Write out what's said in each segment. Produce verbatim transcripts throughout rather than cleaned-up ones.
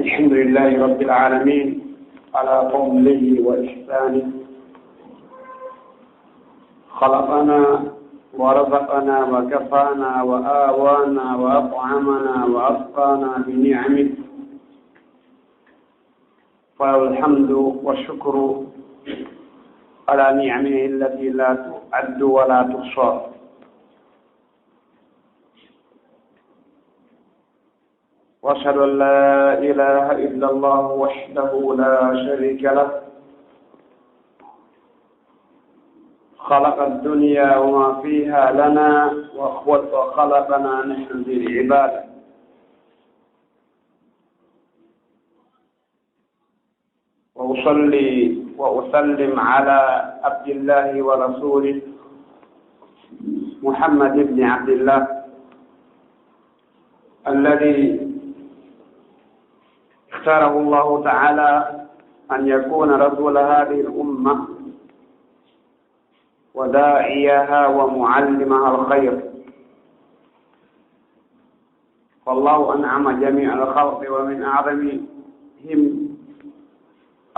الحمد لله رب العالمين على فضله وإحسانه. خلقنا ورزقنا وكفانا وآوانا وأطعمنا وأسقانا بنعمه، فله الحمد والشكر على نعمه التي لا تعد ولا تحصى. وأشهد أن لا إله إلا الله وحده لا شريك له، خلق الدنيا وما فيها لنا وخلقنا نحن للعبادة. وأصلي وأسلم على عبد الله ورسوله محمد بن عبد الله الذي اختاره الله تعالى أن يكون رسول هذه الأمة وداعيها ومعلمها الخير. فالله أنعم جميع الخلق ومن أعظمهم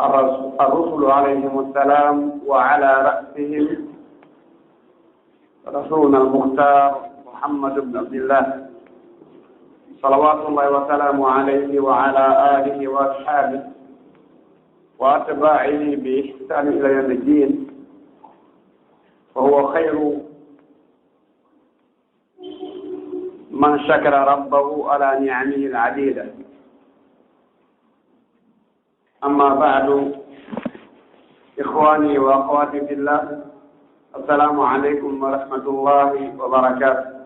الرس-، الرسل عليهم السلام، وعلى رأسهم رسولنا المختار محمد بن عبد الله، صلوات الله وسلامه عليه وعلى آله وأصحابه وأتباعه بإحسان إلى يوم الدين، فهو خير من شكر ربه على نعمه العديدة. أما بعد، إخواني وأخواتي في الله، السلام عليكم ورحمة الله وبركاته.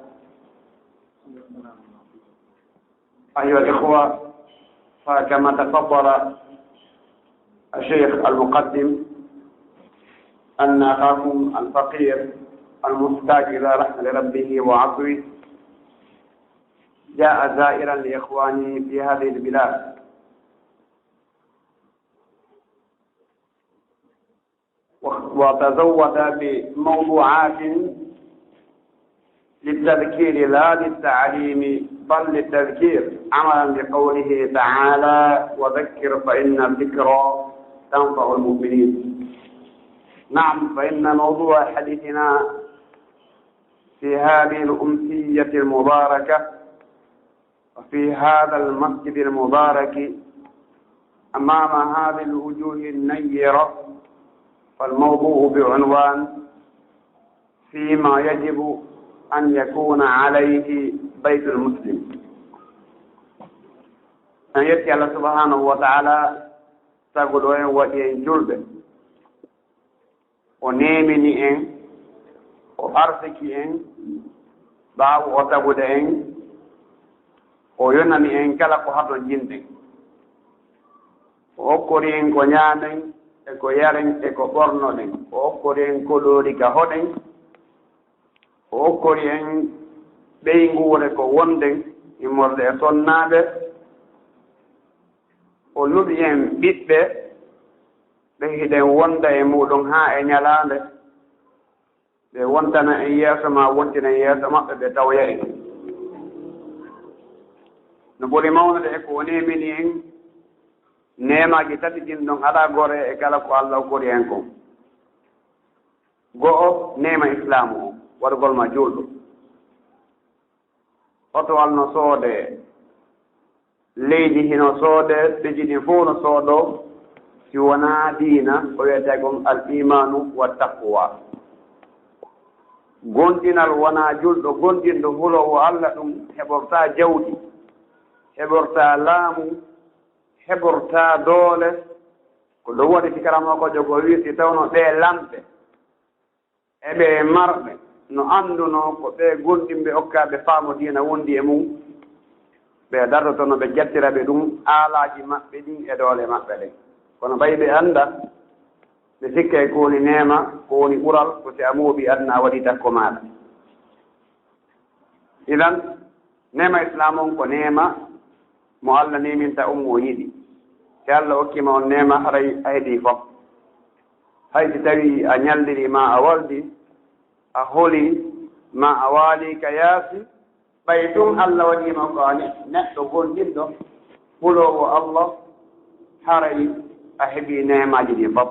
أيها الإخوة، فكما تفضل الشيخ المقدم أن أخاكم الفقير المحتاج إلى رحمة ربه وعفوه جاء زائرا لإخوانه في هذه البلاد، وتزود بموضوعات للتذكير لا للتعليم، بل للتذكير، عملا بقوله تعالى: "وذكر فإن الذكرى تنفع المؤمنين". نعم، فإن موضوع حديثنا في هذه الأمسية المباركة وفي هذا المسجد المبارك أمام هذه الوجوه النيرة، فالموضوع بعنوان: "فيما يجب أن يكون عليه بيت المسلم". En yetti Allah subhanahu wa ta'ala, taguɗo en, waɗi en julɓe. O neemini en, o arsiki en, ɓaawo o tagude en, o yonani en kala ko hatonjinɗen. O okkori en ko ñaamen, e ko yaren, e ko ɓornoɗen. O okkori en koɗooli ka hoɗen. O okkori en ɓeynguure ko wonɗen, immorde e sonnaaɓe. O luɓi en ɓiɓɓe, ɓe hiɗen wonda e muɗum haa e ñalaande ɓe wontana en yeeso ma, wontina en yeeso maɓɓe, ɓe tawoya en. No ɓuri mawnude e ko o neemini en, neemaaji tati ɗin ɗon alaa gore e kala ko Allah okkori en kon. Go'o, neema Islaamu o, waɗugol ma juulɗo. Oto alno soodee. Leydi hino soodee, leydi ɗin fow no soodoo, si wonaa diina, ko wiyetee kon al imaanu wa taqwa. Gomɗinal wonaa julɗo gomɗinɗo huloowo Allah ɗum heɓortaa jawdi, heɓortaa laamu, heɓortaa doole. Ko ɗum waɗi si karamoko jogo wi'i, si tawno ɓee lamɓe e ɓe marɓe no anndunoo ko ɓee gomɗinɓe okkaaɓe faamu diina wondi e mum, ɓe dartotono, ɓe jattira ɓe ɗum aalaaji maɓɓe ɗin e doole maɓɓe ɗen. Kono ɓay ɓe annda, ɓe sikkay ko woni neema, ko woni ɓural, ko si a mooɓii aduna a waɗii takko maaɗa. Idan, neema Islaam on ko neema mo Allah neeminta on mo o yiɗi. Si Allah okkiima on neema, haray a heɓii fof. Hay si tawii a ñalliri, ma a waldi, a holi, ma a waali ka yaasi, ɓay tun Allah waɗiima ko a ne-, neɗɗo gomɗinɗo, Huloowo Allah, haray a heɓii neemaaji ɗin fof.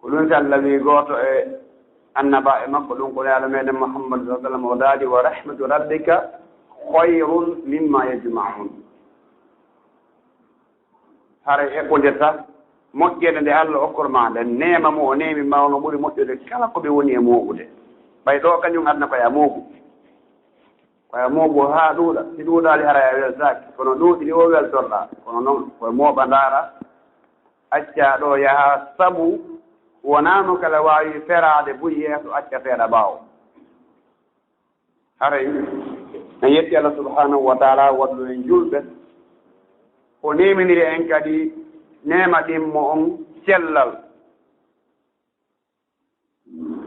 Ko ɗun si Allah wii gooto e annabaaɓe makko, ɗun ko Nulaaɗo meɗen Muhammad sallallahu alaihi wasallam, o daali, "Wa rahmatu rabbika khayrun mimma yajma'un." Haray eɓɓondirta moƴƴere nde Allah okkor ma, nden neema mo o neemi ma on, no ɓuri moƴƴude kala ko ɓe woni e mooɓude. Ɓay ɗoo kañun aduna ko ya mooɓu. Ko ya mooɓu haa ɗuuɗa. Si ɗuuɗaali, haray a weltaaki. Kono ɗuuɗiri o weltorɗaa. Kono non, ko e mooɓa ndaara, accaa ɗoo yaha, sabu wonaano kala waawi feraade buy yeeso, acca seeɗa ɓaawo. Haray en yetti Allah subhanahu wa ta'ala, waɗɗo en julɓe. O neeminiri en kadi neema ɗin mo on cellal.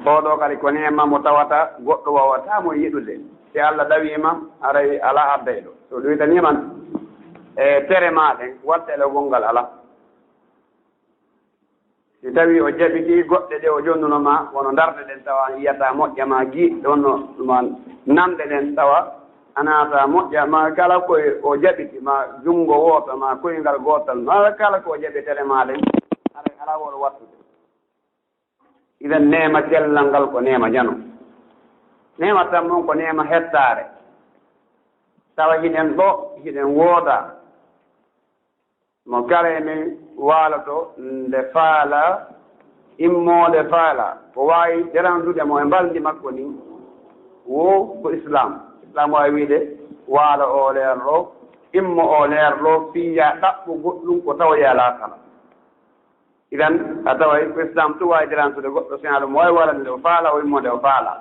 Oo ɗoo kadi ko neema mo tawata goɗɗo waawataa mo yiɗude. Si Allah ɗawiima, haray alaa addayɗo. So ɗuytaniima e tere maa ɗen, waɗ ɗelogol ngal alaa. Si tawii o jaɓitii goɗɗe ɗe o jonnuno ma, wano ndarɗe ɗen tawa yiyataa moƴƴa, ma giiɗe wonno ma nanɗe ɗen tawa a naataa moƴƴa, ma kala ko o jaɓiti, ma junngo wooto, ma koyngal gootal, ma kala ko o jaɓi tere maa ɗen, haray alaa woo ɗo wattude. Idan neema cellal ngal ko neema jano. Neema tan mon ko neema hettaare. Tawa hiɗen ɗo, hiɗen wooda. Mo kala e men waaloto nde faala, immoode faala. Ko waawi derandude mo e mbalndi makko ndin, wo ko Islaam. Islaam waawi wiide, waalo oo leer ɗoo, immo oo leer ɗoo, fii yaa ɗaɓɓu goɗɗun ko tawoyaa laakara. Idan, a taway ko Islaam tun waawi derandude goɗɗo, si haa ɗum waawi waalande nde o faala, o immo nde o faala.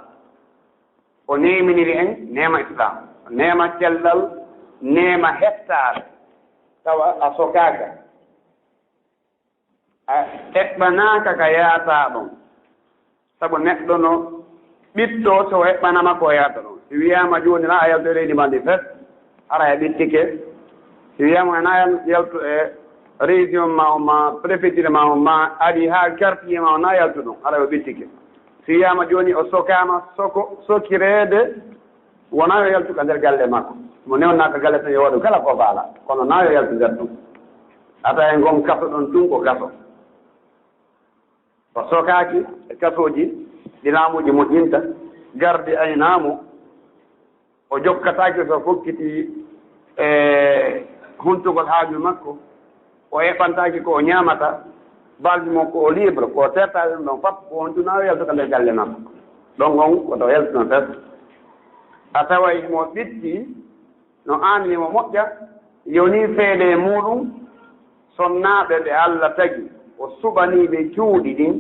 O neeminiri en neema Islaam, neema cellal, neema hettaare, tawa a sokaaka. A eɓɓanaaka ka yaataa ɗon. Sabu neɗɗo no ɓittoo, so o eɓɓanaama ko o yaata ɗon. Si wiyaama jooni na a yaltu e leydi maa ndi fes, haray a ɓittike. Si wiyaama na a yal-, yaltu e région maa on, ma préfecture maa on, ma ari haa quartier maa on, na a yaltu ɗon, haray o ɓittike. Si wiyaama jooni o sokaama soko, sokireede, wonaa yo yaltu ka nder galle makko. Mo newnaa ka galle tan yo waɗu kala ko faala. Kono na yo yaltu nder ɗum. A tawa e ngon kaso ɗon tun ko kaso. O sokaaki e kasooji ɗi laamuuji moƴƴinta. Gardi aynaa mo. O jokkataake so fokkiti e huntugol haaju makko. O eɓɓantaake ko o ñaamata, balmi mo ko o libre, ko o tertaade ɗum ɗon fop, ko on tun na o yaltata nder galle makko. Ɗon on ko to yaltuno fes. A taway mo ɓitti, no aanni mo moƴƴa, yoni feede e muuɗum, sonnaaɓe ɓe Alla tagi, o suɓanii ɓe cuuɗi ɗin,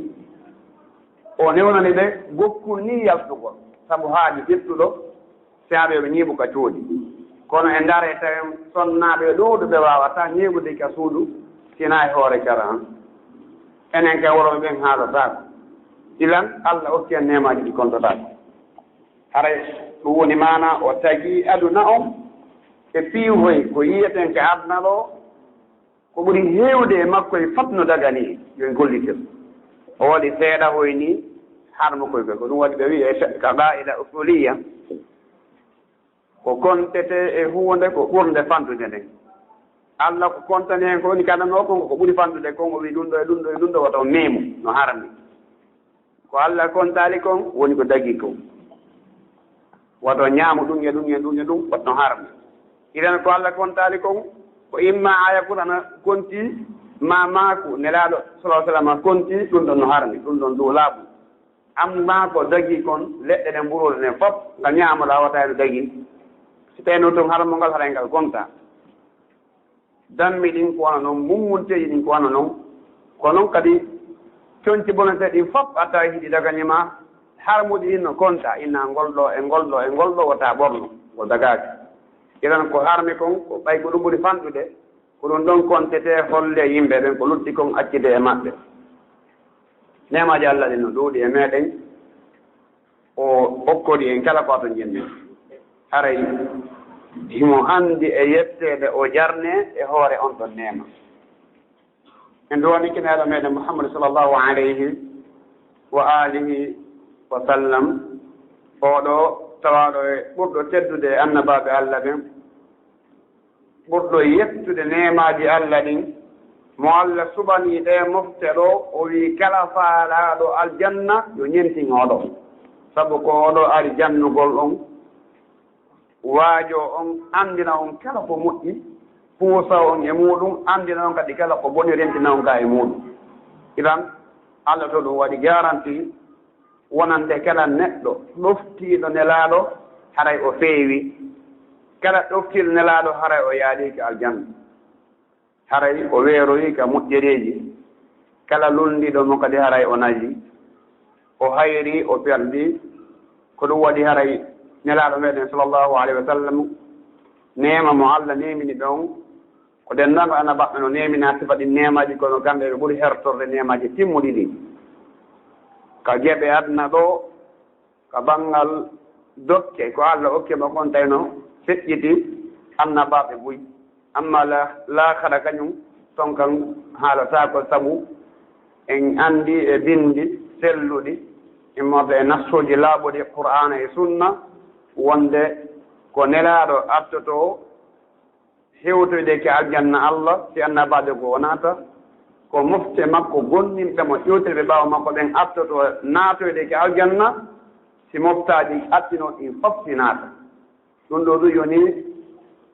o newnani ɓe gokkun nii yaltugol, sabu haaju ɓiɗɗuɗo, Siyaaɓe ɓe ñiiɓu ka cuuɗi. Kono e ndar e tawen sonnaaɓe ɗuuɗuɓe waawataa ñiiɓude ka suudu, sinaa e hoore cara han. Enen kay worɓe ɓen haalataako. Ilan, Alla okki en neemaaji ɗi kontotaako. Haray ɗum woni maanaa o tagi aduna on e piihoy ko yiyeten ka aduna ɗo, ko ɓuri heewde e makko e fat no dagani en, yo en gollitir. O waɗi seeɗa hoy ni harmo koy koy. Ko ɗum waɗi ɓe wi'i e fe-, ka qaa'ida usuliya, ko kontetee e huunde ko ɓurnde fanɗude nden. Alla ko kontani hen ko woni kadanoo kon, ko ɓuri fanɗude kon, o wi'i ɗum ɗo e ɗum ɗo e ɗum ɗo, wata on meemu, no harmi. Ko Alla kontaali kon, woni ko dagii kon. Wata on ñaamu ɗum e ɗum e ɗum e ɗum, wata on harmi. Idan ko Alla kontaali kon, ko imma aaya Qur'aana konti, ma maaku Nelaaɗo sallallahu alaihi wasallam konti, ɗum ɗon no harmi, ɗum ɗon ɗo laaɓu. Amma ko dagii kon, leɗɗe ɗen, mburoori ɗen fof, ngal ñaamoɗaa wata e no dagii. Si tawii no ton harmo ngal, haray ngal kontaa. Dammi ɗin ko wano non, mummunteeji ɗin ko wano non. Ko non kadi, conci boneteeɗi ɗin fof a tawi hiɗi daganii ma, harmuɗi ɗin no kontaa, inna ngol ɗo e ngol ɗo e ngol ɗo wota ɓorno, ngol dagaaki. Iran ko harmi kon, ko ɓay ko ɗum ɓuri fanɗude, ko ɗum ɗon kontetee, hollee yimɓe ɓen ko lutti kon, accitee e maɓɓe. Neemaaji Alla ɗin no ɗuuɗi e meɗen. O okkori en kala ko ato njenni. Haray himo handi e yetteede, o jarne e hoore on ɗon neema. En duwani kinaaɗo meɗen Muhammad sallallahu alayhi wa alihi wa sallam, oɗo tawaaɗo e ɓurɗo teddude e annabaaɓe Alla ɓen. Ɓurɗo yettude neemaaji Alla ɗin, mo Alla suɓanii ɗee mofte ɗoo, o wi'i kala faalaaɗo aljanna yo ñentin oo ɗoo. Sabu ko oo ɗoo ari jannugol on, waajoo on, anndina on kala ko moƴƴi, puusa on e muuɗum, anndina on kadi kala ko boni, rentina on ka e muuɗum. Idan, Alla to ɗum waɗi garanti wonande kala neɗɗo ɗoftiiɗo Nelaaɗo, haray o feewi. Kala ɗoftiiɗo Nelaaɗo, haray o yaadii ka aljanna. Haray o weeroyi ka moƴƴereeji. Kala lunndiiɗo mo kadi, haray o nayi. O hayri, o perdi. Ko ɗum waɗi haray Nelaaɗo meɗen, sallallahu alayhi wa sallam, neema mo Alla neemini ɓe on, ko denndaangal annabaaɓe no neeminaa sifa ɗin neemaaji, kono kamɓe ɓe ɓuri hertorde neemaaji timmuɗi ɗin. Ka geɓe aduna ɗoo, ka banngal dokke ko Alla okki mo kon, tawi no feƴƴiti annabaaɓe buy. Amma la-, laakhara kañum, ton kan haalataako, sabu en anndi e binndi selluɗi, immorde e nassuuji laaɓuɗi, Qur'aana e Sunna, wonde ko Nelaaɗo artotoo hewtoyde ka aljanna Alla, si annabaaɓe goo o naata, ko mofte makko gomɗinɓe mo, ƴewtirɓe ɓaawo makko ɓen artotoo naatoyde ka aljanna, si moftaaji artinoo ɗin fof si naata. Ɗum ɗoo ɗum yoni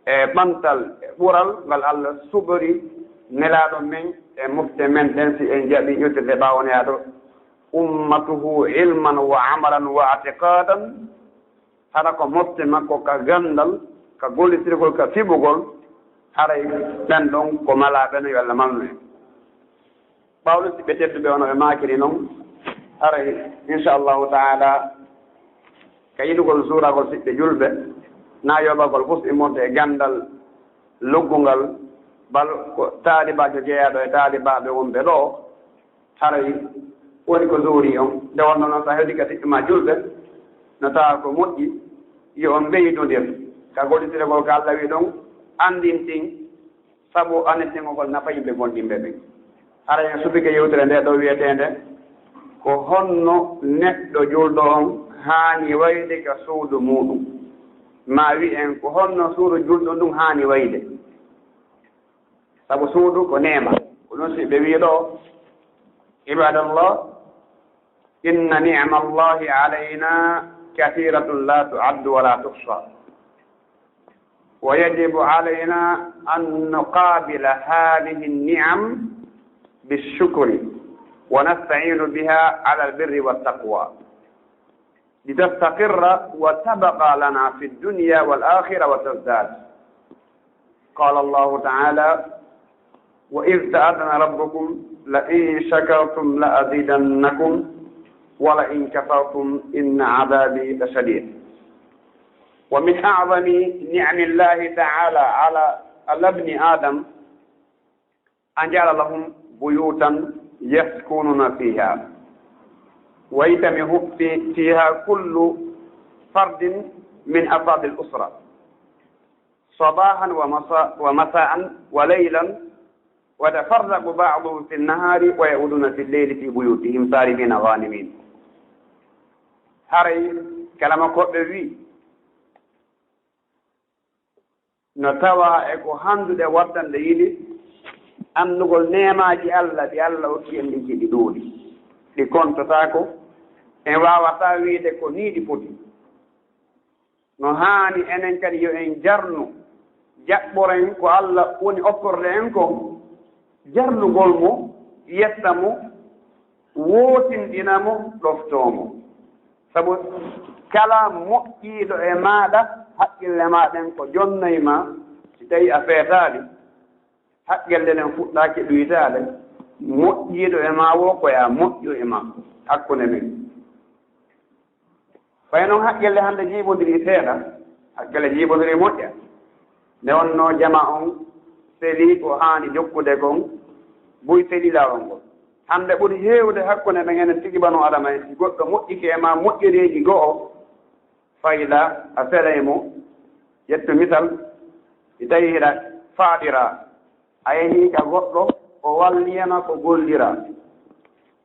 e ɓantal e ɓural ngal Alla suɓori Nelaaɗo men e mofte men ɗen, si en jaɓi ƴewtirde ɓaawo Nelaaɗo, ummatuhu ilman wa amalan wa atiqadan, hara ko mofte makko ka ganndal, ka gollitirgol, ka fiɓugol, haray ɓen ɗon ko malaaɓe no, yo Alla malnu en. Ɓawɗo siɓɓe tedduɓe, ono ɓe maakiri non, haray, inchallahu taala, ka yiɗugol suuragol siɓɓe julɓe, na yoɓagol fof immorde e ganndal luggungal, bal ko taalibaajo jeyaaɗo e taalibaaɓe wonɓe ɗoo, haray woni ko zuuri on. Nde wonno noon, so a heddii ka siɓɓe ma julɓe, no tawa ko moƴƴi, yo on mbeydondir ka gollitirgol ko Alla wi'i ɗon, anndintin, sabu anndintingol ngol nafa yimɓe gomɗinɓe ɓen. Haray en subike yewtere nde ɗoo wi'eteende, ko honno neɗɗo julɗo on haani wayde ka suudu muuɗum? Maa wi'en, ko honno suudu julɗo ndun haani wayde? Sabu suudu ko neema. Ko ɗum siɓɓe wi'i ɗoo, ibadallah, inna ni'mallahi alayna kathiratun la tu'addu wa la tuhsa. ويجب علينا أن نقابل هذه النعم بالشكر ونستعين بها على البر والتقوى لتستقر وتبقى لنا في الدنيا والآخرة وتزداد. قال الله تعالى: وإذ تأذن ربكم لئن شكرتم لأزيدنكم ولئن كفرتم إن عذابي لشديد. ومن أعظم نعم الله تعالى على، على ابن آدم أن جعل لهم بيوتا يسكنون فيها ويجتمع في-، فيها كل فرد من أفراد الأسرة صباحا ومساء، ومساء وليلا، ويتفرق بعضهم في النهار ويعودون في الليل في بيوتهم سالمين غانمين. Haray kala mo koɓɓe wi, no tawa e ko hanndude wattande yiɗi anndugol neemaaji Alla ɗi Alla okki en, ɗi jiɗi ɗuuɗi, ɗi kontotaako, en waawataa wiide ko nii ɗi poti. No haani enen kadi yo en jarnu, jaɓɓoren ko Alla woni okkorde en kon, jarnugol mo, yetta mo, wootinɗina mo, ɗoftoo mo. Sabu kala moƴƴiiɗo e maaɗa, haqqille maa ɗen ko jonnoy maa, si tawii a feetaali, haqqille ɗen fuɗɗaaki ɗuytaade, moƴƴiiɗo e maa woo ko yo a moƴƴu e makko, hakkunde men. Fay noon haqqille hannde jiiɓondirii seeɗa, haqqille jiiɓondirii moƴƴa. Nde wonnoo jama on selii ko haani jokkude kon, buy selii laawol ngol. Hannde ɓuri heewde hakkunde men enen tigi banu Adama en, si goɗɗo moƴƴike e maa moƴƴereeji go'o, fayda a selay mo. Ƴettu misal, si tawii hiɗa faaɗiraa, a yehii ka goɗɗo, o walliyana ko golliraa.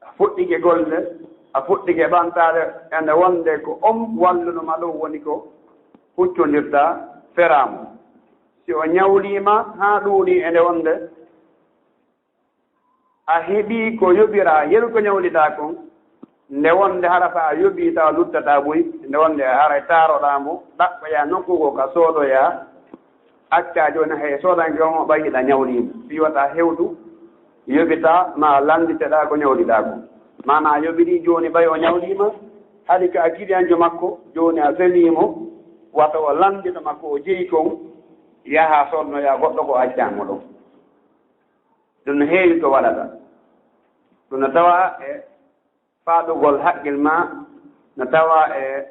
A fuɗɗike golle, a fuɗɗike ɓantaade, ende wonde ko on wallunoma ɗum woni ko huccondirɗaa, feraa mo. Si o ñawliima haa ɗuuɗi e nde wonde a heɓii ko yoɓiraa yeru ko ñawliɗaa kon, nde wonde hara so a yoɓii tawa luttataa buy, nde wonde haray taaroɗaa mo, ɗaɓɓoyaa nokku goo ka soodoyaa, accaa jooni hay soodanke on o ɓay hiɗa ñawliimo. Fii wata hewtu yoɓitaa maa lannditeɗaa ko ñawliɗaa kon. Maanaa a yoɓirii jooni ɓay o ñawliima, hari ka a kiliyanjo makko, jooni a feliimo, wata o lanndito ma ko o jeyi kon, yaha soodonoyaa goɗɗo ko accaa mo ɗon. Ɗum no heewi ko waɗata. Ɗum no tawaa e faaɗugol haqqil maa, no tawaa e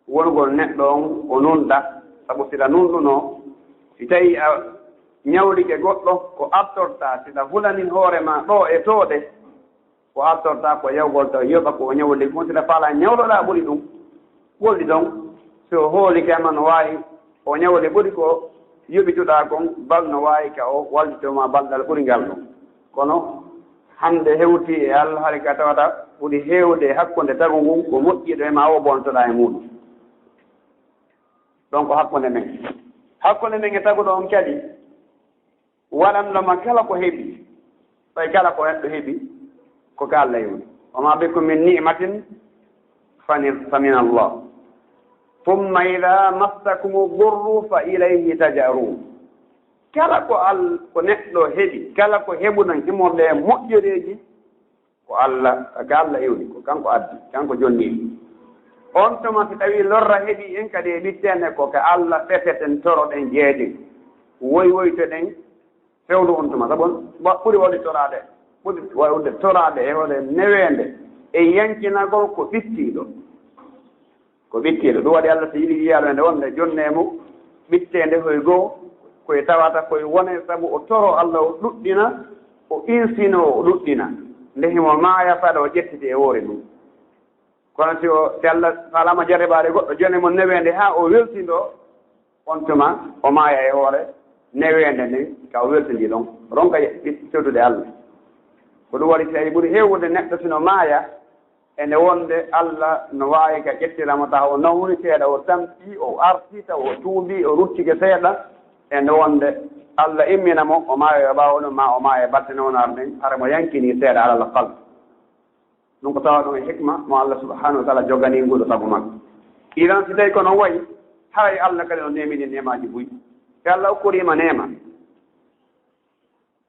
wonugol neɗɗo on o nunɗa. Sabu si ɗa nunɗunoo, si tawii a ñawlike goɗɗo, ko artortaa, si ɗa hulani hoore maa ɗoo e tooɗe, ko artortaa ko yawgol taw yoɓa ko o ñawli kon, si ɗa faalaa ñawloɗaa ɓuri ɗum. Woldi ɗon, si o hoolike ma no waawi o ñawli ɓuri ko yoɓituɗaa kon, bal no waawi ka o wallitoo ma balɗal ɓuri ngal ɗon. Kono hannde hewtii e Alla, hari ka tawata ɓuri heewde e hakkunde tagu ngun ko moƴƴiiɗo e ma o bontoɗaa e muuɗum. Ɗon ko hakkunde men. Hakkunde men e taguɗo on kadi, waɗanɗo ma kala ko heɓi, ɓay kala ko neɗɗo heɓi, ko ka Alla yoni. Wa ma bikum min ni'matin fa ni-, fa min Allah. Thumma idha massakumu durru fa ilayhi taj'arun. Kala ko Al-, ko neɗɗo heɓi, kala ko heɓuɗon himorde e moƴƴereeji, ko Alla, ka Alla iwri, ko kanko addi, kanko jonni. On tuma si tawi lorra heɓi en kadi e ɓitteende, ko ka Alla fefeten, toroɗen, jeeɗen, woy woytoɗen, fewndo on tuma. Sabu on wa-, ɓuri wallitoraade, ɓuri wawde toraade e hoore neweende e yankinagol ko ɓittiiɗo. Ko ɓittiiɗo. Ɗum waɗi Alla so yiɗi yiyaade nde wonde jonnee mo ɓitteende hoy goo, koye tawata koye wone sabu o toro Alla, o ɗuɗɗina, o insinoo, o ɗuɗɗina. Nde himo maaya fada o ƴettiti e woore ɗum. Kono si o, si Alla faalaama jarribaade goɗɗo, jonnee mo neweende haa o weltindoo, on tuma o maaya e hoore neweende nden, ka o weltindii ɗon, ronka ye-, fewtude Alla. Ko ɗum waɗi si tawi ɓuri heewude neɗɗo sino maaya, e nde wonde Alla no waawi ka ƴettira mo, tawa o nawni seeɗa, o tampi, o arti, tawa o tuubi, o ruttike seeɗa, e nde wonde Alla immina mo, o maaya e ɓaawo ɗum, ma o maaya e batte newnaare nden, hara mo yankinii seeɗa alal aqal. Ɗum ko tawa ɗum e hikma mo Allah subhanahu wa ta'ala joganii nguɗo sabu makko. Iran si tawi ko noon wayi, haray Allah kadi no neemini neemaaji buy. Te Allah okkoriima neema.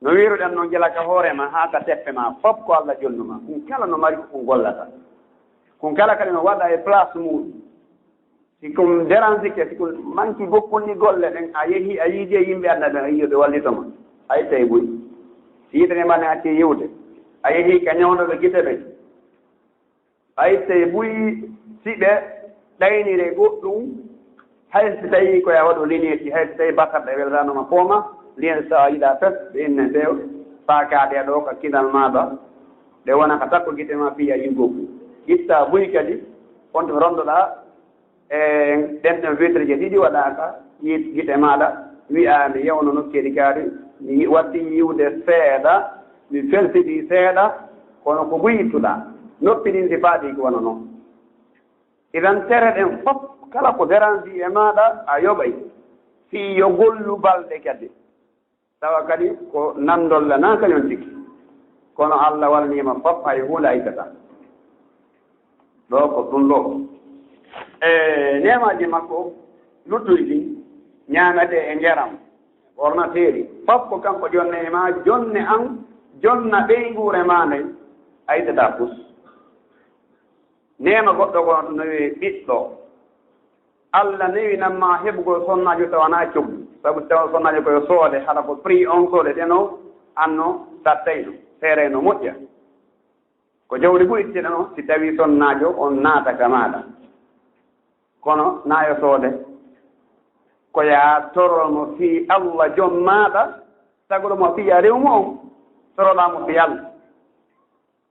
No wiiruɗen noon, gila ka hoore ma haa ka teppe ma, fof ko Allah jonnuma. Kun kala no mari ko kun gollata. Kun kala kadi no waɗa e place muɗum. Si kun dérangike, si kun manki gokkunni golle ɗen, a yehi, a yiidi e yimɓe aduna ɓen, a yiyo ɓe wallito ma. A ittay buy. Si yitere ma ne acci yiwde, a yehi ka ñawdoɓe gite ɓen. A ittay buy si ɓe ɗaynire goɗɗum, hay si tawi ko ya waɗu lineeji, hay si tawi bakkat ɗe weltanoma fooma, lineeji tawa yiɗa fes, ɓe inne few, faakaade ɗo ka kinal maaɗa, ɗe wona ka takko gite ma piya yiwgoku. Itta buy kadi, on to rondoɗa, e ɗen ɗon vitre je ɗiɗi waɗaaka, yi-, gite maaɗa, wi'a mi yewno nokkeeli kaari, mi yi-, watti yiwde seeɗa, mi felfidi seeɗa, kono ko buy ittuɗa. Noppi ɗin si faaɗi ko wano non. Idan tere ɗen fof, kala ko dérange e maaɗa, a yoɓay. Fii yo gollu balɗe kadi. Tawa kadi ko nanndol lanaa kañum tigi. Kono Allah walniima fof, hay huunde a ittataa. Ɗo ko ɗum ɗo. E neemaaji makko luttuɗi ɗin, ñaametee e njaram, ɓornateeri, fof ko kanko jonnee ma, jonne an, jonna ɓeynguure ma nden, a ittataa fus. Neema goɗɗo ko no wi'ee ɓiɗɗo. Allah newinan ma heɓugol sonnaajo tawa na coggu. Sabu tawa sonnaajo ko yo soode, hara ko prix on soodeteno, anno sattayno, seerayno moƴƴa. Ko jawdi bu itteɗen on, si tawi sonnaajo on naata ka maaɗa. Kono na yo soode. Ko yaa toromo fii Allah jom maaɗa, tagoɗo mo fii a rewmo on, toroɗaa mo fii Allah.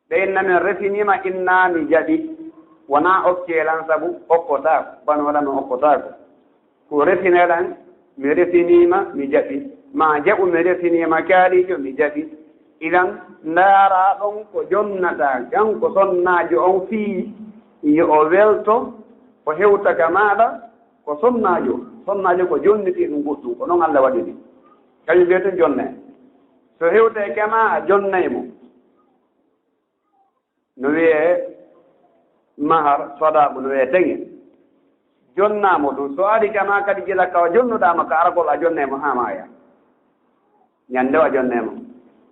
Ɓe inna min resiniima, inna mi jaɓi. Wonaa okkee lan sabu okkotaako, bano waɗa mi okkotaako. Ko resinee lan, mi resiniima, mi jaɓi. Maa jaɓu mi resiniima kaaliijo, mi jaɓi. Idan, ndaaraa ɗon ko jonnataa kanko sonnaajo on fii yo o welto, o hewta ka maaɗa, ko sonnaajo. Sonnaajo ko jonnitii ɗum goɗɗum, ko noon Allah waɗiri. Kañum wiyetee tun jonnee. So hewtee kama a jonnay mo. No wiyee mahar, sodaaku, no wiyee teŋe. Jonnaa mo ɗum. So ari kama kadi gila ka jonnuɗaa mo ka argol a jonnay mo haa maaya. Ñande o a jonnay mo.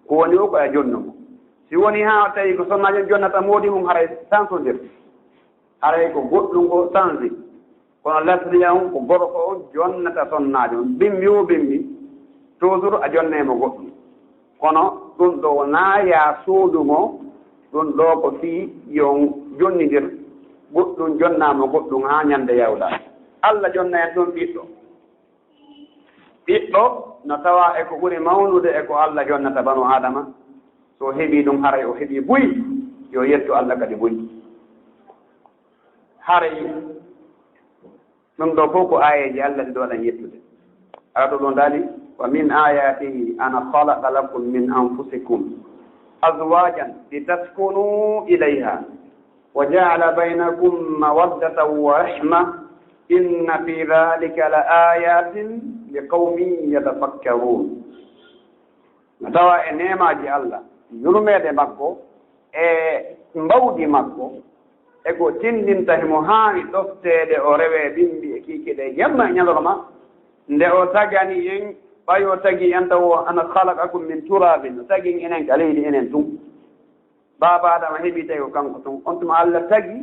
Ko woni o ko a jonnu mo. Si woni haa tawi ko sonnaajo on jonnata moodi mum haray sansondir. Haray ko goɗɗum ko sansi. Kono lasliya on ko gorko on jonnata sonnaajo on. Bimbi o bimbi, toujours a jonnay mo goɗɗum. Kono ɗum ɗo wonaa yaa soodu mo, ɗum ɗo ko fii yo on jonnindir goɗɗum, jonnaa mo goɗɗum haa ñande yawla. Allah jonna en ɗum ɓiɗɗo. Ɓiɗɗo no tawa e ko ɓuri mawnude e ko Allah jonnata banu Aadama. So heɓii ɗum, haray o heɓii buy, yo yettu Allah kadi buy. Haray ɗum ɗo fof ko aayeeji Allah ɗi ɗo waɗan yettude. Ala ɗo ɗon daali, "Wa min ayatihi an khalaqa lakum min anfusikum azwajan litaskunu ilayha wa ja'ala baynakum mawaddatan wa rahma inna fi dhalika la ayatin li qawmin yatafakkarun." No tawa e neemaaji Allah, yurmeede makko e mbawdi makko, e ko tinndinta himo haani ɗofteede o rewee bimbi e kiikiiɗe jemma e ñalorma, nde o tagani en, ɓay o tagi en taw o ana khalaqakum min turabin, o tagi en enen ka leydi enen tun. Baaba Adama heɓi tawi ko kanko tun. On tuma Allah tagi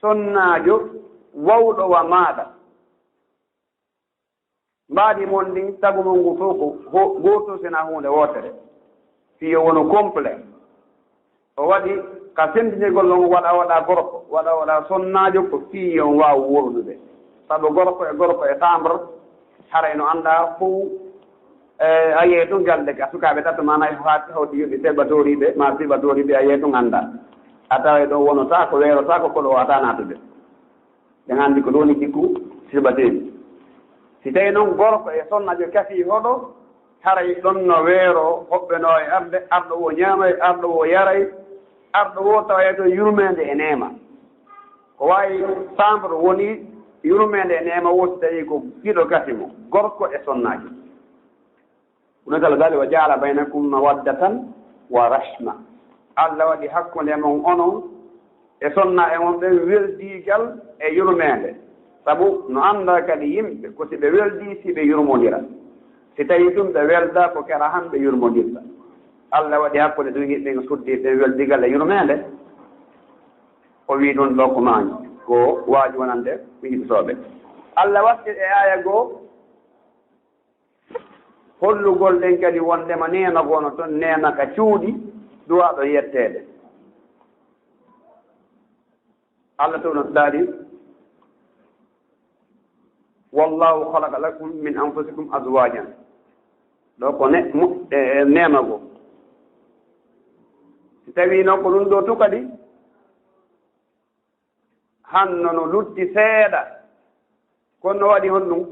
sonnaajo wawɗo wa maaɗa. Mbaadi mon ndin, tagu mon ngu fof ko ho-, gooto, sina huunde wootere. Fii yo wonu complet. O waɗi ka senndinirgol on, waɗa, waɗa gorko, waɗa, waɗa sonnaajo, ko fii yo on waawu wordude. Sabu gorko e gorko e chambre, haray no anndaa fof, eh, a yiyay tun galɗe ka sukaaɓe tato, maa nayo, haa hawti yoɓi seɓɓa tooriiɓe, maa siɓa tooriiɓe, a yiyay tun anndaa. A taway ɗo wonotaako, weerotaako, ko ɗo o ataa naatude. Ɓe anndi ko ɗo woni jikku sirbateeɗi. Si tawi noon gorko e sonnaajo kafii hoɗo, haray ɗon no weeroo, hoɓɓe no e arde, arɗo woo ñaamay, arɗo woo yaray, arɗo woo taway to yurmeende e neema. Ko waawi chambre woni yurmeende e neema woo si tawi ko giɗo kafi mo, gorko e sonnaajo. Ɗum kala daali, "Wa ja'ala baynakum mawaddatan wa rahma." Allah waɗi hakkunde mon onon e sonna e mon ɓen weldiigal e yurmeende. Sabu no anndaa kadi yimɓe ko si ɓe weldii, si ɓe yurmondira. Si tawii tun ɓe weldaa, ko kera han ɓe yurmondirta. Allah waɗi hakkunde ɗum yimɓe no suddi ɓen weldigal e yurmeende. O wii ɗum ɗo ko maañi, ko waaju wonande ko yiɗi sooɓe. Allah watti e aaya goo, hollugol ɗen kadi wondema neema goo no ton, neema ka cuuɗi, duwaaɗo yetteede. Allah tun no daali, "Wallahu khalaqa lakum min anfusikum azwajan." Ɗo ko ne-, mu-, e, e neema goo. Si tawii noon ko ɗum ɗo tun kadi, hanno no lutti seeɗa, kono no waɗi honɗum?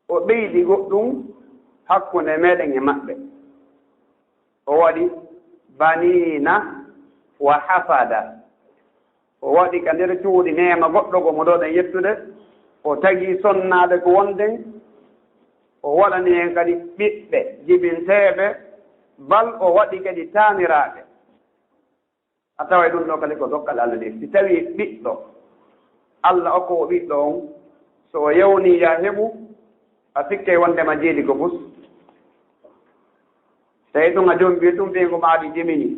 O ɓeydi goɗɗum hakkunde meɗen e maɓɓe. O waɗi baniina wa hafada. O waɗi ka nder cuuɗi neema goɗɗo ko mo ɗoɗen yettude. O tagi sonnaade ko wonden. O waɗani en kadi ɓiɓɓe jibinteeɓe, bal o waɗi kadi taaniraaɓe. A taway ɗum ɗo kadi ko dokkal Allah nde. Si tawii ɓiɗɗo, Allah okko o ɓiɗɗo on, so o yawnii ya heɓu, a sikkay wondema jeedi ko fus. Tawi ɗum a jombi ɗum ɓeyngu maa ɗi jimini.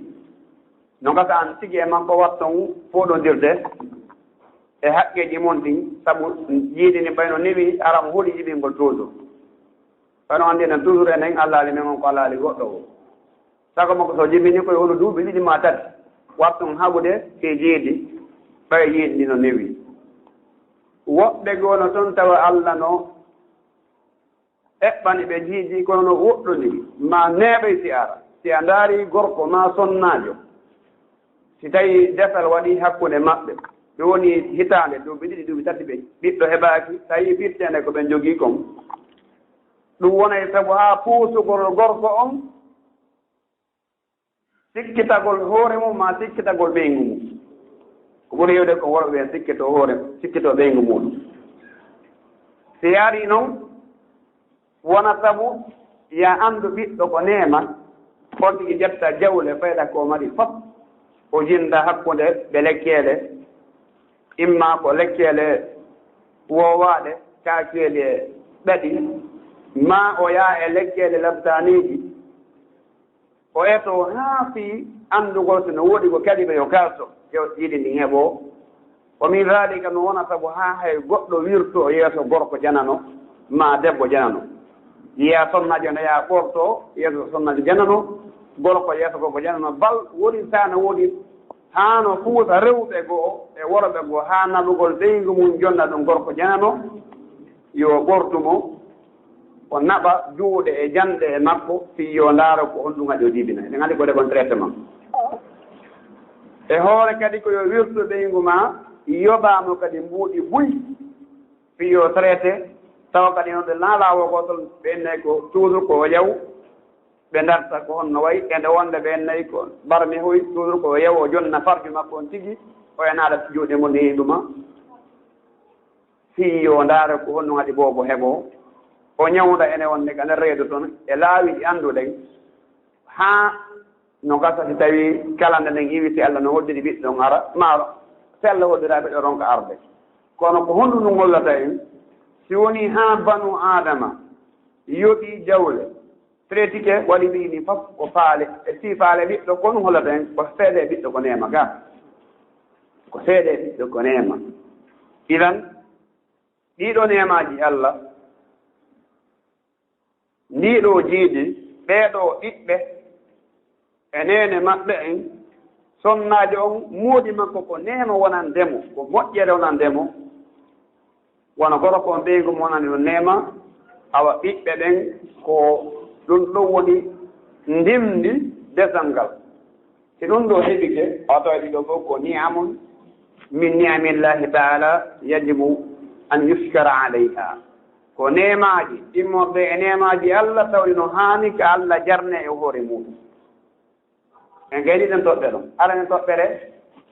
No gasa an sigi e makko watton foɗondirde e haqqeeji mon ɗin, sabu jiidi ni ɓayno newi ara mo hoɗi jibingol toujours. Ɓayno anndi enen toujours enen Allah ali men on ko Allah ali goɗɗo o. Sago makko so jibini koye hono duuɓi ɗiɗi maa tati, watton haɓude e jeedi, ɓay jeedi ndi no newi. Woɓɓe goo no toon tawa Alla no eɓɓani ɓe jiidi, kono no woɗɗondiri, maa neeɓay si ara. Si a ndaari gorko maa sonnaajo, si tawi desal waɗi hakkunde maɓɓe, ɓe woni hitaande, duuɓi ɗiɗi, duuɓi tati, ɓe ɓiɗɗo heɓaaki, tawi firteende ko ɓe njogii kon, ɗum wonay sabu haa puusugol gorko on, sikkitagol hoore mum maa sikkitagol ɓeyngu mum. Ko ɓuri heewde ko worɓe ɓen sikkitoo hoore, sikkitoo ɓeyngu muɗum. Si yaarii noon, wona sabu ya anndu ɓiɗɗo ko neema, on tigi ƴetta jawle fayda ko mari fof, o jinnda hakkunde ɓe lekkeele, imma ko lekkeele woowaaɗe, kaakeeli e ɗaɗi, maa o yaha e lekkeele labtaaniiji, o etoo haa fii anndugol si no woodi ko kadi ɓe yo kaalto, yo yiɗi ndin heɓoo. Wa min daalika, no wona sabu haa hay goɗɗo wirtoo yeeso gorko janano, maa debbo janano. Yiya sonnaajo no yaha ɓortoo yeeso sonnaajo janano, gorko yeeso gorko janano, bal woni taa no woodi haa no fuusa rewɓe goo e worɓe goo haa naɓugol ɓeyngu mum jonna ɗum gorko janano, yo ɓortu mo, o naɓa juuɗe e janɗe e makko, fii yo ndaara ko honɗum haɗi o jibina. Eɗen anndi ko waɗi kon traitement. E hoore kadi ko yo wirtu ɓeyngu maa, yoɓaa mo kadi mbuuɗi buy, fii yo traité, tawa kadi noon ɓe naalaa wo gootol, ɓe innay ko toujours ko o yaw, ɓe ndarta ko honno wayi, e nde wonde ɓe innay ko barmi hoy, toujours ko o yaw, o jonna farju makko on tigi, o e naala juuɗe mum e ɓeyngu maa. Fii yo ndaara ko honno haɗi boobo heɓoo, o ñawnda ene wonde ka nder reedu toon, e laawi ɗi annduɗen, haa no gasa si tawii kala nde nden iwi si Alla no hoddiri ɓiɗɗo on ara, maa si Alla hoddiraaki ɓiɗɗo ronka arde. Kono ko honɗum ɗum hollata en? Si wonii haa banu Aadama yoɓii jawle, traitike, waɗi ɓiɗɗi fof ko faale, e fii faale ɓiɗɗo, ko ɗum hollata en ko seede ɓiɗɗo ko neema ga. Ko seede ɓiɗɗo ko neema. Idan, ɗiɗo neemaaji Alla, ndiɗo jiidi, ɓeeɗo ɓiɓɓe, e neene maɓɓe en, sonnaajo on, moodi makko ko neema wonande mo, ko moƴƴere wonande mo. Wano gorko on ɓeyngu mum wonani ɗum neema, awa ɓiɓɓe ɓen ko ɗum ɗon woni ndimndi desal ngal. Si ɗum ɗo heɓike, o tawa ɗiɗo fof ko ni'amun min ni'amillahi ta'ala yajibu an yushkara alayha. Ko neemaaji immorde e neemaaji Alla tawni no haani ka Alla jarne e hoore muɗum. En gayni ɗen toɓɓe ɗon. Aran en toɓɓere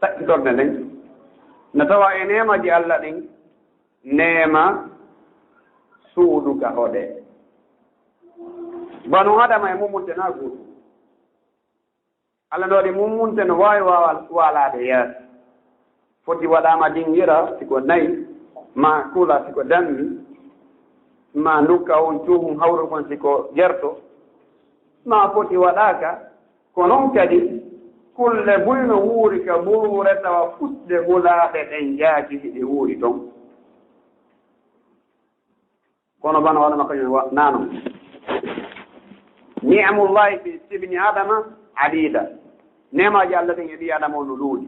saɗɗitorde nden. No tawa e neemaaji Alla ɗin, neema suudu ka hoɗe. Banu Adama e mummunte na gootu. Alla no waɗi mummunte no waawi wawa-, waalaade yeeso. Foti waɗaama dingira si ko nayi, maa kula si ko dammi, maa ndukka on cuuhun hawru kon si ko jerto, maa foti waɗaaka. Ko non kadi, kulle buy no wuuri ka buruure tawa fusde hulaaɗe ɗen jaaki hiɗe wuuri ton. Kono bana wala makko wa-, nano. Ni'amullahi fi ibni Adama adida. Neemaaji Alla ɗin e ɓii Adama on no ɗuuɗi.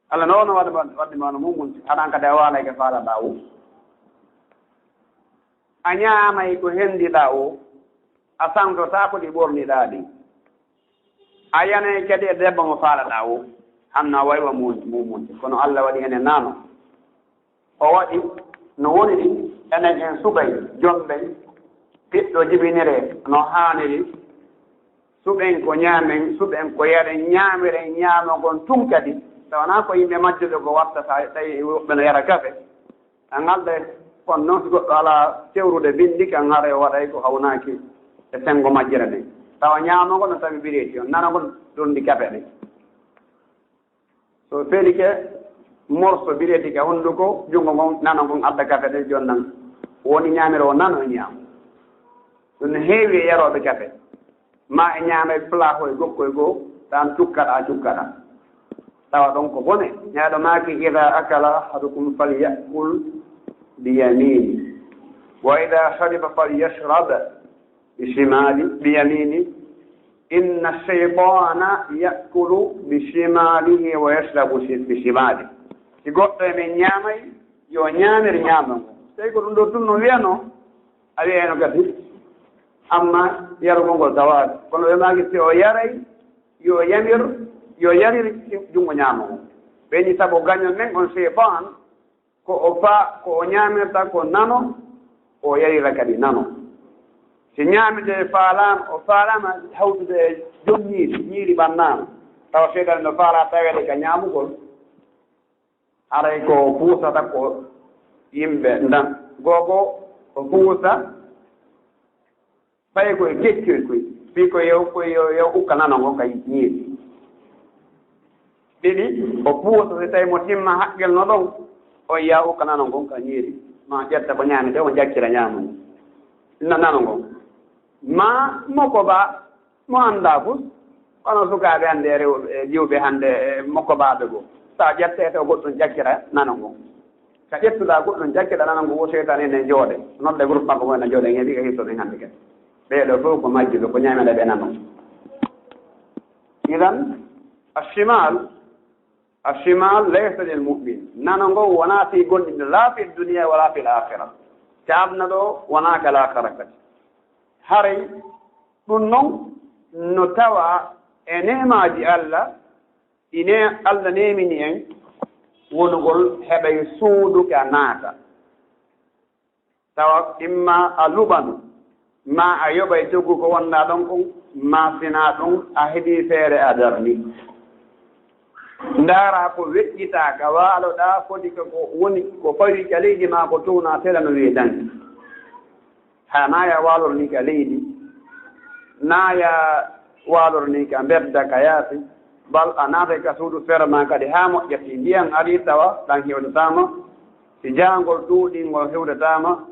Alla no wano waɗde, waɗde ma no mum mun, aɗan kadi a waalay ka faalaɗaa o. A ñaamay ko hendiɗaa o. A santotaako ɗi ɓorniɗaa ɗin. A yanay kadi e debbo mo faalaɗaa o. Hanno a wayi wa mum, mum mun. Kono Alla waɗi hene nano. O waɗi no woni ɗi, enen en suɓay, jomɓen, ɓiɗɗo jibinire no haaniri, suɓen ko ñaamen, suɓen ko yaren, ñaamiren ñaamagol tun kadi. Tawanaa ko yimɓe majjuɓe ko watta, so tawi woɓɓe no yara kafe. A ngalda e on noon, si goɗɗo alaa fewrude binndi kan, haray o waɗay ko hawnaaki e senngo majjere nden. Tawa ñaamagol no tawi bireeti on, nanagol ɗon ndi kafe ɗen. So felike morso biredi ka hunnduko, junngo ngon nano ngon adda kafe ɗen jonnan. Woni ñaamira o nano e ñaamo. Ɗum no heewi e yarooɓe kafe. Ma e ñaama e plaho e gokko e goo, tan cukkaɗaa, cukkaɗaa. Tawa ɗon ko bone. Neɗɗo maaki, "Ida akala ahadukum falyakul bi yamini. Wa ida shariba falyashrab bi shimali, bi yamini. Inna shaytana yakulu bi shimalihi wa yashrabu shi-, bi shimali." Si goɗɗo e men ñaamay, yo ñaamir ñaama ngon. Tawi ko ɗum ɗo tun no wiyano, a wiyayno gasi. Amma yarugol ngol tawaaka. Kono ɓe maaki si o yaray, yo yamir, yo yarir junngo ñaamo ngon. Ɓe ni sabu gañol men on shaytan, ko o fa-, ko o ñaamirta ko nano, o yarira kadi nano. Si ñaamete faalaama, o faalaama hawtude e jom ñiiri, ñiiri ɓannaama. Tawa seytaane no faalaa taweede ka ñaamugol. Haray ko puusata ko yimɓe ndan. Googo o puusa, ɓay koye keccoy koy, fii ko yo, ko yo, yo ukka nano ngon ka ñiiri. Ɗiɗi, o puusa si tawi mo timma haqqil no ɗon, on yaa ukka nano ngon ka ñiiri. Ma ƴetta ko ñaami de, on jakkira ñaamo ngon. Na-, nano ngon. Ma moko ba, mo anndaa fus, kono sukaaɓe hannde e rewɓe, e jiwɓe hannde, e mokko baaɓe goo. So a ƴettee taw goɗɗum ƴakkira nano ngon. Ka ƴettuɗaa goɗɗum ƴakkira nano ngon, wo seytaane ene jooɗe. Nodde groupe makko mo ene jooɗe, en heɓi ka histo ɗen hannde kadi. Ɓee ɗoo fof ko majjuɓe, ko ñaamira ɓe nano. Idan, ashimal, ashimal laysa lil mu'min. Nano ngon wonaa fii gomɗinɗo, laa fi dunya wala fil akhira. Ka aduna ɗoo, wonaa ka laakhara kadi. Haray ɗum non no tawa e neemaaji Allah, ɗi ne-, Allah neemini en wonugol heɓay suudu ka naata. Tawa imma a luɓano, ma a yoɓay coggu ko wonɗaa ɗon kon, ma sinaa ɗum a heɓii feere a darni. Ndaara ko weƴƴitaa ka waaloɗaa, foti ka ko woni ko fawi ka leydi maa ko tuunaa sela no wiye danki. Haa naa ya waalor ni ka leydi, naa ya waalor ni ka mbedda ka yaasi, bal a naatay ka suudu sera maa kadi haa moƴƴa, si ndiyan arii tawa ɗan hewdataama, si jaangol ɗuuɗii ngol hewdataama,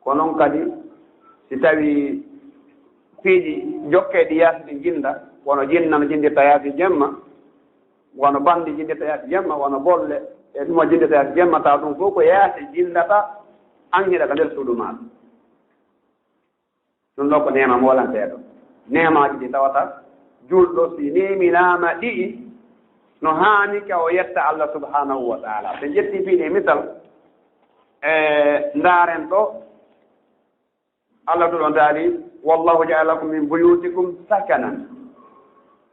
ko non kadi si tawii piiji jokkee ɗi yaasi ɗi jinnda, wano jinna no jinndirta yaasi jemma, wano banndi jinndirta yaasi jemma, wano bolle e ɗum o jinndirta yaasi jemma, tawa ɗum fof ko yaasi jinndata, an hiɗa ka nder suudu maaɗa. Ɗum ɗoo ko neema moolanteeɗo. Neemaaji ɗi tawata juulɗo si neeminaama ɗi'i, no haani ka o yetta Allah subhanahu wa ta'ala. So en ƴettii fii ɗi misal, e ndaaren ɗoo, Allah ɗum ɗoo daali, "Wallahu ja'ala lakum min buyutikum sakanan,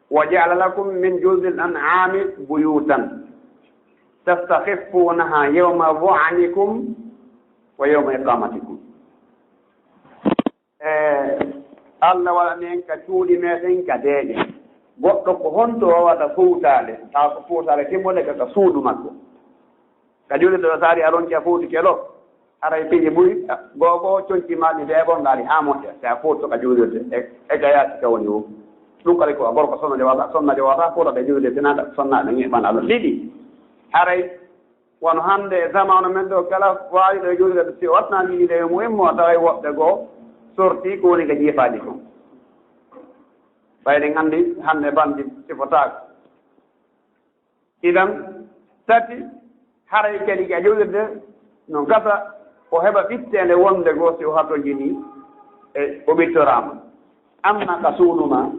wa ja'ala lakum min juludil an'ami buyutan, tastakhiffunaha yawma dha'nikum wa yawma iqamatikum." E, Allah waɗani en ka cuuɗi meɗen ka deeƴe. Goɗɗo ko honto wawata fowtaade? Tawa ko fowtaade timmode ka, ka suudu makko. Ka juulirde ɗo, so ari a ronki a fowtike ɗo, haray piiji buy, googo conci ma ɗi beeɓo ngaari haa moƴƴa, si a fowto ka juulirde, e, e ka yaasi ka woni wo. Ɗum kadi ko a gorko sonnade wata, sonnade wata fowta ɓe juulirde, sinaa ka sonnaaɓe ŋeɓan Allah. Ɗiɗi, haray wano hannde e zamanu men ɗo, kala waaliɗo e juulirde, si o waɗnaani ɗiɗi ɗe, yo mo immo, a taway woɓɓe goo sorti ko woni ka jiifaaji kon. Ɓay ɗen anndi hannde banndi sifotaako. Idan, tati, haray kadi ka juulirde no gasa o heɓa ɓitteende wonde goo si o hatojinii, e o ɓittoraama. Amma ka suudu maa,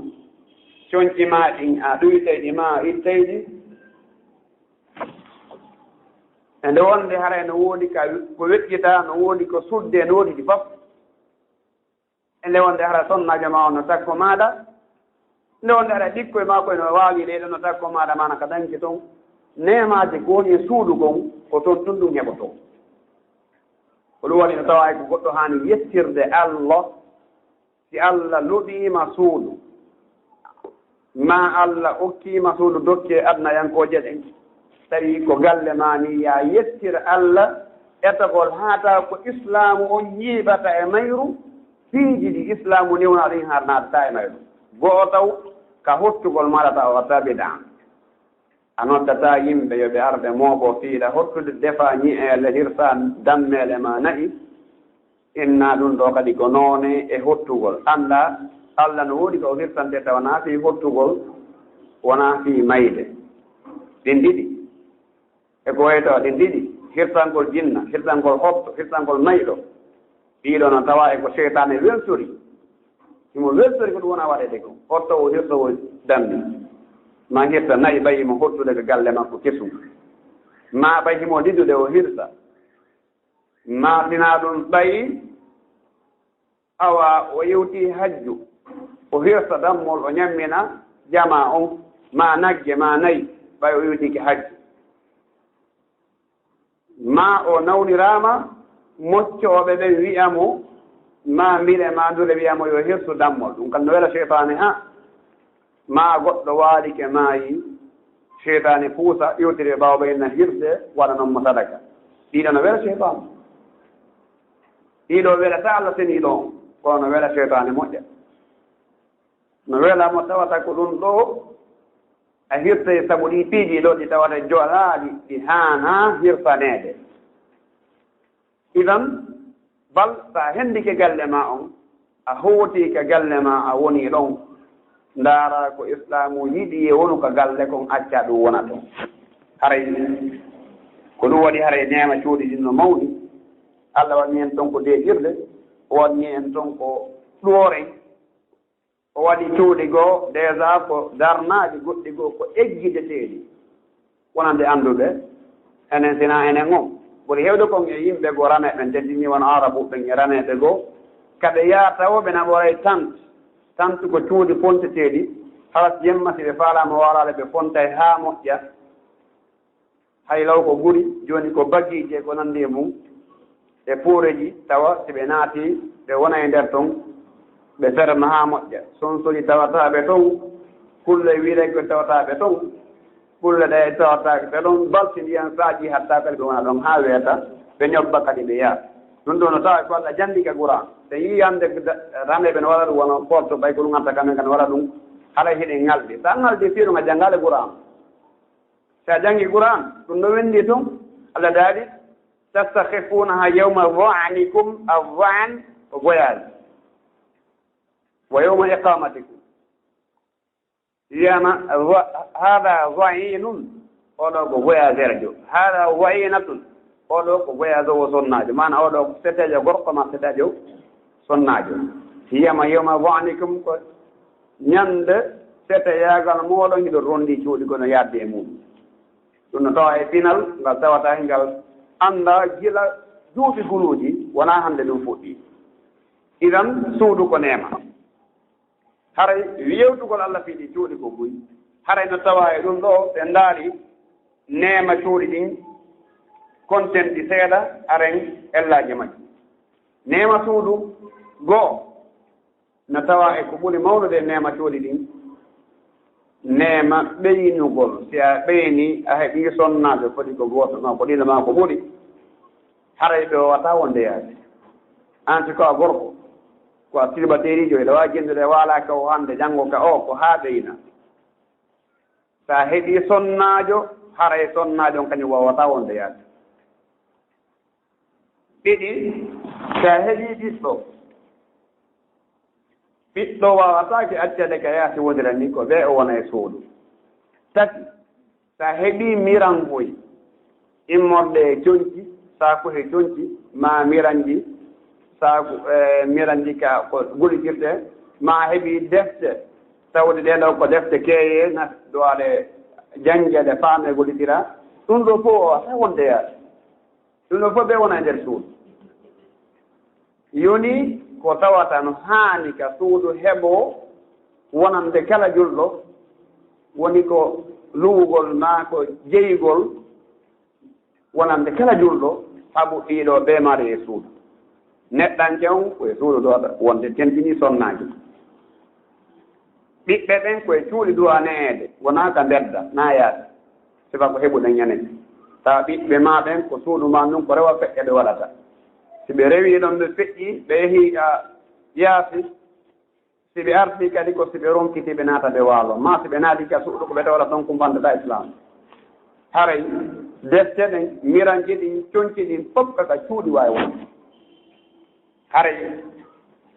conci maa ɗin a ɗuytay ɗi, maa a ittay ɗi. E nde wonde haray no woodi ka, ko weƴƴitaa, no woodi ko suddee, no woodi ɗi fof. E nde wonde hara sonnaajo maa on no takko maaɗa, nde wonde hara ɓikkoy maa koy no waawi leyɗe no takko maaɗa, maana ka danki ton, neemaaji ko woni e suudu kon, ko ton ɗum ɗum heɓotoo. Ko ɗum waɗi no tawa ko goɗɗo haani yettirde Allah, si Allah luɓiima suudu, maa Allah okkiima suudu dokke adnayankooje ɗen, tawi ko galle maa ni, yaa yettir Allah etagol haa tawa ko Islaamu on ñiiɓata e mayru, piiji ɗi Islaamu newna ɗin har naatata e mayru. Go'o taw ka hottugol maaɗa tawa watta bid'a. A noddataa yimɓe yo ɓe ar ɓe mooɓoo piiɗa hottude, defaa ñi'eele, hirsaa dammeele maa na'i. Inna ɗum ɗoo kadi ko noone e hottugol. Anndaa, Allah no woodi ko o hirsante tawa wonaa fii hottugol, wonaa fii mayde. Ɗin ɗiɗi. E ko wayi tawa ɗin ɗiɗi, hirsangol jinna, hirsangol hotto, hirsangol mayɗo. Ɗiɗo no tawa e ko seytaane welsori. Himo welsori ko ɗum wona waɗeede ko. Hotto o hirsa o dammi. Ma hirsa na'i ɓay himo hottude ko galle makko kesum. Ma ɓay himo lidude o hirsa. Ma sinaa ɗum ɓay, awa, o yewti hajju, o hirsa dammol, o ñammina jamaa on, ma nagge, ma nayi, ɓay o yewtike hajju. Ma o nawniraama, moccooɓe ɓen wi'a mo, ma mbile, ma ndule wi'a mo yo hirsu dammol. Ɗum kam no wela seytaane, ha. Ma goɗɗo waalike maayi, seytaane puusa, iwtiri ɓaawo ɓay na hirse, waɗa non mo sadaka. Ɗiɗo no wela seytaane. Ɗiɗo welata Allah seniiɗo on, kono no wela seytaane moƴƴa. No wela mo tawata ko ɗum ɗo a hirtay sabu ɗi piiji ɗo ɗi tawata jolaali ɗi haana hirtaneede. Idan, bal sa hendike galle ma on, a hooti ka galle ma a woni ɗon, ndaara ko Islaamu yiɗi e wonu ka galle kon, acca ɗum wona ton. Haray ko ɗum waɗi haray neema cuuɗi ɗin no mawni. Allah waɗni en ton ko deeƴirde, o waɗni en ton ko ɗuworen. O waɗi cuuɗi goo, déjà ko darnaaɗi, goɗɗi goo ko eggideteeɗi. Wonande annduɓe, enen sina enen on. Ɓuri heewde kon e yimɓe goo raneeɓe, teddini wano Arabu ɓen e raneeɓe goo. Ka ɓe yaha tawo ɓe naɓoray tant. Tant ko cuuɗi fonteteeɗi. Halas jemma si ɓe faalaama waalaade ɓe fontay haa moƴƴa. Hay law ko ɓuri, jooni ko bagiije ko nanndi e mum, e pooreeji, tawa si ɓe naati, ɓe wona e nder ton, ɓe ferma haa moƴƴa. Sonsoji tawata ɓe ton, kulle wiireeje tawata ɓe ton, kulle ɗe tawata ɓe ton, balti ndiyan saaji hatta kadi ɓe wona ɗon haa weeta, ɓe ñobba kadi ɓe yaha. Ɗum ɗo no tawa ko Allah janndi ka Qur'an. So yii hannde raneeɓe no waɗa ɗum wano porte, ɓay ko ɗum anta kamen kan waɗa ɗum, haray hiɗen ŋalɗi. Sa ŋalɗi fii ɗum a janngaali Qur'an. Si a janngi Qur'an, ɗum no winndi tun, Allah daali, "Tastakhifunaha yawma dha'nikum", adh-dha'n ko voyage. "Wa yawma iqamatikum." Wiyama, "Dha-, hadha dha'inun", oɗo ko voyageur jo. "Hadha dha'inatun", oɗo ko voyageur o sonnaajo. Maana oɗo ko seteejo gorko ma seteejo sonnaajo. Wiyama, "Yawma dha'nikum", ko ñande seteyaagal mooɗon, hiɗo ronndi cuuɗi kono yaadde e mum. Ɗum no tawa e pinal ngal tawata ngal annda gila duuɓi guluuji, wonaa hannde ɗum fuɗɗi. Idan, suudu ko neema. Haray yewtugol Allah fii ɗi cuuɗi ko buy. Haray no tawa e ɗum ɗo, ɓe ndaari neema cuuɗi ɗin, konten ɗi seeɗa, aren ellaaji majji. Neema suudu goo, no tawa e ko ɓuri mawnude e neema cuuɗi ɗin, neema ɓeynugol. Si a ɓeyni, a heɓi sonnaaɓe foti ko gooto, ma ko ɗiɗo, ma ko ɓuri, haray ɓe wawata wonde yaade. An si ko a gorko, ko a silibateeriijo, hiɗa waawi jenndude e waala ka o hannde, janngo ka o, ko haa ɓeyna. Sa heɓi sonnaajo, haray sonnaajo on kañum wawata wonde yaade. Ɗiɗi, sa heɓi ɓiɗɗo, ɓiɗɗo waawataake accade ka yaasi wonira ni, ko ɓe o wona e suudu. Tati, sa heɓi mirankoy, immorde e conci, saaku he conci, ma miranji, saaku, e, miranji ka ko golitirte, ma heɓi defte, tawde ɗee ɗoo ko defte keeye, na duwaɗe janngeede, faame, golitira, ɗum ɗoo fof o wawata wonde yaade. Ɗum ɗoo fof ɓe wona e nder suudu. Yoni ko tawata no haani ka suudu heɓo wonande kala julɗo, woni ko luwugol maa ko jeyugol wonande kala julɗo, sabu ɗiɗo ɓe mari e suudu. Neɗɗanke on ko e suudu ɗo wonde tentini sonnaajo. Ɓiɓɓe ɓen ko e cuuɗi duwaneede, wonaa ka mbedda, naa yaasi. Sifa ko heɓuɗen enen. Tawa ɓiɓɓe maa ɓen ko suudu maa ndun ko rewa feƴƴa ɓe waɗata. Si ɓe rewii ɗon ɓe feƴƴii, ɓe yehii, a, yaasi, si ɓe artii kadi ko si ɓe ronkiti ɓe naata ɓe waalo. Maa si ɓe naati ka suudu ko ɓe tawata ton kumpantata Islaam. Haray defte ɗen, miranji ɗin, conci ɗin, fof ka ka cuuɗi waawi wonde. Haray,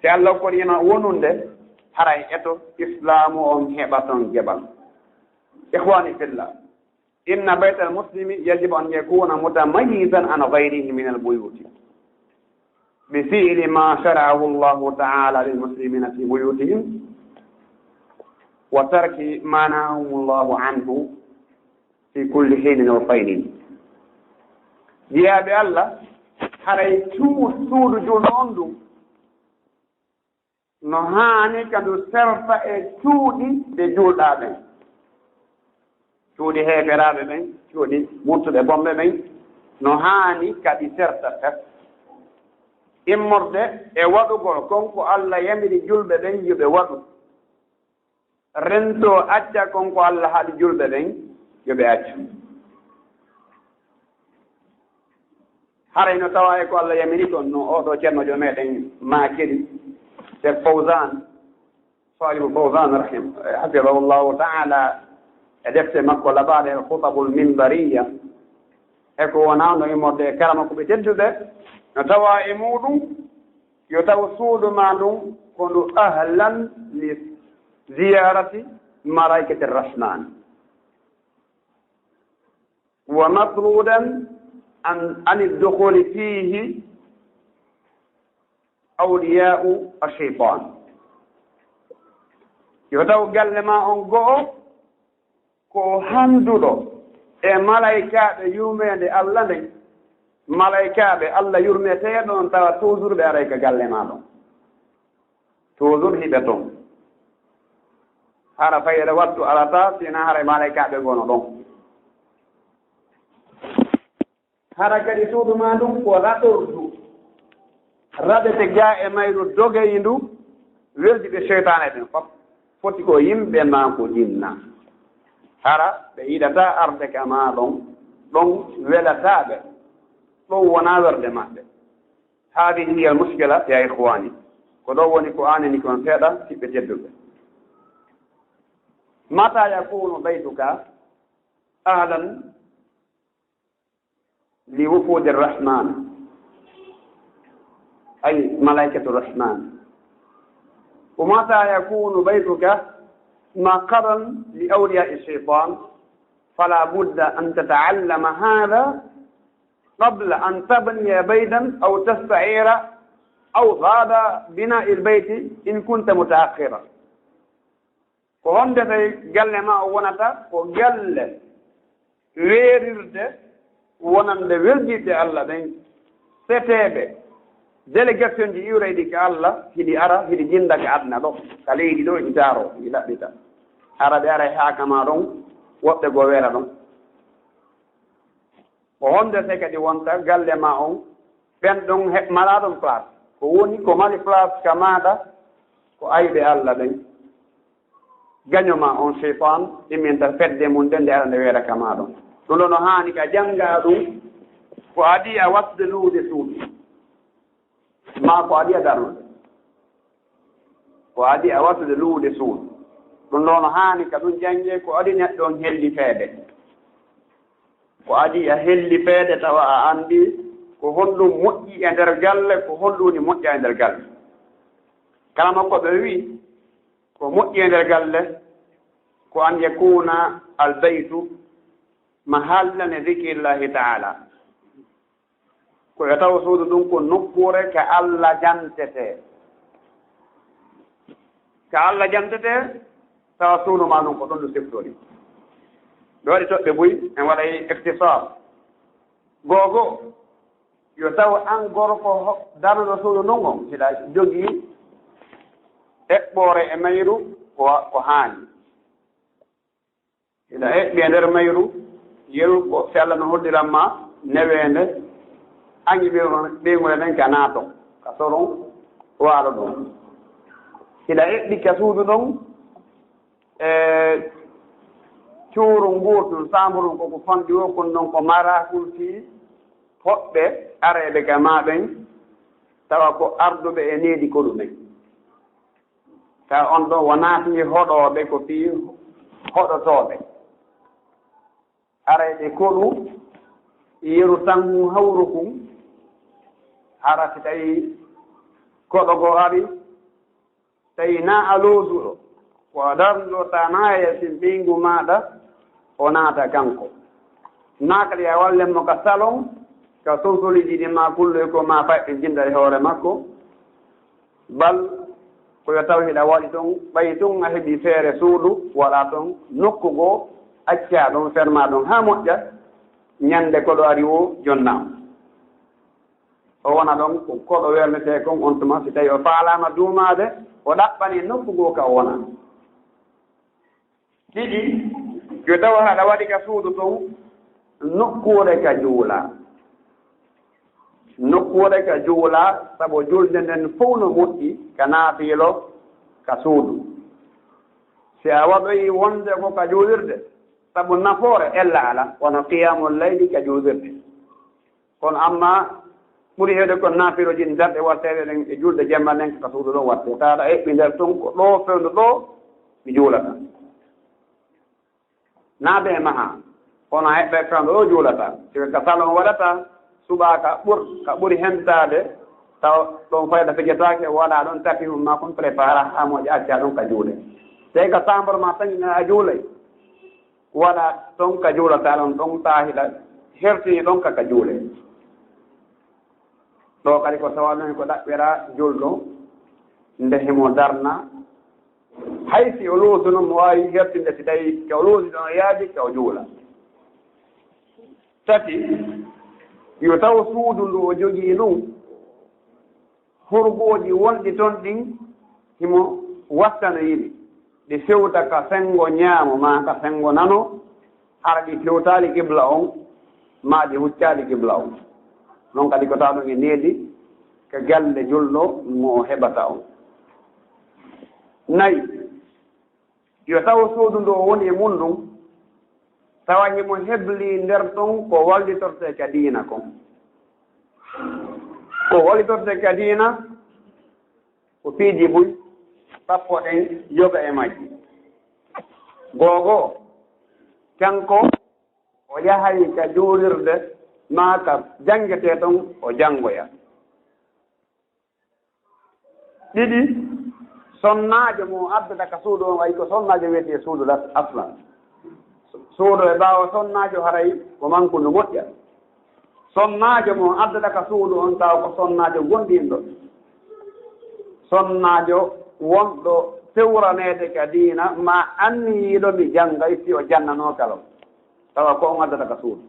si Allah hokkori en wonunde, haray eto Islaamu on heɓa ton geɓal. Ikhwani fillah, inna baytal muslimi yajibu an yakuna mutamayyizan an ghayrihi min al buyuti bi fi'li ma shara'ahu Allahu ta'ala lil muslimina fi buyutihim wa tarki ma nahahum Allahu anhu fi kulli hinin wa faynin. Jiyaaɓe Allah, haray cuu-, suudu julɗo on ɗum no haani ka ndu serta e cuuɗi ɓe juulɗaa ɓen. Cuuɗi heeferaaɓe ɓen, cuuɗi murtuɓe bomɓe ɓen, no haani ka ɗi serta pes. Immorde e waɗugol kon ko Allah yamiri julɓe ɓen yo ɓe waɗu. Rentoo acca kon ko Allah haɗi julɓe ɓen yo ɓe accu. Haray no tawa e ko Allah yamiri kon, no oo ɗoo ceerno jo meɗen maakiri, Cheikh Fawzan, Salihu Fawzan, rahim-, hafidahullahu ta'ala, e defte makko labaade El Khutabul Minbariya, e ko wonaa no immorde e karama ko ɓe tedduɓe, no tawa e muuɗum, yo taw suudu maa ndun ko ndu ahlan li ziyarati malaikati rahman. Wa matrudan an, ani dukhuli fihi awliya'u ash-shaytan. Yo taw galle maa on go'o ko handuɗo e malaykaaɓe yurmeende Allah nden. Malaykaaɓe Allah yurmeteeɗo on tawa toujours ɓe aray ka galle maa ɗon. Toujours hiɓe ton. Hara fayre wattu alata, sina hara malaykaaɓe gono ɗon. Hara kadi suudu maa ndun ko raɗordu. Raɗete gaa e mayru dogeyndu, weldiiɓe seytaane ɓen fop. Foti ko yimɓe maa ko jinna. Hara ɓe yiɗataa arde ka maa ɗon, ɗon welataa ɓe. Ɗon wonaa werde maɓɓe. Haadihi hiya al-mushkila, ya ikhwani. Ko ɗoo woni ko aanani kon seeɗa, siɓɓe tedduɓe. Mata yakunu baytuka ahlan li wufudi rahman, ay malaikatu rahman. Wa mata yakunu baytuka maqarran li awliyai shaytan, fala budda an tata'allama hadha qabla an tabniya baytan aw tasta'ira aw ba'da bina'i al-bayti in kunta muta'akhira. Ko honde tawi galle maa o wonata ko galle weerirde wonande weldiiɓe Allah ɓen, seteeɓe, délégation ji iwrayɗi ka Allah, hiɗi ara, hiɗi jinda ka aduna ɗo, ka leydi ɗo, hiɗi taaro, hiɗi laɓɓita. Hara ɓe aray haa ka maa ɗon, woɓɓe goo weera ɗon. Ko honde tawi kadi wonta galle maa on, ɓen ɗon he-, malaa ɗon place. Ko woni ko mari place ka maaɗa, ko ayɓe Allah ɓen. Gaño maa on, seytaan, imminta fedde mum nden nde ara nde weera ka maa ɗon. Ɗum ɗo no haani ka janngaa ɗum, ko adii a wattude luude suudu. Maa ko adii a darnude. Ko adii a wattude luude suudu. Ɗum ɗo no haani ka ɗum janngee, ko adii neɗɗo on hellifeede. Ko adii a hellifeede tawa a anndi ko honɗum moƴƴi e nder galle, ko honɗum woni moƴƴa e nder galle. Kala mo ko ɓe wi'i ko moƴƴi e nder galle, ko an yakuna al baytu mahallan li dhikrillahi ta'ala. Ko yo taw suudu ndun ko nokkuure ka Allah jantetee. Ka Allah jantetee, tawa suudu maa ndun ko ɗon ndu siftori. Ɗo waɗi toɓɓe buy, en waɗay ikhtisar. Googo, yo taw an gorko ho-, darnuɗo suudu ndun on, hiɗa jogii eɓɓoore e mayru ko, ko haani. Hiɗa eɓɓi e nder mayru, yeru ko si Allah no hoddiran ma neweende, an e ɓeyngu-, ɓeynguure nden ka naaton, ka soron waalo ɗon. Hiɗa eɓɓi ka suudu ɗon, e cuuru ngootu, saamburu ko ko fanɗi o, kono ɗon ko marakul fii hoɓɓe areeɓe ka maa ɓen, tawa ko arduɓe e needi konu ɓen. Tawa on ɗon wonaa fii hoɗooɓe, ko fii hoɗotooɓe. Aray ɓe koɗu yeru tan hawru kun, hara si tawi koɗo goo ari, tawi naa a loosuɗo, ko a darnuɗo, ta naa e sin ɓeyngu maaɗa, o naata kanko. Naa kadi a wallen mo ka salon, ka solsoliiji ɗi maa kulloy ko maa fay ɓe jinda e hoore makko. Bal ko yo taw hiɗa waɗi ton, ɓay tun a heɓi feere suudu, waɗa ton nokku goo, accaa ɗon, fermaa ɗon haa moƴƴa, ñande koɗo ari o jonnaa. O wona ɗon ko koɗo wernetee kon on tuma, si tawi o faalaama duumaade, o ɗaɓɓanii nokku goo ka o wona. Ɗiɗi, yo taw haɗa waɗi ka suudu ton nokkuure ka juulaa. Nokkuure ka juulaa, sabu julde nden fow no moƴƴi ka naafiilo ka suudu. Si a waɗoyi wonde ko ka juulirde, sabu nafoore ella alaa, wano qiyamul layli ka juulirde. Kono amma Ɓuri heewde ko naafilooji darɗe watteeɗe ɗen e julde jemma nden ka suudu ɗon wattee. Tawa aɗa eɓɓi nder ton ko ɗoo fewndo ɗoo mi juulata. Naa bee maha, kono a eɓɓay fewndo ɗoo juulata. Siko ka salon waɗata, suɓaa ka ɓur-, ka ɓuri hentaade, taw ɗon fayda fijetaake, waɗaa ɗon tapi mum maa kon prépara haa moƴƴa, accaa ɗon ka juule. Tawi ka chambre maa tan a juulay, waɗaa ton ka juulataa ɗon, ɗon taa hiɗa hertini ɗon ka, ka juule. Ɗoo kadi ko tawa non ko ɗaɓɓiraa julɗo nde himo darna. Hay si o loosuno, mo waawi hertinde si tawi ke o loosi ɗon o yaadi ke o juula. Tati, yo taw suudu ndu o jogii ndun, horgooji wonɗi ton ɗin himo wattanoyiri, ɗi fewta ka senngo ñaamo maa ka senngo nano, hara ɗi fewtaali qibla on, maa ɗi huccaali qibla on. Non kadi ko tawa ɗum e needi ka galle julɗo mo o heɓata on. Nayi, yo taw suudu ndu o woni e mun ndun, tawa himo hebli nder ton ko wallitortee ka diina kon. Ko wallitortee ka diina, ko piiji buy sappo ɗen yoga e majji. Go'o, kanko o yahay ka juulirde maa ka janngetee ton o janngoya. Ɗiɗi, sonnaajo mo addata ka suudu on, ay ko sonnaajo wiyetee suudu lat-, aslan. Suudu e ɓaawo sonnaajo haray ko mankundu moƴƴa. Sonnaajo mo addata ka suudu on taw ko sonnaajo gondinɗo. Sonnaajo wonɗo fewraneede ka diina, maa anniyiiɗo mi janngay si o jannanoo kala. Tawa ko on addata ka suudu.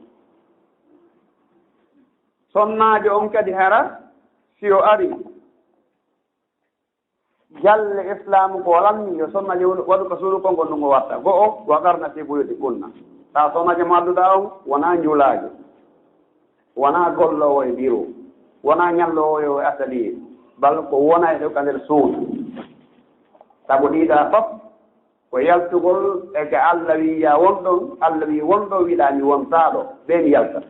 Sonnaajo on kadi hara si o ari galle Islaamu ko lanni, yo sonnaajo waɗu ka suudu kon, kon ɗum o watta. Go'o, wa qarna fi buyutikunna. Tawa sonnaajo mo adduɗaa on wonaa njulaajo, wonaa golloowo e biro, wonaa ñalloowo e atelier, bal ko wona e ɗo ka nder suudu. Sabu ɗiɗa fof ko yaltugol e ka Allah wi'i yaa won ɗon, Allah wi'i won ɗo, wiɗaa mi wontaa ɗo, ɓen yalta.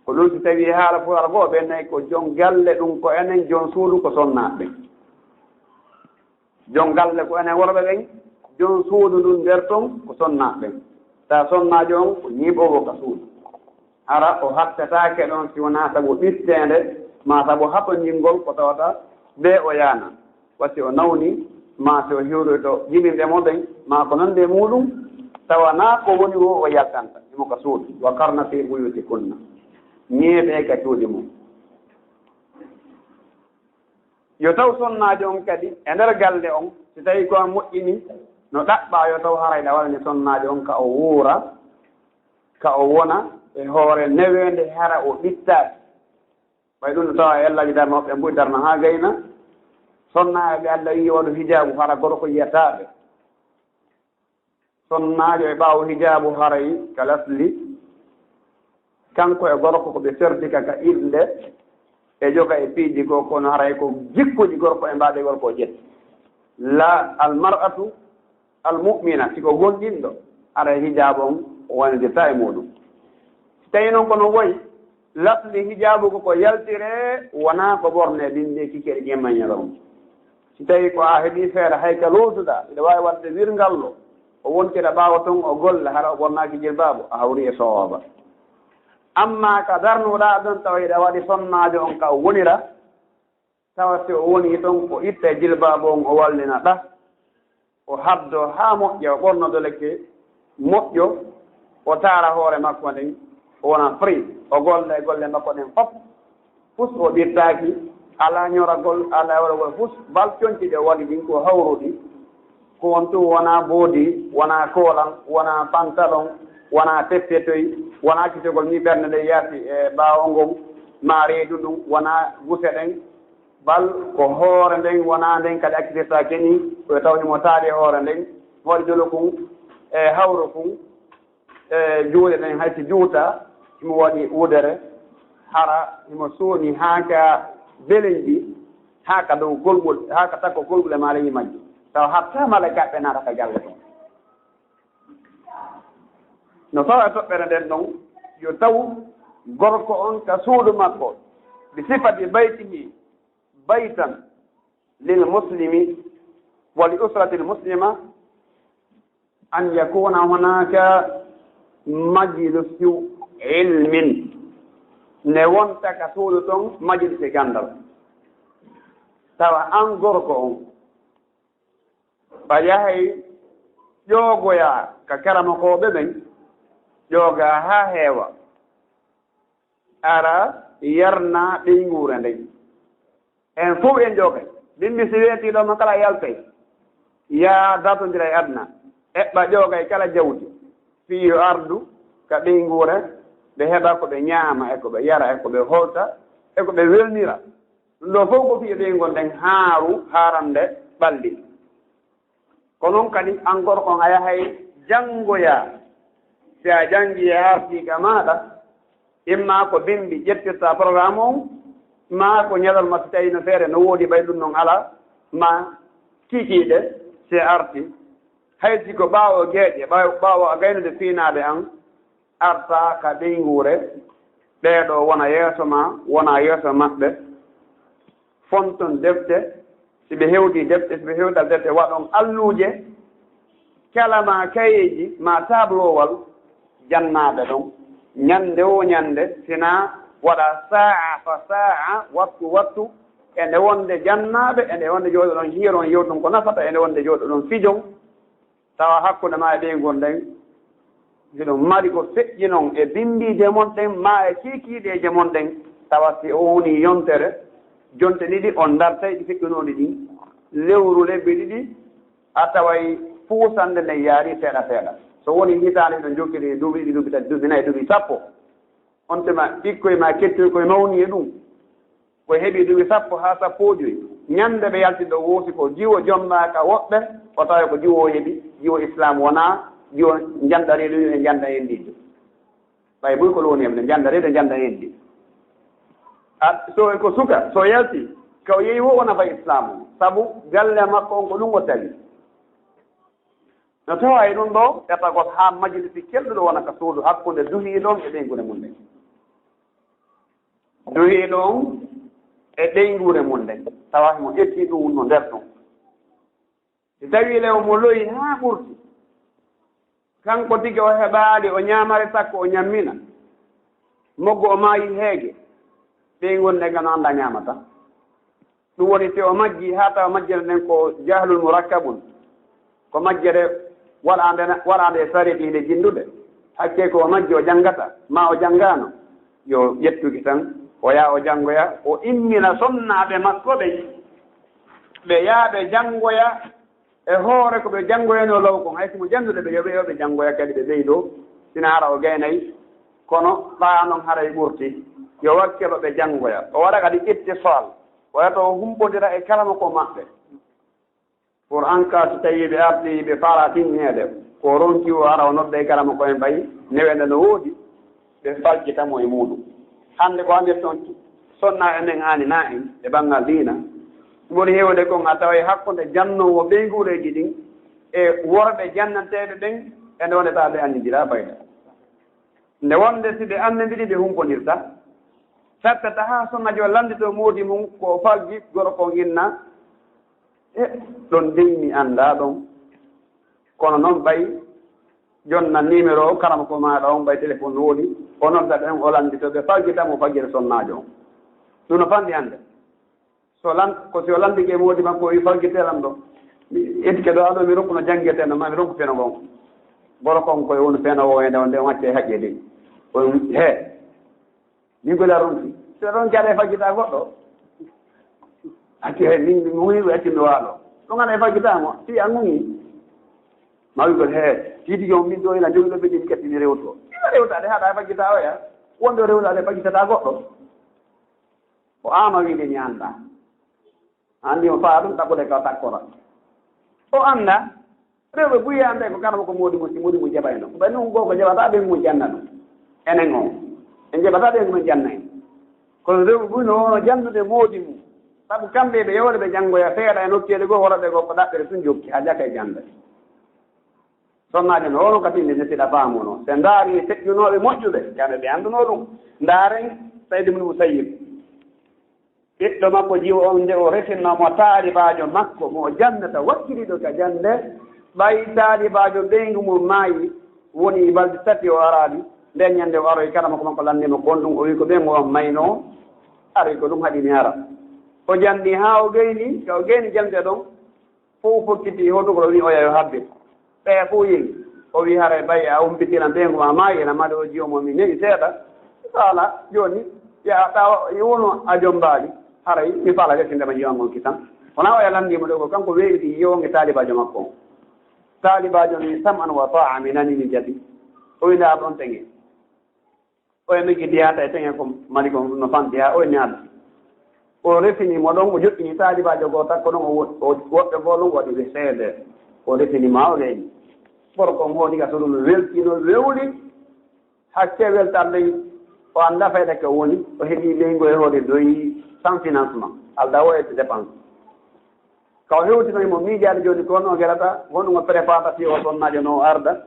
Ko ɗum si tawii haala Pulaar goo, ɓen nayi ko jon galle, ɗum ko enen, jon suudu ko sonnaaɓe ɓen. Jon galle ko enen worɓe ɓen, jon suudu ndun nder ton ko sonnaaɓe ɓen. Tawa sonnaajo on ko ñiiɓoowo ka suudu. Hara o hattetaake ɗon si wonaa sabu ɓitteende, maa sabu hatonjingol ko tawata ɓe o yaana. Wasi o nawni, maa si o hiwroyto jibinɓe mo ɓen, maa ko nande e muuɗum, tawa naa ko woni woo o yaltanta, himo ka suudu. Wa qarna fi buyutikunna. Ñeeɓee ka cuuɗi mum. Yo taw sonnaajo on kadi e nder galle on, si tawii ko an moƴƴini, no ɗaɓɓaa yo taw haray ɗa waɗani sonnaajo on ka o wuura, ka o wona e hoore neweende hara o ɓittaaki. Ɓay ɗum no tawa e ellaaji darnooɓe ɓen buy darna haa gayna. Sonnaaɓe Allah wi'i waɗu hijaabu hara gorko yiyataa ɓe. Sonnaajo e ɓaawo hijaabu haray ka lasli. Kanko e gorko ko ɓe serdika ka inɗe. E joga e piiji goo kono haray ko jikkuji gorko e mbaade gorko o ƴetti. La almar'atu almu'mina, si ko gomɗinɗo, haray hijaabu on o wonditaa e muuɗum. Si tawii non ko no woyi, lasli hijaabu ko ko yaltiree, wonaa ko ɓornee ɗin ɗe kikere ƴemma ñalawma. Si tawii ko a heɓii feere, hay ka lootuɗaa, hiɗa waawi waɗde wirngallo, o wontira ɓaawo ton, o golla, hara o ɓornaaki jilbaabu, a hawri e sowooba. Ammaa ka darnuɗaa ɗon, tawa hiɗa waɗi sonnaajo on ka o wonira, tawa si o wonii ton, o itta e jilbaabu on, o wallina ɗa, o haddoo haa moƴƴa, o ɓornodoo lekke moƴƴo, o taara hoore makko nden, o wona free, o golla e golle makko ɗen fof. Fus o ɓirtaaki, alaa ñoragol, alaa waɗagol fus, bal conci ɗe o waɗi ɗin ko hawruɗi. Ko on tun wonaa boodi, wonaa koolan, wonaa pantalon, wonaa teppetoy, wonaa accitagol ni ɓernde nden yaasi e ɓaawo ngon, maa reedu ndun, wonaa guse ɗen, bal ko hoore nden wonaa nden kadi accitirtaake ni, ko taw himo taari e hoore nden, waɗi dolo kun, e hawro kun, e juuɗe ɗen hay si juuta, himo waɗi wudere, hara himo suuni haa ka belenji, haa ka dow golgol, haa ka takko golgol e maaleeji majji. Tawa hatta malaykaaɓe naata ka galle ton. No tawa e toɓɓere nden ɗon, yo taw Gorko on ka suudu makko, bi sifati baytihi baytan lil muslimi wa li usratil muslima, an yakuna hunaka majlisu ilmin, ne wonta ka suudu ton majlisi ganndal, tawa an gorko on a yahay ƴoogoyaa ka karamokooɓe ɓen, ƴoogaa haa heewa, ara yarnaa ɓeynguure nden. En fow en ƴoogay. Min mi si weetii ɗoo mo kala yaltay, yaa dartondira e aduna, eɓɓa ƴoogay kala jawdi, fii yo ardu ka ɓeynguure, ɓe heɓa ko ɓe ñaama e ko ɓe yara e ko ɓe holta e ko ɓe welnira. Ɗum ɗoo fow ko fii e ɓeynguure nden haaru haarande ɓalli. Ko non kadi an gorko on a yahay janngoyaa. Si a janngii e artiika maaɗa, imma ko bimmbi ƴettirta programme on, maa ko ñalorma si tawii no feere no woodi ɓay ɗum non alaa, maa kiikiiɗe si a arti. Hay si ko ɓaawo geeƴe, ɓaawo, ɓaawo a gaynude fiinaaɓe an, arta ka ɓeynguure, ɓee ɗoo wona yeeso maa, wona yeeso maɓɓe, fonton defte, si ɓe hewtii defte, si ɓe hewtaali defte, waɗon alluuje, kala maa kayeeji, maa tablowal, jannaaɓe ɗon, ñannde woo ñannde, si naa waɗa saa'a fa saa'a, wattu wattu, e nde wonde jannaaɓe, e nde wonde jooɗoɗon hiiron yewton ko nafata, e nde wonde jooɗoɗon fijon, tawa hakkunde maa e ɓeynguure nden, hiɗon mari ko feƴƴinon e bimmbiije mon ɗen, maa e kiikiiɗeeje mon ɗen, tawa si o wonii yontere, jonte ɗiɗi on dartay ɗi feƴƴunooɗi ɗin, lewru, lebbi ɗiɗi, a taway fuusannde nden yaarii seeɗa seeɗa. So wonii hitaande hiɗon jokkiri duuɓi ɗiɗi, duuɓi tati, duuɓi nayi, duuɓi sappo, on tuma ɓikkoy maa kettoy koye mawni e ɗum. Ko heɓi duuɓi sappo haa sappo e joy. Ñande ɓe yalti ɗo woosi ko jiwo jommaaka woɓɓe, o tawa ko jiwo o heɓi, jiwo Islaam wonaa jiwo njanda reedu e njanda hendiijo. Ɓay buy ko ɗum woni heɓde njanda reedu e njanda hendi. A, so ko suka, so yalti, ka o yehi wo o nafa Islaam o. Sabu galle makko on ko ɗum o tawi. No tawa e ɗum ɗo, ƴatagol haa majlisi kelɗuɗo wona ka suudu hakkunde duhiiɗo on e ɓeynguure mum nden. Duhiiɗo on e ɓeynguure mum nden, tawa himo ƴetti ɗum no nder ɗum. Si tawii le omo loyi haa ɓurti, kanko tigi o heɓaali, o ñaamare sakko, o ñammina, moggo o maayi heege, ɓeynguure nden ka no annda ñaamata. Ɗum woni si o majjii haa tawa majjere nden ko jahlun murakkabun, ko majjere waɗaande, waɗaande e sareeji hinde jinndude, hakkee ko o majji o janngata, maa o janngaano, yo ƴettuki tan, o yaha o janngoya, o immina sonnaaɓe makko ɓen, ɓe yaha ɓe janngoya e hoore ko ɓe janngoyanoo law kon. Hay si mo janndude ɓe, yo ɓe, yo ɓe janngoya kadi ɓe ɓeydoo, sina hara o gaynay, kono ɓaa non haray ɓurti, yo wakkilo ɓe janngoya. O waɗa kadi ittisal, o yahata o humpondira e kala mo ko maɓɓe. Pour en cas si tawii ɓe artii ɓe faalaa tinneede, ko ronki o ara o nodda e kala mo ko en mbayi, newende no woodi, ɓe faljita mo e muuɗum. Hannde ko anndirton sonnaaɓe men aani naa en e banngal diina. Ko ɓuri heewde kon a taway hakkunde jannoowo ɓeynguureeji ɗin e worɓe jannanteeɓe ɓen e nde wonde tawa ɓe anndidiraa fayda. Nde wonde si ɓe anndidiri ɓe humpondirta, sattata haa sonnaajo lannditoo moodi mum ko o falji gorko inna, e ɗon dey mi anndaa ɗon. Kono noon ɓay jonna numéro o, karamoko maaɗa on, ɓay téléphone no woni, o nodda ɓen, o lannditoo ɓe, faljita mo fajjere sonnaajo on. Ɗum no fanɗi hannde. So lan-, ko si o lanndike moodi makko, o wi faljitee lan ɗo. Mi etike ɗo, aɗo mi ronkuno janngetee no, ma mi ronku feno ngon. Gorko on koye woni feno o, ende on nde on acce haƴƴe dey. On, he. Min gola ronki. So ronki aɗa e fajjita goɗɗo. Acci he, min, min ŋuŋi, acci mi waalo. Ɗum aɗa e fajjita mo, si a ŋuŋi. Ma wi gol, he, tiidi jom min ɗo ina jogi ɗo ɓe ɗin ketti mi rewto. Ina rewtaade haɗa e fajjita oya. Wonde o rewtaade fajjitata goɗɗo. Ko aan o wiide mi anndaa. Anndi mo faa ɗum ɗaɓɓude ka takkora. O anndaa. Rewɓe buy annda ko kala ko moodi mo, si moodi mo jaɓayno. Ko ɓay noon goo ko jaɓata ɓen mo janna ɗum. Enen on. En jaɓata ɓen mo janna en. Kono rewɓe buy no woono jannude moodi mum. Sabu kamɓe ɓe yewde ɓe janngoya seeɗa e nokkeeli goo, worɓe goo ko ɗaɓɓere tun jokki, haa jaka e jannde. Sonnaajo no, ono ka tindi ne siɗa faamuno. Ɓe ndaari feƴƴunooɓe moƴƴuɓe, kamɓe ɓe annduno ɗum. Ndaaren Sayd ibn Musayyib. Ɓiɗɗo makko jiwo on, nde o resinno mo taalibaajo makko, mo o janndata, wakkiliiɗo ka jannde, ɓay taalibaajo ɓeyngu mum maayi, woni balɗe tati o araali. Nden ñannde o aroyi, kala mo ko makko lanndii mo ko on ɗum, o wi ko ɓeyngu on mayno, aroyi ko ɗum haɗi mi ara. O janni haa o gayni, ka o gayni jannde ɗon, fow fokkiti hootugol, o wi oya yo habbit. Ɓeya fow yehi. O wi haray ɓay a umpitiran ɓeyngu ma maayi, ena maɗo o jiwo mo mi ne'i seeɗa. Faala, jooni, ya tawa, wonu a jombaali. Haray mi faala resinde ma jiwan ngon kisan. Wona oya lanndii mo ɗo ko kanko weeɓiti jiwo on e taalibaajo makko on. Taalibaajo ni sam'an wa ta'a, mi nani mi jaɓi. O wi ndaa ɗon teŋe. Oya migi diya tay teŋe ko mali ko no fanti haa oya ñaami. O resini mo ɗon, o joɗɗini taalibaajo goo tan, ko ɗon o wo-, o woɓɓe goo ɗon waɗi ɓe seede. O resini ma o reeni. Gorko on hoodi ka suudu no welti, no wewli. Hakke weltaade o anndaa fayda ka woni, o heɓi leyngol e hoore doyi sans financement. Aldaa o e dépense. Ka o hewtinoyi mo miijaade jooni ko honno o gelata, honɗum o prépare fii o sonnaajo no o arda.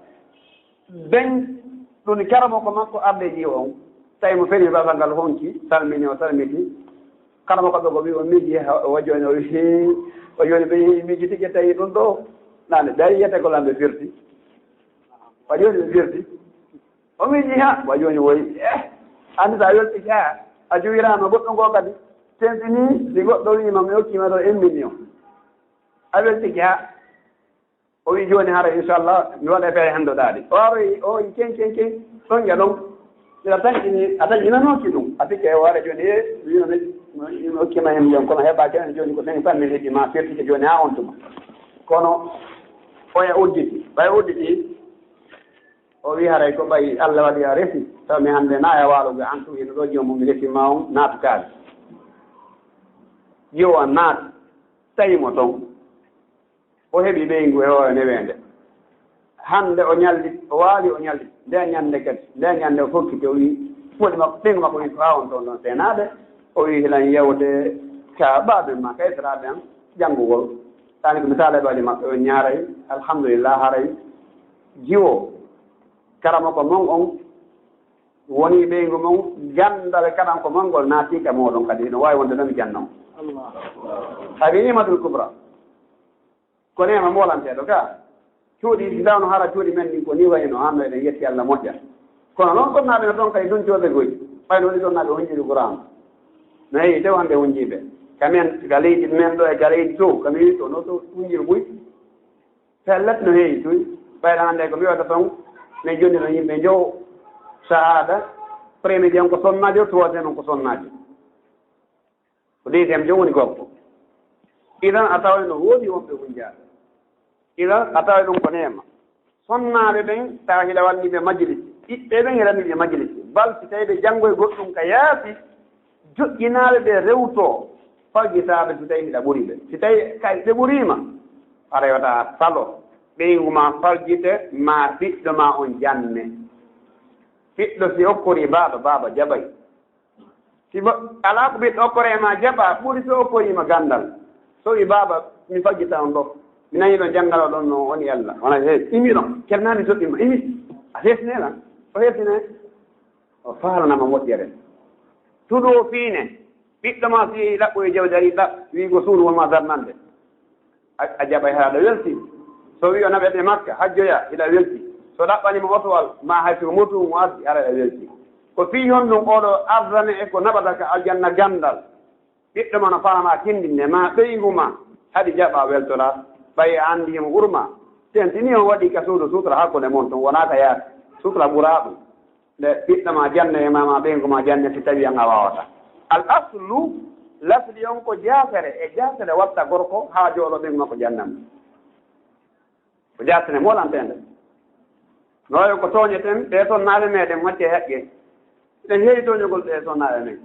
Ben ɗum karamoko makko arde jiwo on. Tawi mo feni basal ngal honki, salmini o salmiti. Karamoko ɓe ko wi o miiji ha o jooni o wi, o jooni ɓe yehi miijitike tawi ɗum ɗo. Nane dari yiyete ko lamɓe firti. Wa jooni ɓe firti. O miiji ha, wa jooni woyi. Eh, anndi so a weltike ha, a juwiraama goɗɗo ngoo kadi. Tentini, si goɗɗo wiima mi hokkii ma ɗo un million. A weltike ha. O wi jooni hara inchallah, mi waɗa feere hannde ɗaali. O aroyi, o wi ken, ken, ken, ɗon ja ɗon. Ila tanƴini, a tanƴinanooki ɗum. A sikke o ara jooni, e, wiino mi, mi hokkii ma hen million, kono heɓaaki hen jooni ko ɗen tan mi heɓi ma firtike jooni ha on tuma. Kono, oya udditi, ɓay udditi, o wi haray ko ɓay Allah waɗi a resi, taw mi hannde na e waalo ga an tu hino ɗo joomum mi resi ma on naatu kaali. Jiwo an naati, tawi mo ton. O heɓi ɓeyngu e hoore neweende. Hannde o ñalli, o waali o ñalli. Nde ñannde kadi, nde ñannde o fokkiti o wi, moɗi makko, ɓeyngu makko wi ko ha on ton ɗon seenaaɓe. O wi hilan yewde ka baaben ma, ka esiraaɓe an, janngugol. Taani ko mi taala e ɓaali maɓɓe, on ñaaray, alhamdulillah, haray jiwo. Karamoko mon on woni ɓeyngu mon, ganndal kaɗan ko mon ngol naati ka mooɗon kadi, hino waawi wonde noon mi janna on. Habi ni'matul kubra. Ko neema moolanteeɗo ka. Cuuɗi, si ndawno hara cuuɗi men ɗin ko ni wayno, hanno eɗen yetti Allah moƴƴa. Kono noon sonnaaɓe no toon kay duncooɓe goy. Ɓay no woni sonnaaɓe hunjiiɓe Qur'aan. No heewi tew hannde hunjiiɓe. Ka men, ka leydi men ɗo e ka leydi to, ka mi wi to, no to hunjiiɓe buy. Pellet no heewi tuy. Ɓayla hannde ko mi waɗata toon, min jonnino yimɓe njowo sahaada, premier jam ko sonnaajo, troisième on ko sonnaajo. Ko deuxième jam woni gorko. Idan a taway no woodi wonɓe hunjaaɓe. Idan a taway ɗum ko neema. Sonnaaɓe ɓen tawa hiɗa wanni ɓe majalis. Ɓiɓɓe ɓen hiɗa wanni ɓe majalis. Bal si tawi ɓe janngoy goɗɗum ka yaasi, joƴƴinaaɓe ɓe rewtoo, faljitaaɓe si tawi hiɗa ɓuri ɓe. Si tawi kay ɓe ɓuriima, a rewata a salo. Ɓeyngu ma faljite, ma ɓiɗɗo ma on janne. Ɓiɗɗo si okkori baaba, baaba jaɓay. Si ba, alaa ko ɓiɗɗo okkore ma jaɓa, ɓuri so okkoriima ganndal. So wi baaba, mi faljita on ɗo. Mi nani ɗon janngal o ɗon no woni Yalla. Wona he, imi ɗon. Kernaami toɗɗi ma, imi. A hesne lan. O hesne. O faalanama moƴƴere. Tudu o fiine. Ɓiɗɗo ma si yehi ɗaɓɓo e jawdi ari ɗaɓ, wi ko suudu won ma darnande. A, a jaɓay hara aɗa welti. So wi o naɓete Makka, hajjoya, hiɗa welti. So ɗaɓɓani mo otowal, ma hay so motu mo addi, hara aɗa welti. Ko fii honɗum oɗo ardane e ko naɓata ka aljanna ganndal? Ɓiɗɗo ma no faalana tindinde ma ɓeyngu ma, haɗi jaɓa weltora, ɓay a anndi himo ɓurma. Tentini on waɗi ka suudu sutra hakkunde mon tun, wonaa ka yaasi. Sutra ɓuraa ɗum. Nde ɓiɗɗo ma janne e mama ɓeyngu ma janne si tawi an a waawata. Al aslu, lasli on ko jaasere, e jaasere watta gorko haa jooɗo ɓeyngu makko jannam. Ko jaasere molanteende. No wawi ko tooñeten, ɓe sonnaaɓe meɗen, macce haqqe. Eɗen heewi tooñugol ɓe sonnaaɓe men.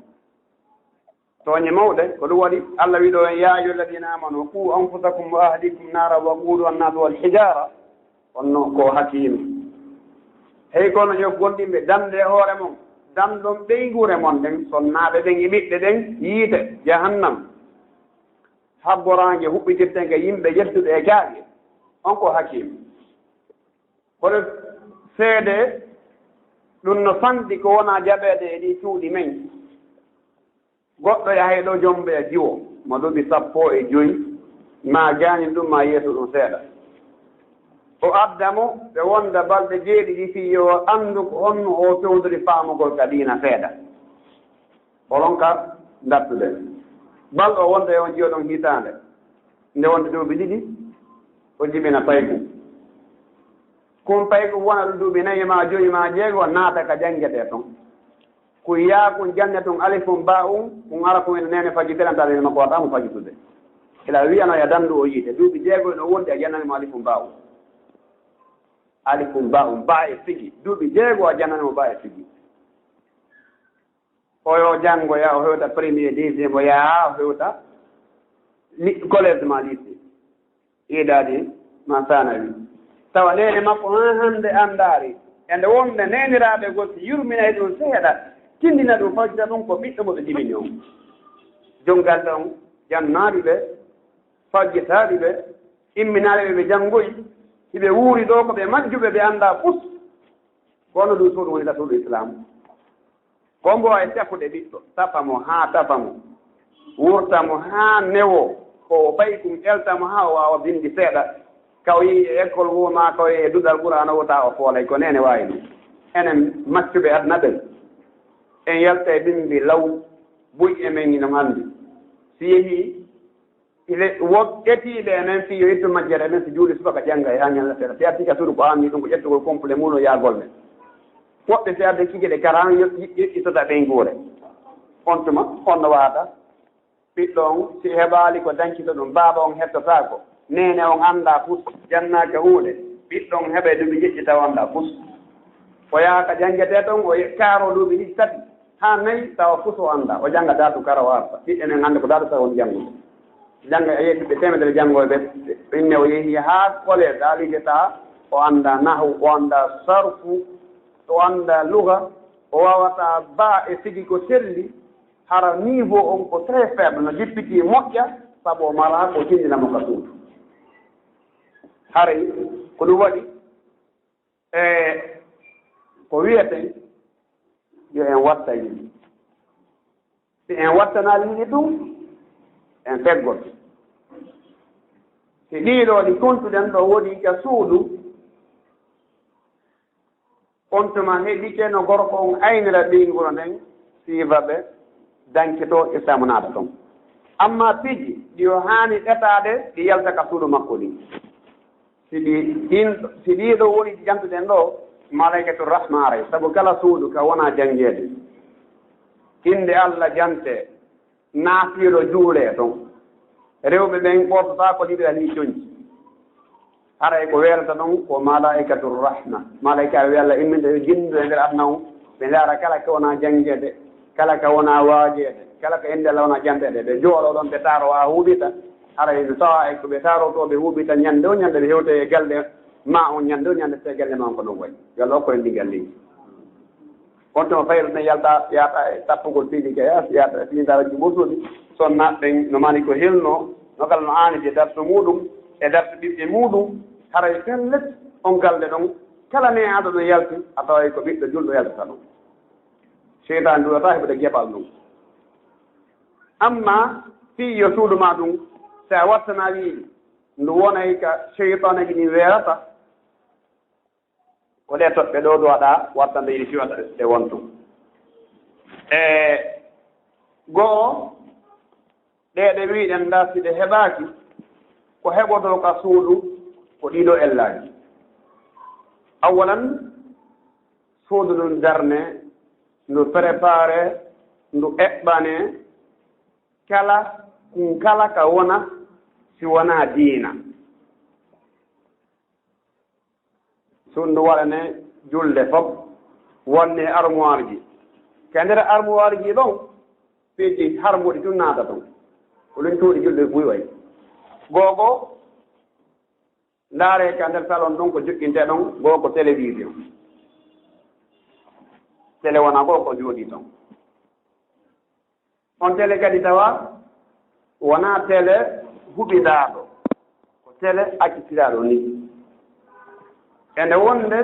Tooñe mawɗe, ko ɗum waɗi Allah wi ɗo, "Ya ayyuhalladhina amanu, qu anfusakum wa ahlikum nara wa quduha annasu wal hijara." Honno ko hakiima. Hey kono yo gomɗinɓe, dande hoore mon, dandon ɓeynguure mon ɗen, sonnaaɓe ɓen e ɓiɓɓe ɓen, yiite jahannam. Habboraange huɓɓitirten ka yimɓe yettuɓe e kaaƴe. On ko hakiima. Hono seede ɗum no fanɗi ko wona jaɓeede e ɗii cuuɗi men. Goɗɗo yaha e ɗo jombo e jiwo mo duuɓi sappo e joy, ma gaanin ɗum ma yeeso ɗum seeɗa. O adda mo ɓe wonda balɗe jeeɗiɗi fii yo anndu ko honno o fewndori faamugol ka diina seeɗa. Oɗon ka ndattude. Balɗo wonda e on jiwo ɗon hitaande. Nde wonde duuɓi ɗiɗi, o jibina paygu. Kun paygu wona ɗum duuɓi nayi ma joyi ma jeego naata ka janngetee ton. Kun yaa kun jannge tun alifun ba'un, kun ara kun ina neene fajjitira ndaa neene makko wata mo fajjitude. Ila wi'ano ya dandu o yiite. Duuɓi jeego no wondi a jannani mo alifun ba'un. Alifun ba'un, ba e sigi. Duuɓi jeego a jannani mo ba e sigi. O yo janngo ya, o hewta premier, deuxième, o yaha, o hewta li-, collège ma lycée. Idaade ma sanawi. Tawa neene makko haa hannde anndaari. E nde wonde neeniraaɓe goo si yurminay ɗum seeɗa, tindina ɗum, fawjita ɗum ko ɓiɗɗo mo ɓe jibini on. Jom galle on, jannaaɗi ɓe, fawjitaaɗi ɓe, imminaaɗi ɓe, ɓe janngoyi, hiɓe wuuri ɗoo ko ɓe majjuɓe, ɓe anndaa fus. Kono ɗum suudu woni ka suudu Islaam. Ko mbo wawi tafude ɓiɗɗo, tafa mo haa tafa mo, wurta mo haa newoo, ko o fayi ɗum, elta mo haa o waawa binndi seeɗa. Ka o yehi e école woo maa ka o yehi e duɗal Qur'aana woo, taa o foolay, ko neene waawi ɗum. Enen maccuɓe aduna ɓen, en yalta e binndi law, buy e men ino anndi. Si yehii Ile wo ƴetiiɓe e men fii yo ittu majjere e men, si juuli subaka jannga e haa ñalla seeɗa. Si artii ka suudu ko aanni ɗum ko ƴettugol complet muuɗum yaagol men. Woɓɓe si arde kikiɗe kara han yo-, yo-, yoɓɓitota ɓeynguure. On tuma, on no wahata. Ɓiɗɗo on, si heɓaali ko dancito ɗum, baaba on hettotaako. Neene on anndaa fus, jannaaka huunde. Ɓiɗɗo on heɓay duuɓi jeɗɗi tawa anndaa fus. O yaha ka janngetee ton, o ye-, kaaroo duuɓi ɗiɗi, tati. Haa nayi, tawa fus o anndaa, o jannga daadu kara o arta. Ɓiɓɓe men hannde ko daadu tawa woni janngude. Jannga, a yi'ay ɓiɓɓe teemedere janngooɓe, ɓe inne o yehi haa kole daalii de taa o anndaa nahwu, o anndaa sarfu, o anndaa lugha, o waawataa baa e sigi ko selli, hara niveau on ko très faible, no jippitii moƴƴa, sabu o maraa ko tindina mo ka suudu. Haray ko ɗum waɗi, e ko wiyeten, yo en watta yimɓe. Si en wattanaali yimɓe ɗum, en feggoto. Si ɗii ɗoo ɗi kontuɗen ɗoo woni ka suudu, on tuma heɓike no gorko on aynira ɓeynguure nden, siiba ɓe, dancito, Islaamu naata ton. Amma piiji ɗi o haani ɓetaade, ɗi yalta ka suudu makko ɗin. Si ɗi, ɗin, si ɗii ɗoo woni ɗi jantuɗen ɗoo, malaykatu rahma aray, sabu kala suudu ka wonaa janngeede. Innde Alla jantee, naafiiɗo juulee ton. Rewɓe ɓen ɓortotaako ɗiɗo e nii conci. Haray ko weelata ɗon ko malaa'ikatu rahma. Malaa'ikaaɓe ɓe Alla imminte ɓe jinndude e nder aduna on, ɓe ndaara kala ka wonaa janngeede, kala ka wonaa waajeede, kala ka innde Alla wonaa janteede. Ɓe jooɗoo ɗon, ɓe taaroo haa huuɓita. Haray no tawaa e ko ɓe taarotoo, ɓe huuɓita ñannde woo ñannde, ɓe hewta e galle ma on ñannde woo ñannde, so e galle ma on ko ɗon wayi. Yo Alla okku en ɗi galleeji. On tuma fayre ɗen yalta, yaata e tappugol piiji ka yaasi, yaata e piiji daraji ɓurtuɗi. Sonnaaɓe ɓen no mari ko helnoo, no kala no aanidi e darsu muuɗum, e darsu ɓiɓɓe muuɗum, haray pellet on galle ɗon, kala ne'aaɗo ɗon yalti, a taway ko ɓiɗɗo julɗo yaltata ɗon. Seytaane duwataa heɓude geɓal ɗum. Amma fii yo suudu maa ɗum, si a wattanaali ndu wonay ka seytaaneeji ɗin weerata, ko ɗee toɓɓe ɗoo duwaɗaa wattande ɗi siwata ɗe wontu. E goo, ɗee ɗe wi'ɗen ndaa si ɗe heɓaaki, ko heɓotoo ka suudu ko ɗii ɗoo ellaaji. Awalan, suudu ndun darnee, ndu préparé, ndu eɓɓanee, kala, kun kala ka wona si wonaa diina. Suudu ndu waɗanee julde fof, wonnee armoire ji. Ka nder armoire ji ɗon, piiji harmuɗi tun naata ton. Ko ɗun cuuɗi julde buy wayi. Goo goo, ndaaree ka nder salon ɗon ko joƴƴintee ɗon, goo ko télévision. Télé wona goo ko jooɗii ton. On télé kadi tawa wonaa télé huɓindaaɗo, ko télé accitiraaɗo nii. E nde wonde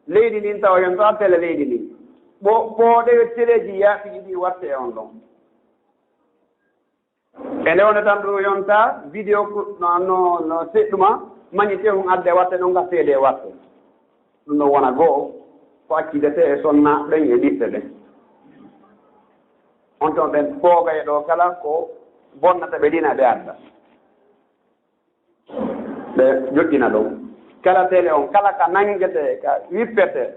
leydi ndin tawa yonta tele leydi ndin, ɓo ɓooɗe teleeji yaaɓiɗi ɗi watte e on ɗon. E nde wonde tan ɗum yonta vidéo no no no seɗɗuma mañi te hum adde watte ɗon ka seede watte. Ɗum ɗon wona goo ko accide te e sonna ɗen e ɓiɓɓe ɓen. On ton ɓen pooga e ɗo kala ko bonnata ɓe dina ɓe adda. Ɓe joƴƴina ɗum. Kala tele on kala ka nanngete ka wippete,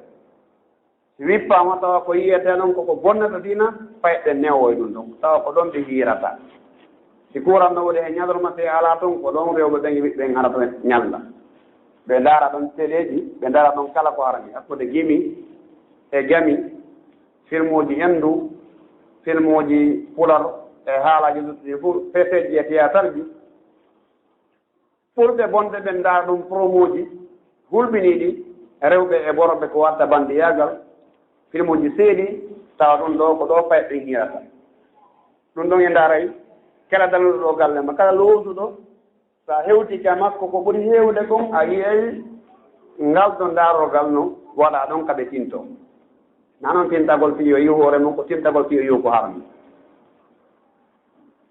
si wippaama tawa ko yiyetee noon koko bonnata diina, fayɓe newoy ɗum ɗon tawa ko ɗon ɓe hiirata. Si kuuran no woni e ñalorma si alaa toon ko ɗon rewɓe ɓen e ɓiɓɓe ɓen harata ñalla. Ɓe ndaara ɗon teleeji, ɓe ndaara ɗon kala ko harani hakkunde gimi e gami, filmuuji henndu, filmuuji pular e haalaaji luttuɗi fof, feeseeji e tiyaatarji. Ɓurɓe bonde ɓen ndaara ɗum promooji hulɓiniiɗi rewɓe e worɓe ko watta bandiyaagal, filmuuji seedi, tawa ɗum ɗo ko ɗo fayɓe hiirata. Ɗum ɗon e ndaaray kala danuɗo ɗo galle ma, kala lootuɗo, so a hewtike e makko ko ɓuri heewde kon a yiyay ngal ɗo ndaarorgal no waɗa ɗon ka ɓe tinto. Na noon tintagol fii yo yiw hoore mum ko tintagol fii yo yiw ko harmi.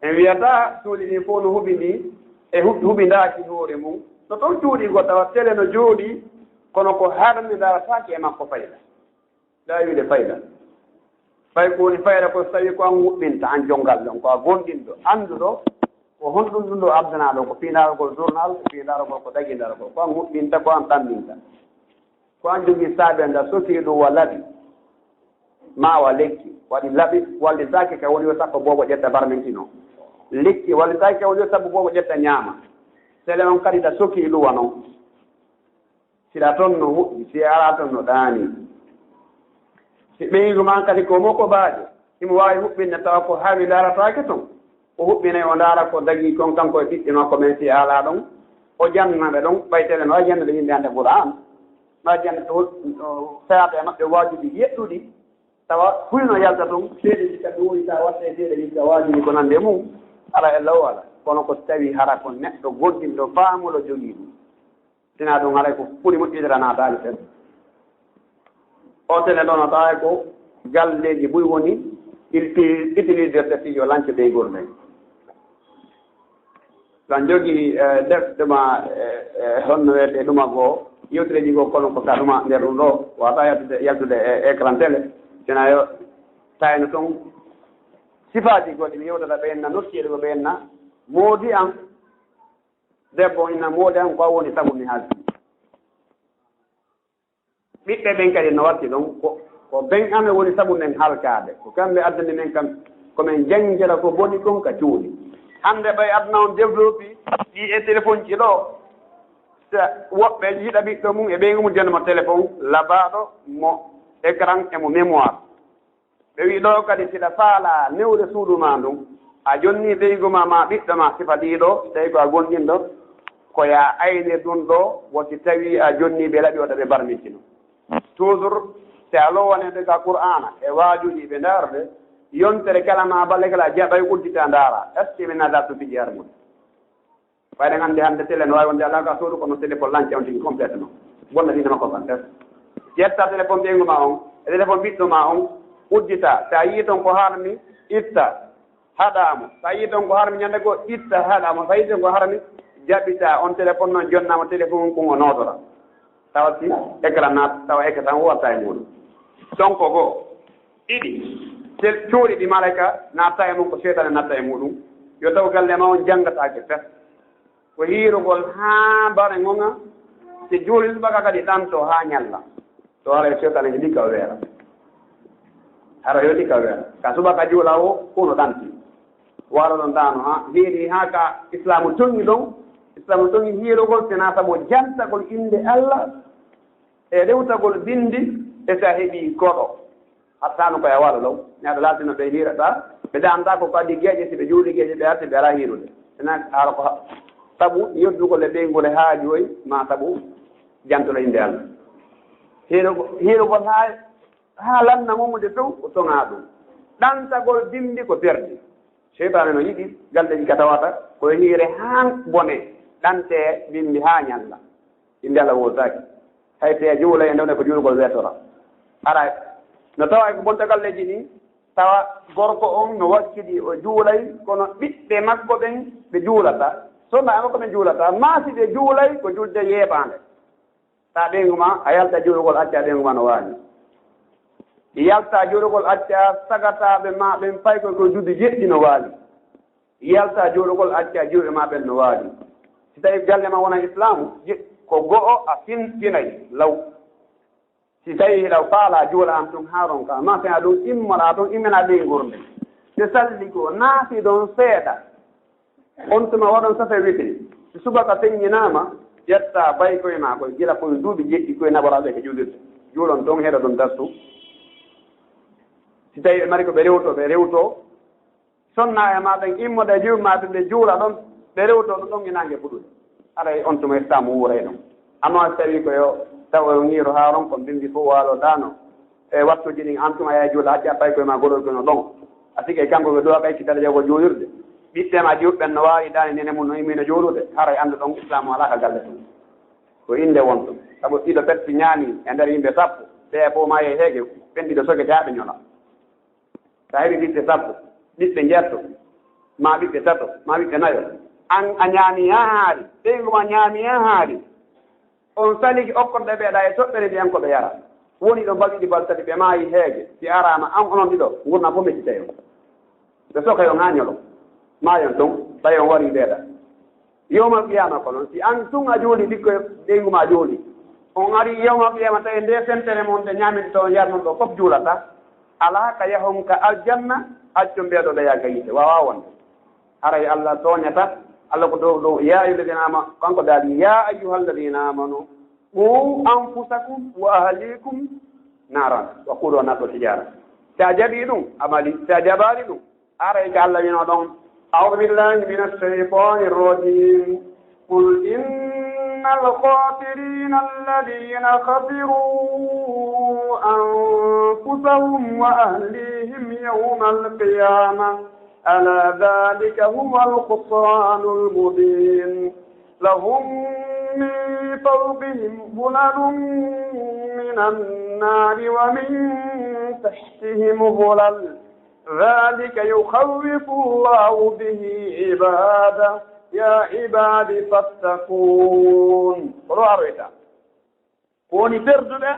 En wiyata cuuɗi ɗin fof no huɓindii e huɓindaaki hoore mum. No toon cuuɗi goo tawa tele no jooɗii kono ko harmi ndarataake e makko fayda. Ɗa wiide fayda. Fay ko woni fayda ko so tawii ko an huɓɓinta an jonngal ɗon ko a gomɗinɗo annduɗo ko honɗum ɗum ɗo addanaa ɗo ko piindaragol journal ko piindaragol ko dagindaragol ko an huɓɓinta ko an ɗamminta. Ko an jogii saabe nda sokii ɗum wa laɓi. Ma wa lekki waɗi laɓi wallitaaki ka woni yo sappo boobo ƴetta barmintino. Lekki wallitaaki ka woni yo sappo boobo ƴetta ñaama. Sele on kadi da sokii luwa non. Siɗa ton no huɓɓi si alaa ton no ɗaani. Si ɓeygu ma kadi ko moko baajo himo waawi huɓɓinde tawa ko hawi ndaarataake ton. O huɓɓinay o ndaara ko dagii kon kanko e ɓiɓɓe makko ɓen si alaa ɗon. O janna ɓe ɗon ɓay tele no wawi jannde yimɓe hannde Qur'aan. No wawi jannde to feyaɓe e maɓɓe waajuɗi yeɗɗuɗi. Tawa huyno yalta ton seedeji ka ɗoyi ka watte seedeji ka waajuɗi ko nande mum. Ala e law ala kono ko tawi hara ko neɗɗo goddinɗo faamuɗo jogii ɗum. Sinaa ɗum haray ko ɓuri moƴƴude tan naataali ten. O tene ɗono tawa ko galleeji buy woni ilti utilisirde fii yo lance ɓeygol men. Ɗan jogii defte ma e honno wiyetee ɗuma goo yewtereeji goo kono ko ka ɗuma nder ɗum ɗoo waawata yaltude yaltude e écran télé. Sinaa yo tawino ton sifaaji goɗɗi mi yewtata ɓe enna nokkeeli ko ɓe enna moodi am. Debbo inna moodi am ko a woni sabu mi haalti. Ɓiɓɓe ɓen kadi no watti ɗon ko ko ben amen woni sabu men halkaade ko kamɓe addani men kam ko men jangira ko boni kon ka cuuɗi. Hannde ɓay aduna on développé ɗi e téléphone ji ɗo. Sa woɓɓe yiɗa ɓiɗɗo mum e ɓeygu mum jonnamo téléphone labaaɗo mo écran e mo mémoire. Ɓe wi'i ɗoo kadi siɗa faalaa newre suudu maa ndun, a jonnii ɓeygu maa maa ɓiɗɗo maa sifa ɗii ɗoo, tawi ko a gomɗinɗo, ko yaa aynir ɗun ɗoo, wo si tawii a jonnii ɓe laɓi wota ɓe barmintino. Toujours si a lowanee ɓe ka Qur'aana e waajuuji ɓe ndaarde, yontere kala maa balle kala a jaɓay udditaa ndaaraa, est-ce que mi naatataa to piiji harmude? Fayde hannde hannde tele no waawi wonde alaa ka suudu kono tele ko lance on tigi complètement bonna diine makko kan tes. Ƴetta téléphone ɓeyngu ma on e téléphone ɓiɗɗo ma on uddita si a yii ton ko harmi itta haɗaamo si a yii ton ko harmi ñande goo itta haɗaamo si a yii ton ko harmi jaɓita on téléphone noon jonnaama téléphone on kun o nootora. Tawa si écran naat tawa écran tan watta e muuɗum. Sonko goo ɗiɗi cuuɗi ɗi malaika natta e mum ko seytaane natta e muuɗum. Yo taw galle ma on janngataake fes. Ko hiirugol haa bare ŋoŋa si juuli subaka kadi ɗanto haa ñalla. To hara e seytaane heɓi ka weera. Hara heɓi ka weera ka subaka juula o kuno ɗanti. Waro ɗon daano ha heeri ha ka islamu tongi ɗon. Islamu tongi hiirugol sena sabu jantagol innde allah e rewtagol bindi e sa heɓi koɗo. Hattano koye walo law neɗɗo laltino ɓe hiirata ɓe danta ko ko addi geeƴe si ɓe juuli geeƴe ɓe arti ɓe ala hiirude. Sena hara ko sabu yoddugol e ɓeygol e haajoy ma sabu jantolo innde allah. Hiirugol ha ha lanna mumude few ko toŋa ɗum. Ɗantagol bimbi ko perdi. Seytaane no yiɗi galleeji ka tawata ko e hiire haa bone. Ɗantee bimbi haa ñalla. Bimbi Allah wootaaki. Hay si a juulay e ndewne ko juulugol weetora. Ara, no tawa ko bonta galleeji ɗin, tawa gorko on no wakkili o juulay, kono ɓiɓɓe makko ɓen ɓe juulata, sonnaaɓe makko ɓen juulata, maa si ɓe juulay ko julde yeeɓaande. Sa ɓeyngu ma, a yalta juulugol acca ɓeyngu ma no waali. Yalta juulugol acca sagataaɓe ma ɓen fay ko ko duuɓi jeɗɗi no waali. Yalta juulugol acca juuɓe ma ɓen no waali. Si tawi galle ma wona islaamu, je-, ko go'o a finfinay law. Si tawi hiɗa faala juula an tun haa ronka, ma sen a ɗum immoɗa tun immina ɓeyngu nden. Ɓe salli ko naati ɗon seeɗa. On tuma waɗon safe witiri. Si subaka feññinaama, ƴetta baykoy ma koy gila koy duuɓi jeɗɗi koy naɓoraaɓe ko juulirde. Juulon ton heɗa ɗum dastu. Si tawi ɓe mari ko ɓe rewto, ɓe rewto. Sonna e ma ɓen immoɗe e juuɓe ma ɓe juula ɗon, ɓe rewto ɗum ɗon e naange fuɗude. Haray on tuma islaamu wuuray ɗon. Amma si tawi ko yo taw o ñiiro haa ron kon bimbi fof waalo daano. E wattuji ɗin an tuma yaa juula acca baykoy ma goɗol kono ɗon. A sike kanko ɓe duwa kay kitale jago juulirde. Ɓiɓɓe ma juuɓe ɓen no waawi daani nene mun no immiino juulude. Haray anndu ɗon islaamu alaa ka galle tun. Ko innde won tun. Sabu ɗiɗo pet si ñaami e nder yimɓe sappo, ɓe fof ma e heege, ɓen ɗiɗo soke jaaɓe ñola. Sa heɓi ɓiɓɓe sappo, ɓiɓɓe njeeto, ma ɓiɓɓe tato, ma ɓiɓɓe nayo, an a ñaami haa haari, ɓeyngu ma ñaami haa haari, on saliki okkorɗe ɓeeɗa e toɓɓere mbiyan ko ɓe yara. Woni ɗo balɗi ɗi balɗi tati ɓe maayi heege, si araama an onon ɗiɗo, ngurndan fof mettitay on. Ɓe sokay on haa ñolo, maayon ton, tawi on warii ɓeeɗa. Yawmal qiyaama ko non, si an tun a juuli, ɓikkoy ɓeyngu ma juuli, on ari yawmal qiyaama tawi nde sentere mon nde ñaaminto on yarnon ɗo fof juulata, alaa ka yahon ka aljanna, accon ɓeeɗo ɓe yaha ka yiite, waawaa wonde. Haray Allah tooñata, Allah ko dow dow, yaa ayyuhal ladina ama-, kanko daali, yaa ayyuhal ladina amanu, qu anfusakum wa ahlikum naran, wa quduha annasu wal hijara. Si a jaɓii ɗum, a mali, si a jaɓaali ɗum, Arayka Allah wino ɗon, أعوذ بالله من الشيطان الرجيم. قل إن الخاسرين الذين خسروا أنفسهم وأهليهم يوم القيامة، ألا ذلك هو الخسران المبين. لهم من فوقهم ظلل من النار ومن تحتهم ظلل ذلك يخوف الله به عباده، يا عباد فاتقون. Ko ɗo aroyta. Ko woni perduɓe?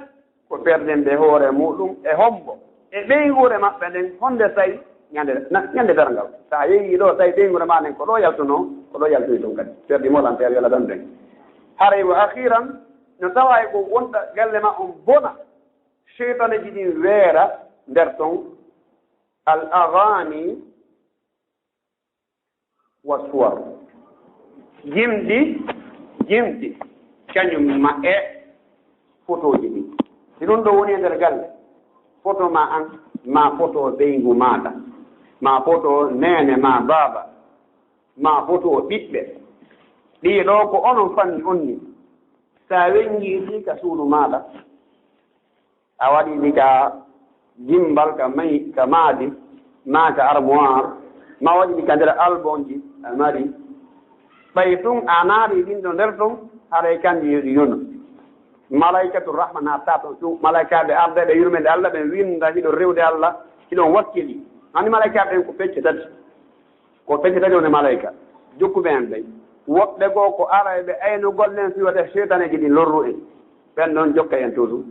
Ko perden ɓe hoore muɗum e hombo? E ɓeynguure maɓɓe nden, honde tawi ñande, na-, ñande darngal. Sa yehi ɗo, tawi ɓeynguure ma nden ko ɗo yaltuno, ko ɗo yaltuni ɗum kadi. Perdi mo lanteer yo Allah dandu en. Haray wa akhiran, no tawa e ko wonta galle ma on bona. Seytaneji ɗin weera nder ton. Al-aghani wa suwar. Jimɗi, jimɗi, kañum ma e fotooji ɗin. Si ɗum ɗo woni e nder galle, foto ma an, ma foto ɓeyngu maaɗa, ma foto neene ma baaba, ma foto ɓiɓɓe. Ɗii ɗo ko onon fanni on ni. Sa weññii ɗi ka suudu maaɗa, a waɗi ɗi ka gimbal, ka may, ka maadi, ma ka armoire, ma waɗi ɗi ka nder albonji, a mari. Ɓay tun a naari ɗin ɗo nder ton, haray kandi yo ɗi yono. Malaykatu rahma natta ton, ɗum malaykaaɓe ardeeɓe yurmeende Allah ɓen winda hiɗo rewde Allah, hiɗon wakkili. Hani malaykaaɓe ɓen ko pecce tati. Ko pecce tati woni malayka. Jokkuɓe en ɓen. Woɓɓe goo ko arayɓe aynugol nen fii wata seytaneeji ɗin lorru en. Ɓen ɗon jokka en toujours.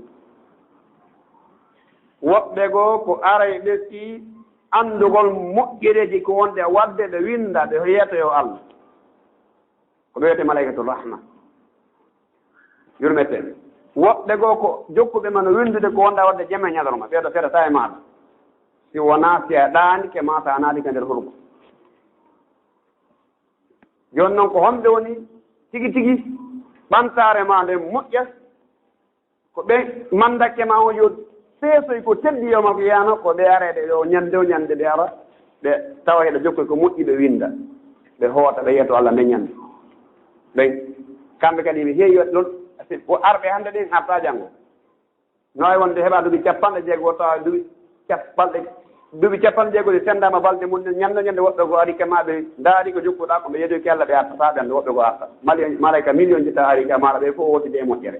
Woɓɓe goo ko arayɓe fii anndugol moƴƴereeji ko wonde e waɗde, ɓe winnda, ɓe yeetoyoo Allah. Ko ɓe wiyetee malaikatul rahma. Yurmetee. Woɓɓe goo ko jokkuɓe ma no winndude ko wonde e waɗde jemma e ñalorma, ɓee ɗoo feɗataa e maaɗa. Si wonaa si a ɗaanike maa si a naatike nder hurgo. Jooni non ko honɓe woni tigi tigi ɓantaare maa nden moƴƴa? Ko ɓe mandakke ma on yo seesoy ko teddi yoma ko yano, ko ɓe areede ɗo ñande o ñande ɓe ara, ɓe tawa hiɗa jokkoy ko moƴƴi ɓe winda, ɓe hoota, ɓe yeto Allah nde ñande. Ɓen, kamɓe kadi ɓe heewi waɗi ɗon, o arɓe hannde ɗen arta janngo. No wawi wonde heɓa duuɓi capanɗe jeego, tawa duuɓi capanɗe, duuɓi capanɗe jeego ɗi sendama balɗe mum, ñande ñande woɓɓe goo ari kama ɓe ndaari ko jokkuɗa ko ɓe yedoyki Allah ɓe artata ɓe annda woɓɓe goo arta. Mali-, malaika million ji tawa ari kama ɓe fof woti de moƴƴere.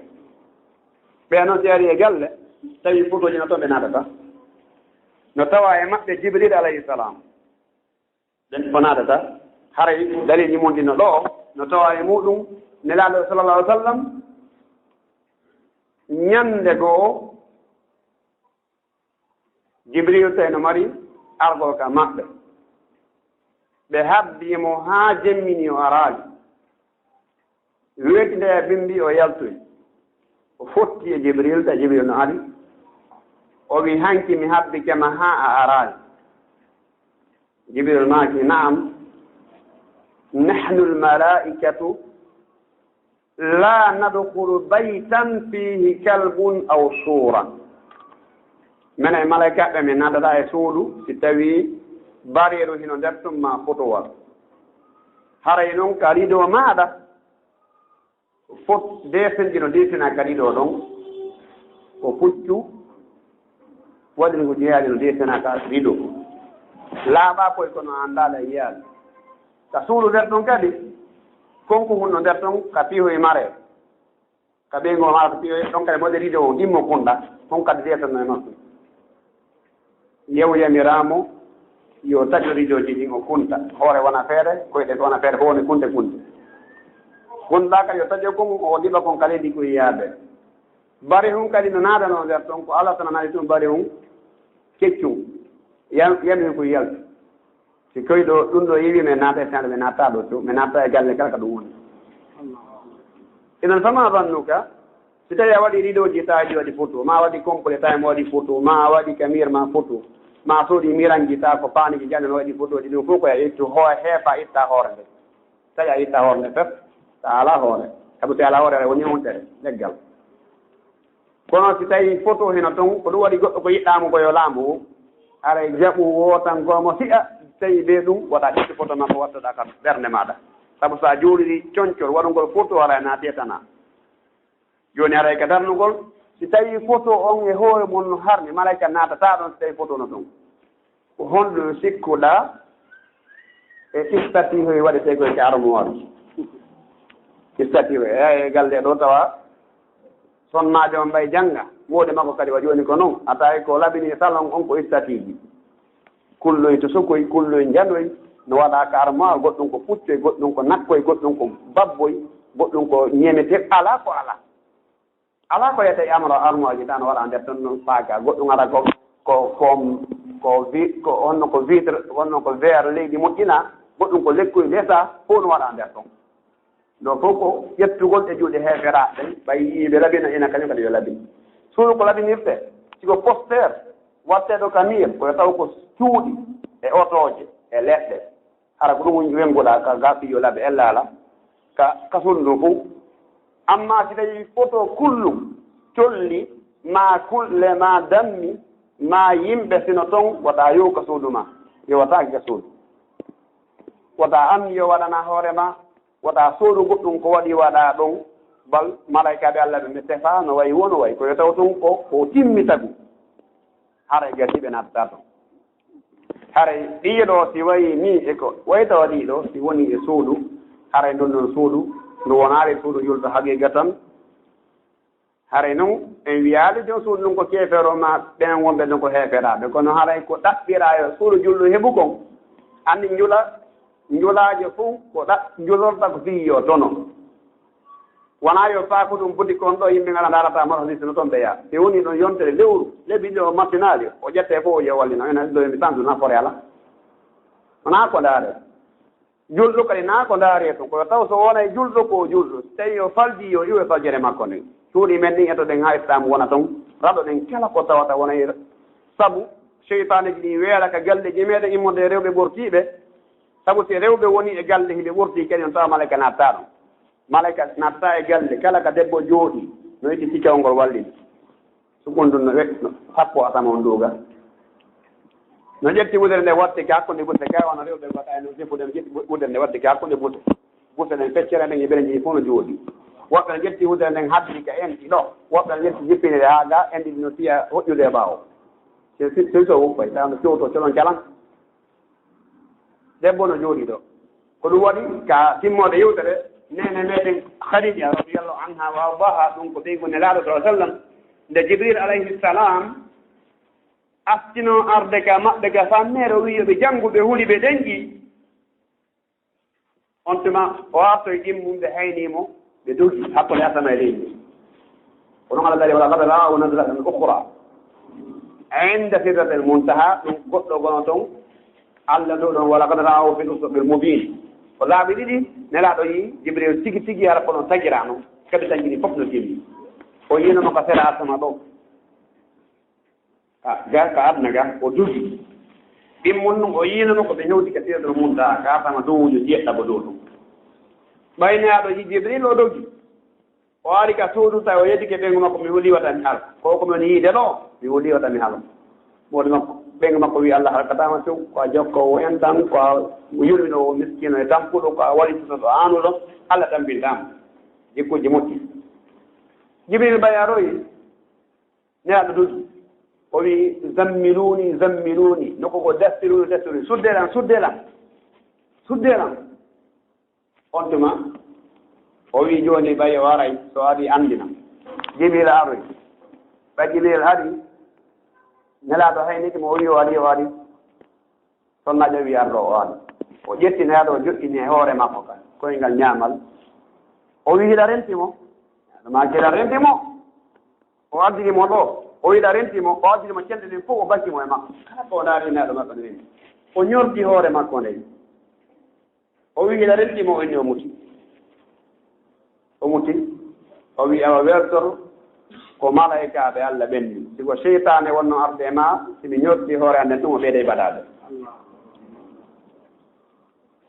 Ɓe noon si ari e galle, tawi fotooji no toon ɓe naatata. No tawa e maɓɓe Jibril alayhi salam. Ɓen ko naatata. Haray dalilji mun ɗin no ɗoo, no tawa e muɗum Nelaaɗo sallallahu alaihi wasallam. Ñande goo, Jibril tawi no mari argol ka maɓɓe. Ɓe habbii mo haa jemmini o araali. Weeti nde bimbi o yaltoyi. O fotti e Jibril, tawi Jibril no ari. O wi, "Hanki mi habbike ma haa a araali." Jibril maaki, "Na'am, nahnu al-malaa'ikatu la nadkhulu baytan fihi kalbun aw suura." Menen e malaykaaɓe, min naatata e suudu si tawii bareeru hino nder tun maa fotowal. Haray non ka rido maaɗa, fot-, deesenji no deesinaa ka rido ɗon, ko puccu waɗi ko jeyaani no deesinaa ka rido. Laaɓaa koy kono anndaa la yiyaali. Ka suudu nder ɗon kadi, konko hunno nder ɗon ka piihoy mare. Ka ɓeyngu maa ko piihoy ɗon kadi mo waɗi rido o, ɗimmo kunɗa, kon kadi deesanno e makko. Yew yamiraamo yo taƴo ridooji ɗin o kunta. Hoore wona feere, koyɗe ko wona feere, ko woni kunte kunte. Kunta kadi yo taƴo kon, o liɓa kon ka leydi ko yiyaaɓe. Bari hun kadi no naadanoo nder ton, ko Alla tan naadi tun bari hun keccun. Yam-, yami ko yalti. Si koy ɗo, ɗum ɗo yewi, mi naata e saaɗa, mi naata ɗo to, mi naata e galle kala ka ɗum woni. Idan fama zannuka, si tawi a waɗi ridoji taji waɗi photo, ma a waɗi complet taji mo waɗi photo, ma a waɗi ka mir ma photo, ma a soodi miranji ta ko paaniji jaɗe no waɗi photo ji, ɗum fof ko a ittu ho-, heefa itta hoore nde. Tawi a itta hoore nde pep, ta ala hoore. Sabu si ala hoore, aɗa woni huntere, leggal. Kono si tawi photo hino ton, ko ɗum waɗi goɗɗo ko yiɗɗaa mo ko yo laamu o, haray jaɓu wootan goomo fi'a, si tawi be ɗum, waɗa ƴetti photo makko wattoɗaa ka ɓernde maaɗa. Sabu so a jooɗiri concol waɗugol photo, haray na tetanaa. Jooni haray ka darnugol, si tawi photo on e hoore mun no harmi, malaika naatataa ɗon si tawi photo no ton. Ko honɗum sikkuɗaa e istati hoy waɗetee koy ka armoire? Istati hoy, eey, e galle ɗo tawa sonnaajo on mbay jannga, moode makko kadi wa jooni ko non. A tawi ko labini salon on ko istatiiji. Kulloy to sokoy, kulloy njanoy, no waɗaa ka armoire, goɗɗum ko puccoy, goɗɗum ko nakkoy, goɗɗum ko babboy, goɗɗum ko ñemete, alaa ko alaa. Alaa ko yiyata e armoire, armoire ji tan waɗa nder ton non paaka. Goɗɗum ara ko, ko, ko, ko vi-, ko honno ko vitre, honno ko verre leydi moƴƴina, goɗɗum ko lekkoy lesa, fof no waɗa nder ton. Ɗo fof ko ƴettugol e juuɗe heeferaaɓe ɓen, ɓay yiiɓe labina ina kañum kadi yo labin. Suudu ko labinirte, siko poster, watteeɗo ka miir, ko yo taw ko cuuɗi e otooje e leɗɗe. Hara ko ɗum woni wenguɗaa ka gaɓi yo laɓe ella ala ka, ka suudu ndu fof. Amma si tawi foto kullum, colli, ma kulle, ma dammi, ma yimɓe sino ton, wata yo ka suudu ma, yewataake ka suudu. Wata an yo waɗana hoore ma, wata soodu goɗɗum ko waɗi waɗa ɗon, bal malaykaaɓe Alla ɓe, ɓe tefa no wayi wono wayi, ko yo taw ton ko, ko timmi tagu. Haray gasi ɓe nattata ton. Haray ɗiiɗo si wayi ni e ko wayta waɗi ɗo, si woni e suudu, haray ndun non suudu, ndu wonaali suudu julɗo haqiiqatan. Haray non en wiyaali jon suudu ndun ko keefeero ma ɓen wonɓe ɗon ko heeferaaɓe, kono haray ko ɗaɓɓiraa yo suudu julɗo heɓu kon. Anndi njula, njulaaje fof ko ɗa-, njulorta ko fii yo tono. Wonaa yo faaku ɗum buti kon ɗo yimɓe ngara ndaarata mara hisi no toon ɓe yaa. Si woni ɗon yontere lewru, lebbi ɗo matinaaji, o ƴette fof o yiya wallino. Ena ɗo mi santu nafoore ala. Wonaa ko ndaare. Julɗo kadi naa ko ndaare ton. Ko yo taw so wonay julɗo ko julɗo. Si tawi o falji yo iwo e faljere makko nden. Cuuɗi men ɗin eto ɗen haa Islaam wona ton. Raɗo ɗen kala ko tawata wonay sabu seytaaneji ɗin weera ka galleji meɗen immorde e rewɓe ɓortiiɓe. Sabu si rewɓe woni e galle hiɓe ɓortii kadi on tawa malaika naattaa ɗon. Malaika naattaa e galle, kala ka debbo jooɗii, no itti sikkewol ngol wallini. Sukun ɗum no we-, no sappo asama on duuga. No ƴetti wudere nde watti ka hakkunde buse, kay wano rewɓe mbaɗa e no defude, no ƴetti wudere nde watti ka hakkunde buse. Buse ɗen feccere nden e ɓeɗe njeyi fof no jooɗii. Woɓɓe no ƴetti wudere nden haddi ka enɗi ɗo, woɓɓe no ƴetti jippinire haa ga enɗi no tiya hoƴƴude e ɓaawo. Se, se, se so wuppay, tawa no cowto colon calan. Debbo no jooɗii ɗo. Ko ɗum waɗi ka timmoode yewtere, neene meɗen Khadija radiyallahu anha wa ardaha, ɗum ko ɓeyngu Nelaaɗo sallallahu alaihi wasallam, Nde Jibril alayhi salam astino arde ka maɓɓe ka fanneere, o wi'i yo ɓe janngu, ɓe huli, ɓe ɗenƴi. On tuma o artoyi ɗimmun, ɓe hayni mo, ɓe dogi hakkunde asama e leydi. Ko ɗum Allah daali, "Wa laqad ra'ahu nazlatan ukhra inda sidratil muntaha." Ɗum goɗɗo gono toon, Allah ɗo ɗon, "Wa laqad ra'ahu fil ufuqil mubin." Ko laabi ɗiɗi Nelaaɗo yi Jibril tigi tigi, hara kono tagiraano, kadi tagiri fof no timmi. O yiino mo ka sera asama ɗo. Ah, ga ka aduna ga, o dogi. Ɗimmun nun o yiino mo ko ɓe hewti ka sidratul muntaha, ka asama dowujo jeeɗiɗaɓo dow ɗum. Ɓay Nelaaɗo yi Jibril, o dogi. O ari ka suudu, tawi o yeddike ɓeyngu makko, "Mi huli wata mi hal. Ko ko mi woni yiide ɗo, mi huli wata mi hal." Moodi makko, ɓeyngu makko wi, "Allah halkataama few, ko a jokkoowo en tan, ko a yurminoowo miskiino e tampuɗo, ko a walituɗo ɗo aanuɗo, Allah tampintaama." Jikkuuji moƴƴi. Jibril ɓay aroyi, Nelaaɗo dogi. O wi, "Zammiluni, zammiluni." Nokku ko, "Dassiruni, dassiruni. Sudde lan, sudde lan. Sudde lan." On tuma, o wi, "Jooni ɓay o aray, so ari anndina." Jibril aroy. Ɓay Jibril ari, Nelaaɗo haynike mo, o wi, "O ari, o ari." Sonnaajo wi, "Arɗo o ari." O ƴetti Nelaaɗo, o joɗɗini e hoore makko ka koyngal ñaamal. O wi, "Hiɗa renti mo?" Nelaaɗo maaki, "Hiɗa renti mo." O addini mo ɗo, o wi, "Hiɗa renti mo?" O addini mo cenɗe ɗen fof, o bakki mo e makko. Kala ko o ndaari Nelaaɗo makko ne renti. O ñordi hoore makko nden. O wi, "Hiɗa renti mo?" O inni, o muti. O muti. O wi, "Awa weltor ko malaykaaɓe Allah ɓen ni. Si ko seytaane wonno arde e ma, si mi ñordi hoore an nden ɗum, o ɓeydey baɗaade."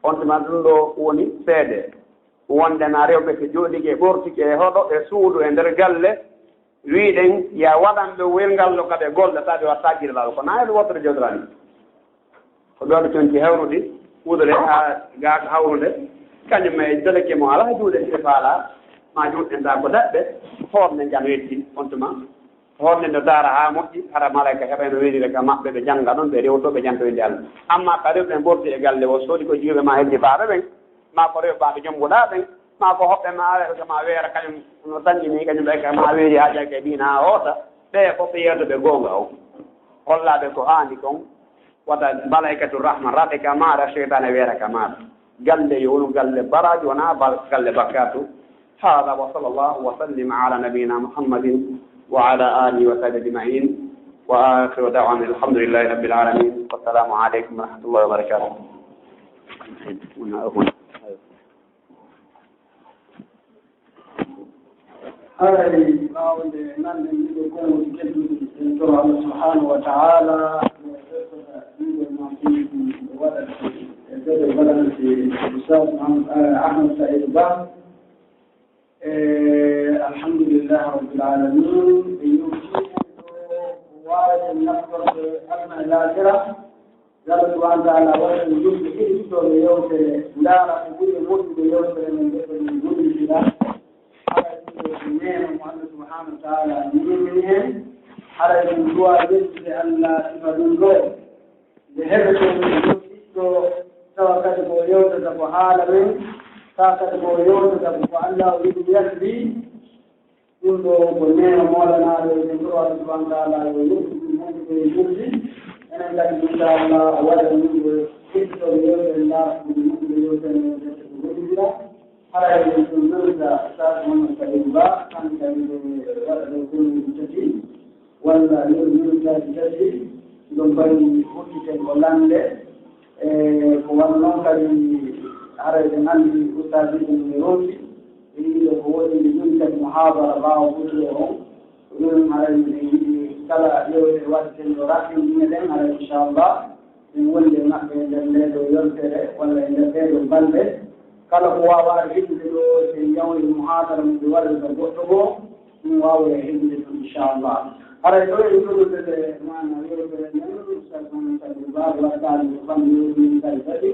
On tuma ɗum ɗo woni seede. Wonde na rewɓe so jooɗike, ɓortike e hoɗo, e suudu, e nder galle, wiɗen, "Ya waɗan ɓe welngal ɗo ka ɓe golla, tawi ɓe watta gila laaɗo." Ko na e ɓe wottore jooɗorani. Ko ɓe waɗa conci hawrude, wudore haa gaaka hawrude, kañum e dalake mo alaa juuɗe ɗiɗi faala, ma juuɗe nda ko daɗɓe, hoorne njan wetti, on tuma, hoorne no daara haa moƴƴi, hara malaika heɓa no welira ka maɓɓe, ɓe jannga ɗon, ɓe rewto, ɓe janto inde Allah. Amma ka rewɓe mborti e galle o, soodi ko jiwɓe ma heddi faaɓe ɓen, ma ko rewɓe ɓe jombuɗa ɓen, ma ko hoɓɓe ma, rewɓe ma weera kañum no tanƴini, kañum ɓe ka ma weeri haa jagge diina haa hoota, ɓe fof ɓe yeeto ɓe goonga o. Hollaaɓe ko haandi kon, wata malaikatu rahma raɓe ka maaɗa, seytaane weera ka maaɗa. Galle yo wonu galle baraaji, wona bal-, galle bakkaatu. Hada wa sallallahu wa sallim ala nabiyina Muhammadin wa ala alihi wa sahbihi ajma'in. Wa akhiru da'wana alhamdulillahi rabbil alamin. Wassalamu alaikum wa rahmatullahi wa barakatuh. Haray ɓaawo nde nanɗen ɗiɗo konguɗi tedduɗi, en toro Allah subhanahu wa ta'ala yo ɓesdata ɗiɗo ma konguɗi o waɗa e ɓeɗe waɗanɓe Oustaz Mouhamed, eh, Ahmed Saïd Ba. E alhamdulillahi rabbil alamin. Ɓe yewtii ɗo ko waawde naftorde aduna e laakira. Yalla subhanahu wa ta'ala waɗan yimɓe heɗitooɓe yewtere, ndaara ko ɓuri moƴƴude yewtere men, nde ɓe men gollidira. Hara ɗum ɗo ko neema mo Allah subhanahu wa ta'ala neemini en. Hara ɗum duwa yettude Allah sifa ɗum ɗo. Nde heɓete ɗum ɗo ɓiɗɗo, tawa kadi ko yewtata ko haala men, tawa kadi ko yewtata ko ko Allah o yiɗi yalli. Ɗum ɗo ko neema moolanaaɗo e ɗum ɗo Allah subhanahu wa ta'ala yo yettu ɗum moƴƴude e julde. Enen kadi, inchallah, o waɗa yimɓe heɗitooɓe yewtere, ndaara ko ɗum moƴƴude yewtere, yewtere ko hollira. Hara eɗen ɗum nanta Oustaz Mouhamed Saïd Ba, kanko kadi ɓe waɗa ɗo gollol tati, walla ɗo minutaaji tati, ɗum bari hokkiten ko lannde. E ko wano noon kadi, hara eɗen anndi Oustaz ɗum ne ronki, ɓe yiɗi ko woɗi nde ɗum kadi muhabara ɓaawo ɓurɗo on. Ko ɗum hara eɗen yiɗi kala yewtere waɗeten ɗo raɓɓinɗine ɗen, hara inchallah. Ɗum wonde maɓɓe e nder ndee ɗoo yontere walla e nder ɗee ɗoo balɗe. Kala ko waawaa heɓude ɗoo, so en yawri muhaadara mo ɓe waɗata goɗɗo goo, ɗum waaway heɓude ɗum, inchallah. Haray ɗoo en ɗonude ɓe maana yewtere nden, Oustaz Mouhamed Saïd Ba waɗataani ko fanni yewtere kadi kadi.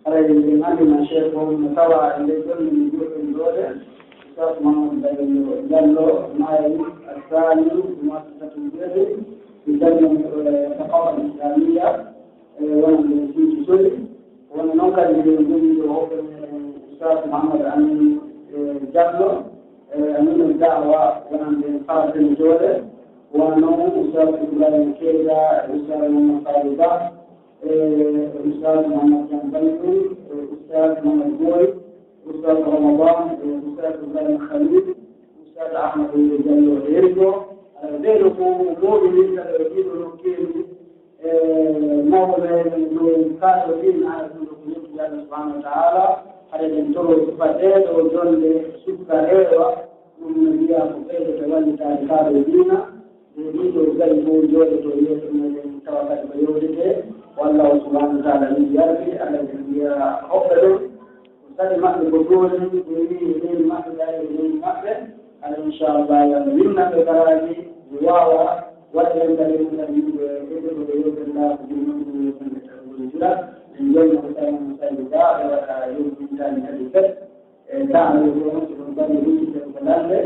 Haray en anndina Cheikh o no tawa e nder ɗonne min joɗɗen ɗoo ɗe. Oustaz Mouhamed Baylo Diallo, Naayib Assani, Muassasatul Birri, ɓe janngo, eh, Thaqafa Islamiyya, eh, wonande Sinthiou Soli. Woni noon kadi, mbiɗen jogii ɗo hoɓɓe men, Oustaz Mouhamed Amin, eh, Diallo, eh, Aminul Da'wa, wonande Faradel Joole. Wano Oustaz Ibrahima Keita, Oustaz Mamadou Fadou Ba, e Oustaz Mamadou Diagne Bantou, e Oustaz Mamadou Boye, Oustaz Ramadan, e Oustaz Ibrahima Khalil, Oustaz Ahmadou Diallo e Yergo. Aɗa ɓeeɗo ko mawɓe min kala e ɗiɗo nokkeeli, e mawɓe no kaɗo ɗin, aɗa ɗum ko yettude Allah subhanahu wa ta'ala. Haɗa ɗen toro suka ɗeeɗo jonde suka heewa. Ɗum no wiya ko ɓeydo to wallitaade kaaɗo diina. E ɗiɗo gari fof jooɗoto yeeso meɗen tawa kadi ko yewtete. Wallahu subhanahu wa ta'ala min yardi, Allah ɓe mbiya hoɓɓe ɗon. Ko sari maɓɓe ko doole, ɓe wi'i e leydi maɓɓe, ɓe ari e leydi maɓɓe. Aɗa inchallah yo Allah winna ɓe garaaji, ɓe waawa waɗde en kadi, en kadi yimɓe ɓe ɓe ɓe yewtata ko ɗum ɗum yewtande tan woni jula. En jonni ko tawi mo tawi ga ɓe waɗa yewtintani kadi fet. E taano yo ɗon so ɗon bari ruttide ko lande,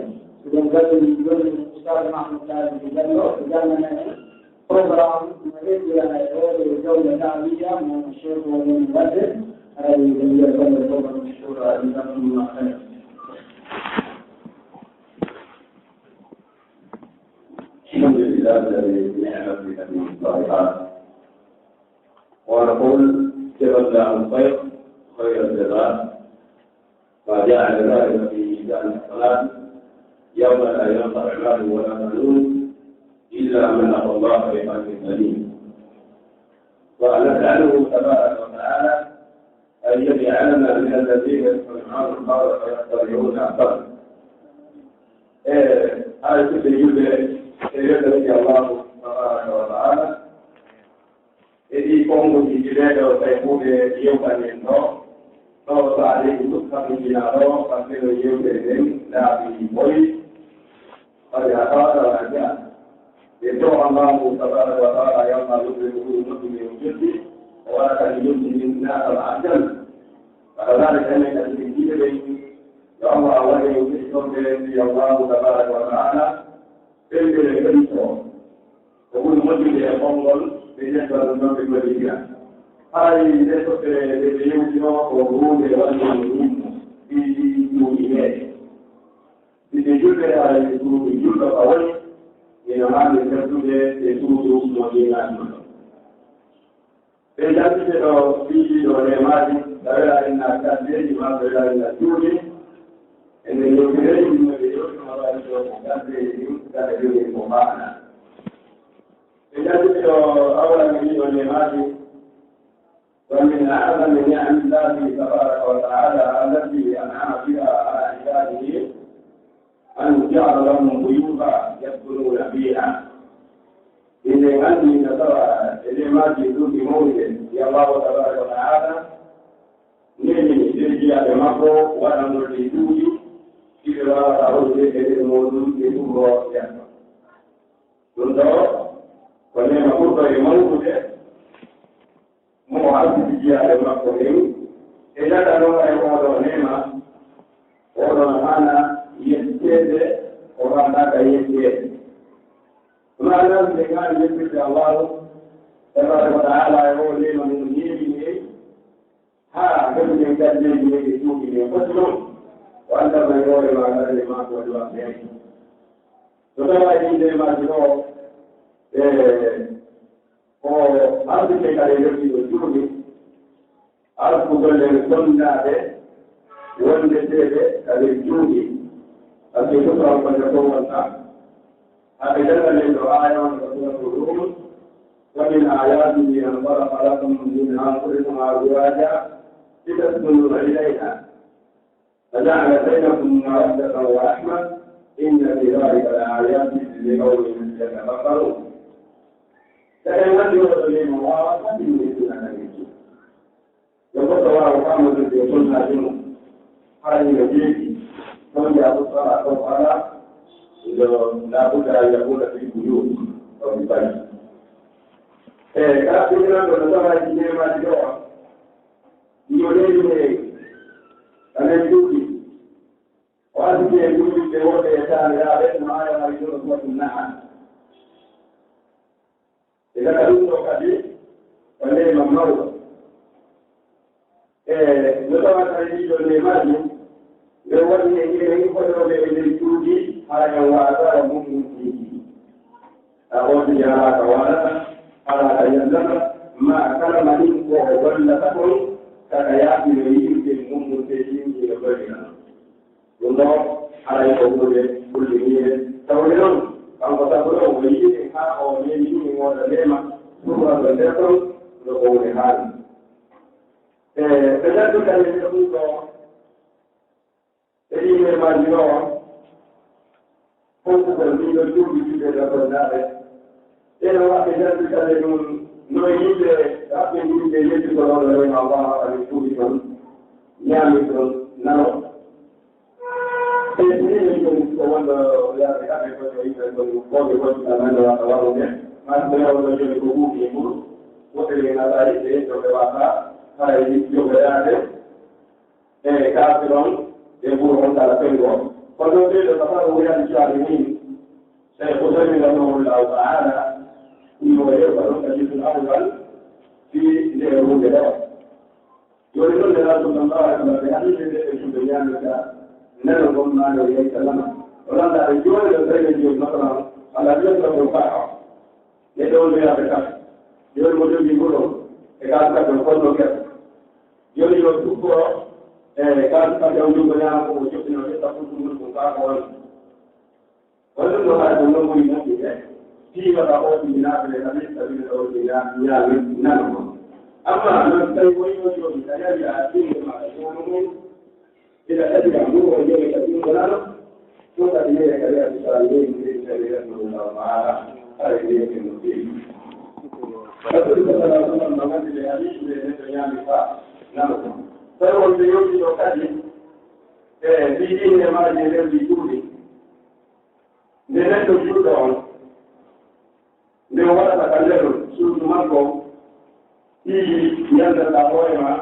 so ɗon bari jonni Oustaz Mahmoud Tali Diallo, ɓe jangana en programme no heddira e oɗo jawle tawiya mo Cheikh o woni wadde. Haray ɓe mbiya golle fof no shukra, jazakumullah khair. الحمد لله الذي بنعمته تتم الصالحات. ونقول جزا الله الخير خير الجزاء، ما جعل ذلك في ميزان الحسنات يوم لا ينفع مال ولا بنون إلا من أتى الله بقلب سليم. ونسأله تبارك وتعالى أن يجعلنا من الذين يستمعون القول فيتبعون أحسنه. E ay suɓe julɓe, e weltanike Allahu tabaraka wa taala e ɗi konguji ɗi ɓeɗo tawi ɓuuɓe yewtani en ɗo. Ɗo saade ɗi ɗum haɓɓinjina ɗo, parce que no yewtere nden laaɓi boyi. Kadi a tawata wona jeya. Ɓe to Allahu tabaraka wa taala yalna luɓe ko ɓuri moƴƴude o jotti, o waɗa kadi jotti min natal aljanna. Kala laare kene kadi ɓe jiiɓe ɓen, yo Allah waɗe o jotti ɗon ɓe, yo Allahu tabaraka wa taala ɓen ɓe ɓe ɗon to. Ko ɓuri moƴƴude e konngol, ɓe ƴetta ɗum ɗon ɓe gollidira. Haray nde toɓɓere nde ɓe yewtino ko huunde wallinde ɗum ɗi ɗi ɗi ɗi ɗi. Ɓiɓɓe julɓe, haray ko ɗum julɗo ka woni, ina haani heddude e suudu mo diina julɗo. Ɓe jantite ɗo piiji ɗo neemaaji, tawira inna kalleeji ma, tawira inna juuɗe, e nde yewtireeji ɗum ɓe yewti ma waɗi ɗo ko kalleeji ɗum, kala jogi ko maana. Ɓe jantite ɗo awla mi ɗiɗo neemaaji, ومن أعظم نعم الله تبارك وتعالى التي أنعم بها على عباده أن جعل لهم بيوتا يسكنون فيها. Inde nganndi no tawa e neemaaji ɗuuɗi mawɗi ɗi Allahu tabaraka wa taala neemini ɓe jiyaaɓe makko, waɗangol ɗi duuɗi ɗi ɓe waawata hoɗude e nder muuɗum, ɓe ɗum ɗo yahta. Ɗum ɗo ko neema ɓurɗo e mawɗude. Mo o arsiki jiyaaɓe makko ɓen, e daga noon e oo ɗoo neema, oo ɗoo no haana yetteede, o haanaaka yetteede. Ɗum haanaaka ɓe haani yettirde Allaahu tabaaraka wa ta'aala e oo neema mum neemini en, haa heɓuɗen galleeji men e cuuɗi men foti noon, o anndanno e hoore maa galle maa ko waɗi waɗde heen. So tawaa e ɗii neemaaji ɗoo, e Ko arsike kadi yettiiɗo juuɗe, arsugol en sonndaaɓe wondeteeɓe kadi juuɗe, parce que fof ko wonta. Haa ɓe jannganen ɗo aaya on ko Suuratul Ruum, ومن آياته أن خلق لكم من أنفسكم أزواجا لتسكنوا إليها. وجعل بينكم مودة ورحمة إن في ذلك لآيات لقوم يتفكرون. Kadi wonde oɗo neema waawata ɗum yettude Annabiijo. Yo goɗɗo waaw faamnude e sunnaaji mum. Haray no jeeɗi, ɗon jaabu sala ɗo fala, ɗo laabuɗa yahuuda fi buyuti, ɗo mi bari. E kala ɓiɗɗo no tawaji neemaaji ɗo, Yo leydi he, amen duuɗi. O additi en ɗum ɓiɓɓe worɓe e taaniraaɓe, no aaya may ɗo no foti na'a. E daga ɗum ɗo kadi, o neema mawɗo. E no tawata e ɗiɗo neemaaji, nde woni e enen hoɗooɓe e nder cuuɗi, haa en waasa o mum mum ɗiɗi. A on yaaraaka waɗata, haɗaaka yallata, ma kala ma ɗin ko o gollata kon, kaka yaafino yimɓe mum, mum ɓe yimɓe no gollirano. Ɗum ɗoo, haray ko huunde kulliniinde. Tawde noon, kanko sabu ɗoo, o yiɗi haa o neemi ɗum, o wooda neema, surraɗo nder ɗon, no ko woni haali. E, ɓe ngaddu kadi e ɗum ɗoo, e ɗii neemaaji ɗoo, fonkugol ɗii ɗoo cuuɗi juulde e gonnaaɓe. Ɓeen waɗɓe ngaddu kadi e ɗum, no yimɓe raɓɓindirɓe yettugol on ɗoo neema Allah, haɗa ɓe cuuɗi ɗon, ñaami ɗon, nano. Ɓe tini min ɗum ko wonɗo yaade kamɓe ko yo yimɓe ko ɗum ko ɓe woni ka men wata waɗude. Man ko yawno joni ko ɓuuɓi e ɓuru. Woɓɓe ɓe ngala yiɓɓe to ɓe wata haray jogo yaade. E kaasi ɗon ɓe ɓuru on kala fengo. Kono ɓe ɗo kafa o wiyani caali min. E ko sami la ɗum Allah ta'ala. Ɗum o yew ka ɗon ka jisul awwal. Fi nde e hunde ɗo. Jooni noon, Nelaaɗo sallallahu alaihi wasallam, ɓe hannde ɓe ɓe julɓe ñaamirta, nano gom maano yeyta lama. O lanta ɓe jooni ɗo tawi ɓe jooni masalan, ala wiyata ko fa'a. Neɗɗo on wiyaɓe kaf. Jooni mo jogii ngol on, e gal kaf on fonno ker. Jooni yo sukko, e gal kaf on junngo ñaamo ko o joɓɓino ƴetta fulfulde mum ko fa'a ko on. Wonɗum no haɗa ɗum no ɓuri moƴƴude, fii wata o ɗum naatale kadi, sabi no ɗum ñaami nano. Amma non tawi woni o jooɗi, ka yari a ɗum ma ka jooɗo mum, ila kadi ka mum o jooɗi ka ɗum nano, ɗum kadi yere kadi a bisara yeri ɗum kadi resno ɗum law maara, haɗa yeri ɗum no feewi. Rasul sallallahu alaihi wasallam no wonde ɓe ari ɓe neɗɗo ñaami fa nano. Tawi wonɓe yewti ɗo kadi, e mbiɗi e maaji e nder ɗi ɗuuɗi. Nde neɗɗo juulɗo on, nde o waɗata ka nder suudu makko, fii yandata hoore ma,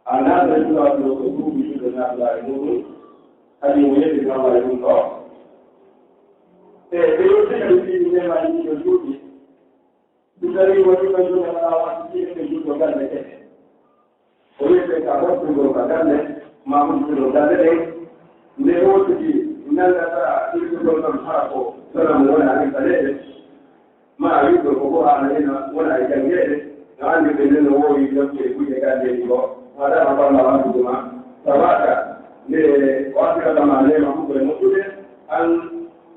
a naata juulɗo ɗo ko duuɓi juulɗo naata e muɗum, kadi mo yetti Allah e ɗum ɗo. E ɓe yewtino ɓe fii neema ɗiɗo juulɗi, si tawi woni ko juulɗo alaa waɗi fii ɓe juulɗo galle kese. O wiyete ka hottugol ka galle, ma hottugol galle ɗen. Nde wootigi nanngata irtugol ɗon hara ko sanamu wona e kaleeɗe, ma a wiɗɗo ko Qur'aana ena wona e janngeede, no anndi ɓe nden no woowi jokke e kuyɗe galleeji ko, ma dama balla wattude ma, tawaaka nde o artirata ma neema huɓɓo e moƴƴude, an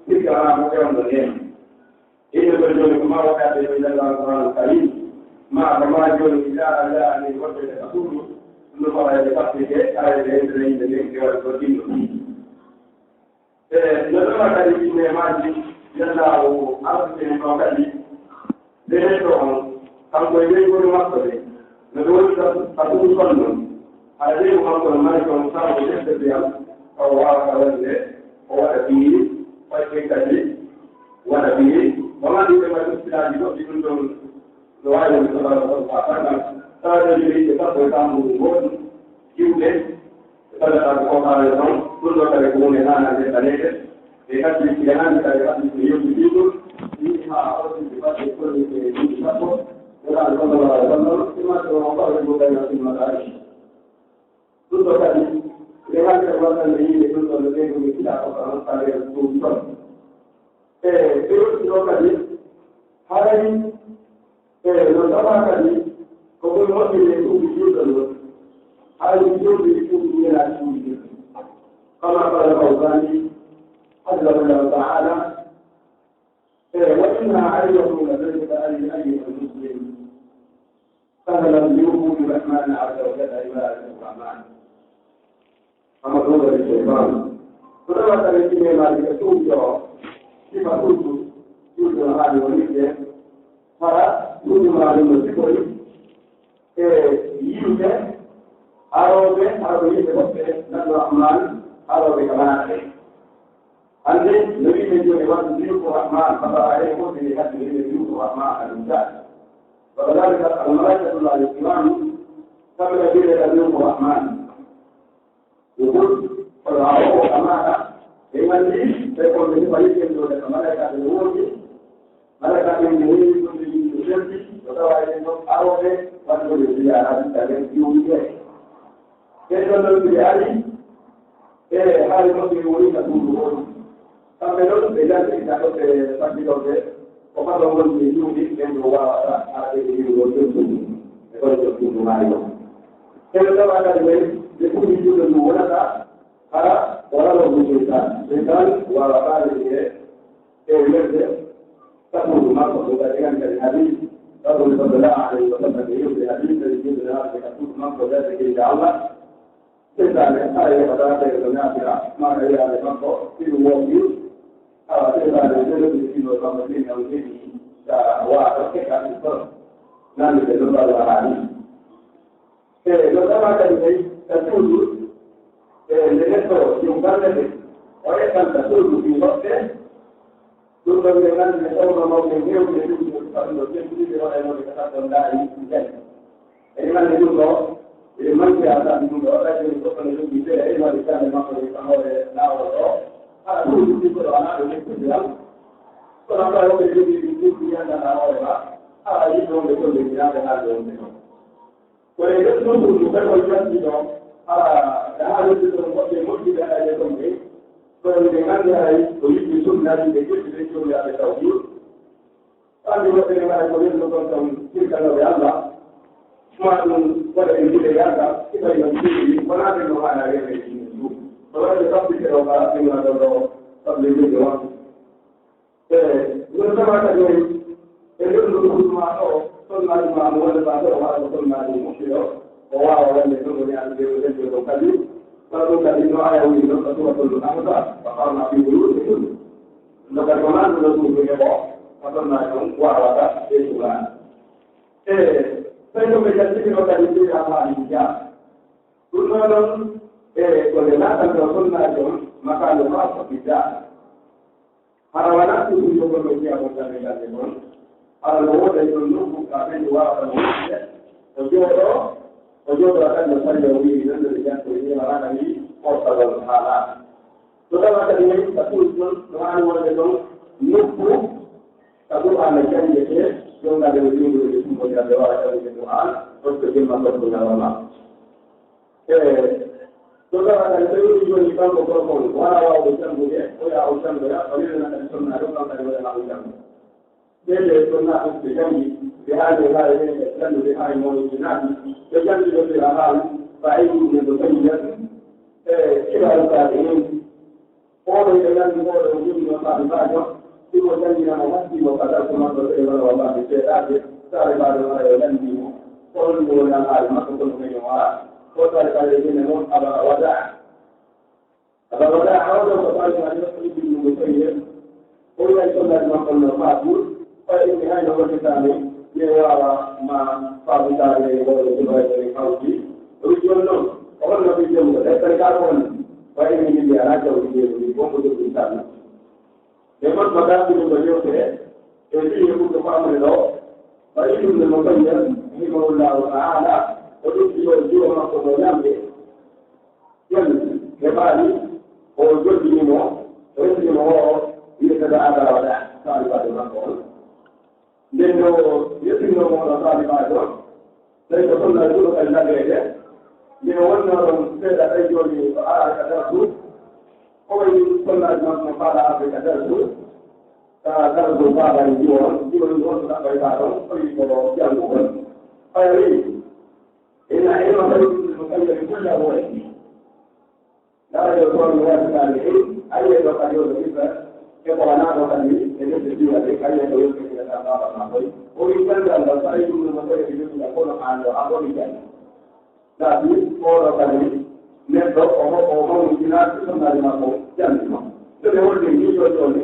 sikka wona ko fewndo neema. Inde ko jooni ko ma waɗaɓe ko jannga Alqur'aanu Kariim, ma ko ma jooni ila ala ani wonde e ka suudu, no fawa e ɓe fattike, ara e ɓe hentene yimɓe ɓen ɓe waɗi ko ɗinno. E no ɗoma kadi ɗi neemaaji, yalla o arsude en ɗo kadi, ɓe neɗɗo on, kanko e ɓeygol makko ɓe, no ɓe woni ka, ka suudu kon non. Hara ɓeygu makko no mari kon sabu defte ndiyam, taw o waawata waɗude, o waɗa piiri, fayde kadi, waɗa piiri. Wonaa ɗum ɓe mbaɗi istilaaji goɗɗi ɗum ɗon, no waawi wonde sallallahu alaihi wasallam. Tawa ɗo jogii ɓe sappo e tambugu gootu, juuɗe, ɓe salata ko koofaare ton, ɗum ɗo kadi ko huunde haanaande ɓaleede. Ɓe kadi, ɓe haandi kadi, kadi ko yewti ɗiɗo, ɗi haa o ɗum ɓe fadde ko ɗum ɓe ɗum sappo. Nelaaɗo sallallahu alaihi wasallam, ɗum maa ɗum o fawi ɗum kadi o ɗum mataari. Ɗum ɗo kadi, nde hannde waɗande yimɓe ɗum ɗo no ɓeydude kiɗa ko ɗon falee ɗum ɗon. E ɓe yewti ɗo kadi, haray, e no tawa kadi, ko ɗum moƴƴi e ɗum juulɗo ɗum. Haray ɗum juulɗo ɗum ɗum yena juulɗo. Kama qala Fawzani, hafidahullahu ta'ala, e wa inna an yakuna zalika an ayyuha muslim. Sahlan li wuqudi rahmani azza wa jalla ibadatu rahman. Amma ɗum waɗi seytaanu. Ko ɗum waɗata ɓe kineemaaji ɓe tuuɓi o sifa ɗuɗɗu, ɗuɗɗu no haali wonirde. Hara ɗuɗɗu maa ɗum no sifori e yimɓe arooɓe, arooɓe yimɓe woɓɓe, nanno Rahmaan, arooɓe ka manaɓe. Hannde, no wi'eten jooni, waɗde diyuufu Rahmaan, fata a heɓi foti e hadde wi'de diyuufu Rahmaan, al-insan. Wa kadhalika, al-malaa'ikatullaahi kiram, kamɓe kadi wi'ete ka diyuufu Rahmaan. Ɗum fof, kono haa o amaana, en anndi, ɓe kon ɓe heɓa yiɗde ɗo, ɓe malaa'ikaaɓe no woodi, malaa'ikaaɓe no heewi, ɗum ɓe yimɓe selti, ko tawa en ɗon arooɓe, waɗde ziyaara, tawi en ƴiwude. Ɓen ɗon noon ɓe ari, e haali maɓɓe woni ka suudu on. Kamɓe noon ɓe njalti ka ɗo ɓe faddi ɗon ɓe, Ko fata wonde juuɗe ɓen ɗo waawata arde e ɗiɗo ɗo jolɗuɗi e kono jolɗuɗi maayo. Kono tawa kadi men ɓe ɓuri juuɗe ɗum wonata hara o ralo ɗum seytan. Seytan waawata arde e e werde sabuɗo makko ɗum kadi gandi kadi hadis. Rasul sallallahu alayhi wa sallam e yewde hadis kadi juuɗe naatde ka suudu makko werde geyde Allah. Seytaane, hara yeɓata tawi ko naatira, maa ka yiraande makko, si ɗum wonki, awa seytaane, nde lobbi ɗiɗo makko, si ñaw jeɗi, ka waato, e ka ɗum kono. Nande ɓe no mbaɗa haali. E no tama kadi ɓe, ka suudu, e nde neɗɗo, ɗum galle ɓe, o ettan ka suudu, ɗi hoɗde, Ɗum ɗon ɓe nganndi e tawno mawɓe heewɓe ɗum ɗo saɗndo teddiniɓe waɗa e mawɓe ka saɗndo ndaari jannde. Eɗi nganndi ɗum ɗo, eɗi manti haa saɗi ɗum ɗo, tawi ɗum goɗɗo ne jogii tele, eɗi waɗi jannde makko ɗum ka hoore laawol ɗo. Haa ɗum ɗum ɗo alaa ɗo teddindiral. Kono tawa woɓɓe jogii ɗum ɗum ɗum yannda haa hoore ma, haa yiɗɗo wonde golle jinaade haalde wonde ɗon. Kono e nder ɗum ɗum ɗum ɓe on janndiɗo, haa e haalirde ɗon woɓɓe moƴƴuɓe haa yeeso ɓe, kono ɓe nganndi haray ko yiɗɓe sunnaji ɓe ƴetti ɓe joomiraaɓe tawhiid. Anndi woɓɓe ne mbaɗa ko welno kon kam kirkanooɓe Allah, ma ɗum waɗa ɓe mbiɗe yarda, si tawi on mbiɗi, wonaa ɓe no haala rewɓe e diine ɗum. Kono waɗde sabbite ɗo ka, ɓe ngona ɗo ɗo, sabu ɓe mbiɗe waktu. E ɗum tawata ɗum e nder nokkuuji ma ɗo, sonnaaji ma mo wonde ma ɗo, walla ko sonnaaji mo moƴƴi ɗo, o waawa wonde ɗum woni an ɓe wonde ɗo kadi. Kono ɗum kadi no aya woni ɗon ka suuratul Ahzab, wa qarna fi buyutikunna. No kadi wonaa ɗum ɗo ɗum ɗum heɓo, ko sonnaaji on waawata ɓeydude an. E tawi ɗum ɓe jaltini ɗo kadi mbiɗa faami hijab. Ɗum ɗo noon, e ko nde naatan ɗo sonnaaji on, makande ma ko hijab. Hara wonaa ɗum ɗum ko no jeyaa ko galle galle noon. Hara no wooda e ɗon nokku ka ɓen waawata no wonde. O jooɗo, o jooɗo tan no sariya wi'i nan no ɓe janngo ni wala kadi portalol haalaaka. So tawa kadi woni ka ɗum ɗon no haani wonde ɗon nokku ka Qur'aana janngetee, ɗon kadi no ƴeewude ɓe ɗum woni kadi wawa janngude Qur'aana, ɗon ko jemma ɗon ko ñalawma. E so tawa kadi so yoni jooni kanko gorko on wala waawde janngude, o yaha o janngoya, o rewina kadi sonnaajo, kanko kadi waɗana o janngo. Ɓe ɓe sonnaaɓe ɓe janngi, ɓe haali e haali ɓe ɓe janngude haali mawnude naati, ɓe janngi ɓe ɓe haali, fa ayni ɓe ɓe janngi ɓe, e kibaaru kaaɓe heen. Oɗo ina nganndi oɗo o jogino taalibajo, imo janngina mo, hatti mo ka darsu makko, so e wala wallaahi seeɗaaɓe, taalibajo mara yo nanndi mo, ko holɗum woni alhaali makko, kono kañum wala. Ko taalibajo jenne noon, Aba Wada. Aba Wada, hawɗo ko taalibajo, Ibnu Musayyib, o wiya e soldaaji makko no faatu, ɓay ɓe hayno hollitaani, mi waawa ma faabitaade e wooɗo subayɓe e hawti. O wi jooni noon, o holno fi jonngo, deftere kaa ko woni? Ɓay ɓe njilli alaa jawdi jeeɗiɗi, wonko jogii tan. Ɓe mbaɗ ma dartino ko yewtere, e fii e ɓurɗo faamude ɗo, ɓay ɗum ne mo kañum, rahimahullahu ta'ala, o ƴetti o jiwo makko mo ñamde, ƴami, heɓaani, o joddini mo, resini mo o, wiyetee Aba Wada, taalibajo makko on. Nden ɗo yettinno mo ɗo taalibajo, tawi ko sonna juuɗo kadi lageede. Nde o wonnoo ɗon seeɗa, tawi jooni o araaka darsu. O wayi sonnaaji makko no faala arde ka darsu. Ka darsu faala e jiwo on, jiwo on ɗon ɗaɓɓay ka ɗon, o wi ko janngu kon. Ɓay o wi, ina ilma tawi ɗum ko kañum kulla hoore. Daraja ko mi waɗi kadi, e aye ɗo kadi o ɗo ɓiɓɓe, e ko wonaa ɗo kadi, e nder diina de, aye ɗo yonki ɓe ka baba ma koy. O wi janngal ngal, so ayi ɗum no koy e ɓiɓɓe kono aan ɗo, a kono janngi. Sabi, oɗo kadi, neɗɗo, o, o, o mawni jinaade sonnaaji makko, janngi mo. So ɓe wonde ni ɗo jooni,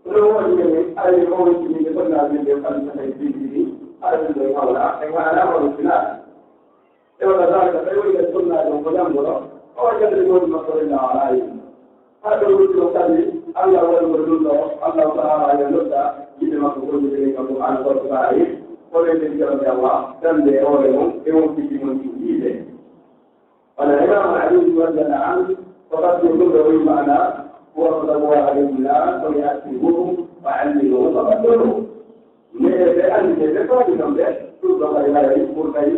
ɗo woni ne, aye mawni jinaade sonnaaji ɓe kadi so tawi jiggi ni, aye ɗum ɗo hawla, e wonaa mawni jinaade. E wala zalika, tawi woni kadi sonnaajo on ko jannguɗo, o waɗi kadi ɗum woni makko renda o alaa e ɗum. Haa ɗo woni ɗo kadi, Allah waɗi ko ɗum ɗo, Allah ta'ala yo nodda yimɓe makko gollirde e makko an ko saari, ko ɓe ɓe jawde Allah, dande e hoore mum, e wonkiiji mum ɗi yiide. Wala Imam Ali radiyallahu anhu, ko fadde ɗum ɗo woni maana, هو صلى الله عليه وسلم، فليأكلوه وعلموه وقدروه. Nde ɓe anndi ɓe faami noon ɓe, ɗum ɗo kadi haray ɓurtay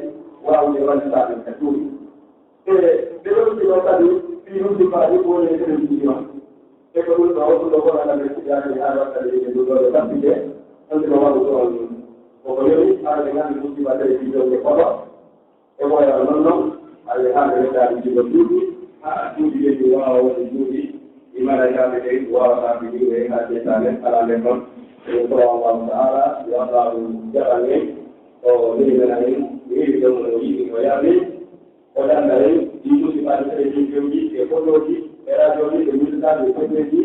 waawde wallitaade ka cuuɗi. E ɓe yewti ɗo kadi, fii ɗum sifaade ko woni e kadi ɗum ɗon. E ko ɗum ɗo, ɗum ɗo ko haɗa ɓe sigaade haa waɗa ɓe ɗum ɗo ɓe tampike. Ɗon koko yoni, hara ɓe nganndi musiba tawi ɗi jonde koɗo. E ɓooyal non non, awi hannde neɗɗaaji ɗiɗo duuɓi, haa duuɓi ɗen ɗi waawa wonde duuɓi, ɗi malaykaaɓe ɓen waawataa ɓe ɗiɗo e haa seytaane alaa nder ɗon. Ɗum ko Allahu Ta'ala, yo Allahu jaɓan en, o neemana en, neemi ɗon no yiɗi, no yarli, o dannda en, ɗi musibaaji kadi ɗin fewji e fotooji, e radiooji, e musibaaji e fotooji.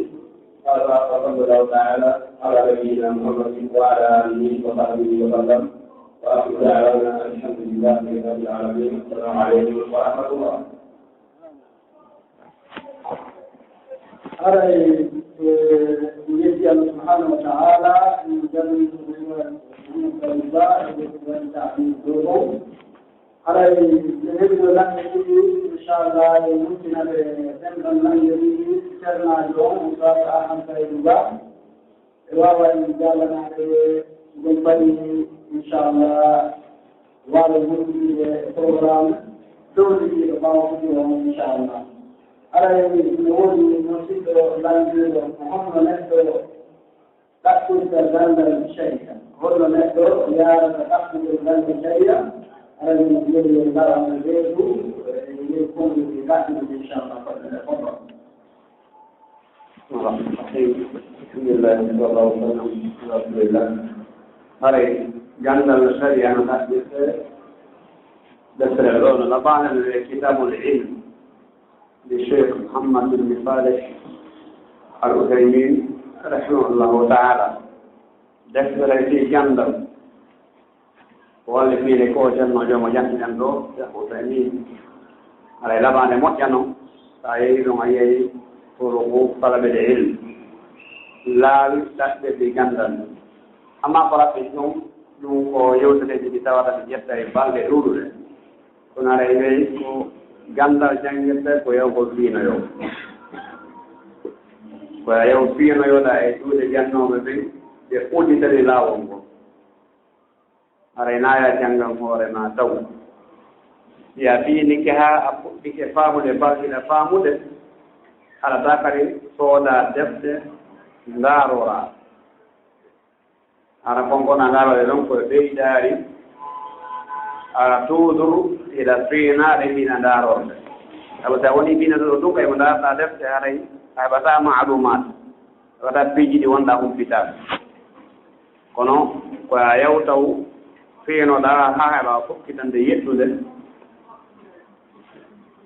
Hada, wa sallallahu ta'ala ala nabiyyina Muhammadin wa ala alihi wa sahbihi wa sallam. Wa akhiru da'wana alhamdulillahi rabbil alamin. Assalamu alaikum wa rahmatullah. Haray, eh, en yetti Allah subhanahu wa ta'ala, en jaɓi ko woni ta'ala dow. Haray, ɓe heɓino lanɗe ɗiɗi, inchallah, e muccina ɓe ɗen ɗon lanɗe ɗiɗi, ceernaajo on, Oustaz Ahmad Saydou Ba. Ɓe waawa en jaalanaade gon payi, inchallah, waawa wondude e programme, fewndo ɗiɗo ɓaawo ɗum on, inchallah. Haray, no woodi musidɗo lanɗiiɗo, ko honno neɗɗo ɗaɓɓirta ganndal sharia? Holno neɗɗo yaarata ɗaɓɓude ganndal sharia? Aɗa min jogii mbaɗa mo reedu, e nder konguɗi ɗaɓɓude, inchallah, fotde e fotde. Alhamdulillah, sallallahu alaihi wa sallam, alhamdulillah. Haray, ganndal sharia no ɗaɓɓirte, deftere ɗo no labaande e Kitabul Ilm. Li Cheikh Muhammad ibn Saleh Al Uthaymin, rahimahullahu ta'ala. Deftere fii ganndal. Ko wallitiinde ko Ceerno Joom o janti en ɗo, Cheikh Uthaymin. Haray labaande moƴƴa non, so a yehi ɗon, a yehi turuqu talabil ilm. Laawi ɗaɓɓirɗi ganndal. Ammaa ko raɓɓi ɗum, ɗum ko yewtereeji ɗi tawata ɗi ƴetta e balɗe ɗuuɗuɗe. Kono haray weyi ko ganndal janngirte ko yawgol fiinoyo. Ko a yaw fiinoyoɗa e juuɗe jannooɓe ɓen, ɓe udditani laawol ngol. Haray na ya janngan hoore ma taw. Si a fiinike haa a fuɗɗike faamude, balɗina faamude, haɗata kadi sooda defte, ndaaroraa. Hara kon kon a ndaarore ɗon ko e ɓeydaari, a tuudur ila fiinaade ina ndaarorde. Sabu so a wonii fiinotooɗo ɗum, kay mo ndaarɗaa defte, haray a heɓataa maalumaat, a heɓataa piiji ɗi wonɗaa humpitaade. Kono ko a yawtaw fiinoɗaa haa heɓa fokkitande yeɗɗunde,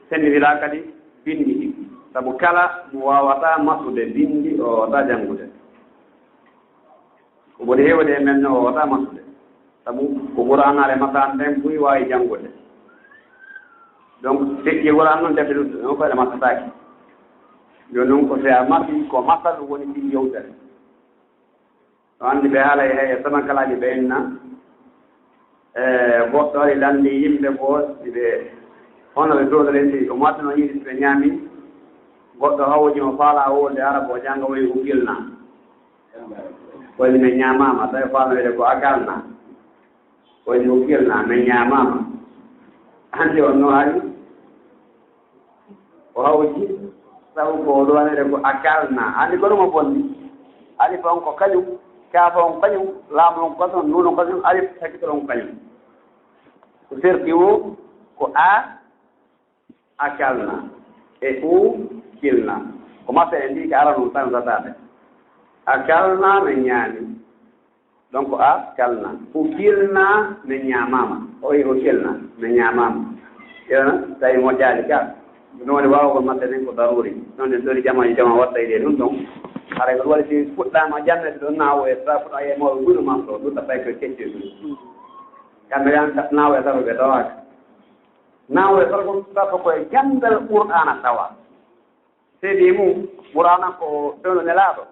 senndindiraa kadi binndi ɗi. Sabu kala mo waawataa masude binndi, o waawataa janngude. Ko ɓuri heewde e men no o wota masude. Sabu ko Qur'aanaare masaan ɗen buy waawi janngude. Donc, feƴƴi Qur'aan noon, defte ɗum ɗon ko ɗe masataake. Jooni noon ko si a masi, ko masal woni ɗin yewtere. No anndi ɓe haalay hay e samakalaaji ɓe inna. E goɗɗo ari lanndi yimɓe goo, si ɓe, hono ɓe soodorenti, o matti no yiɗi si ɓe ñaami. Goɗɗo hawji mo faala wowlde Arab o jannga woyi ukilna. Ko woni mi ñaamaama, tawi faala wiyde ko akalna. Ko woni ukilna, mi ñaamaama. Anndi on no ari. O hawji, sabu ko o ɗowanede ko akalna. Anndi ko ɗum o bonni. Alif on ko kañum, kaaf on kañum, laam on ko kañum, nuun on ko kañum, alif sakkitoro on ko kañum. Ko serti o, ko a, akalna. E u, kilna. Ko masɗa en ndi ka ara ɗum tan sataade. Akalna, min ñaami. Donc, a kalna. Ukilna, min ñaamaama. O wi ukilna, min ñaamaama. Yo, tawi moƴƴaali ka. Ɗum woni waawugol maɓɓe nden ko daruuri. Noon en ɗori jama e jama watta e ɗum ɗon. Haray ko ɗum waɗi si fuɗɗaama jannde ɗon naawo e sa fuɗɗa e mawɓe ɓuri man ɗo, ɗum tappay ko kecce ɗum. Kamɓe yan naawo e sabu ɓe tawaaka. Naawo e sabu ko sabu ko e ganndal Qur'aana tawa. Seedi mum, Qur'aana ko fewndo nelaaɗo.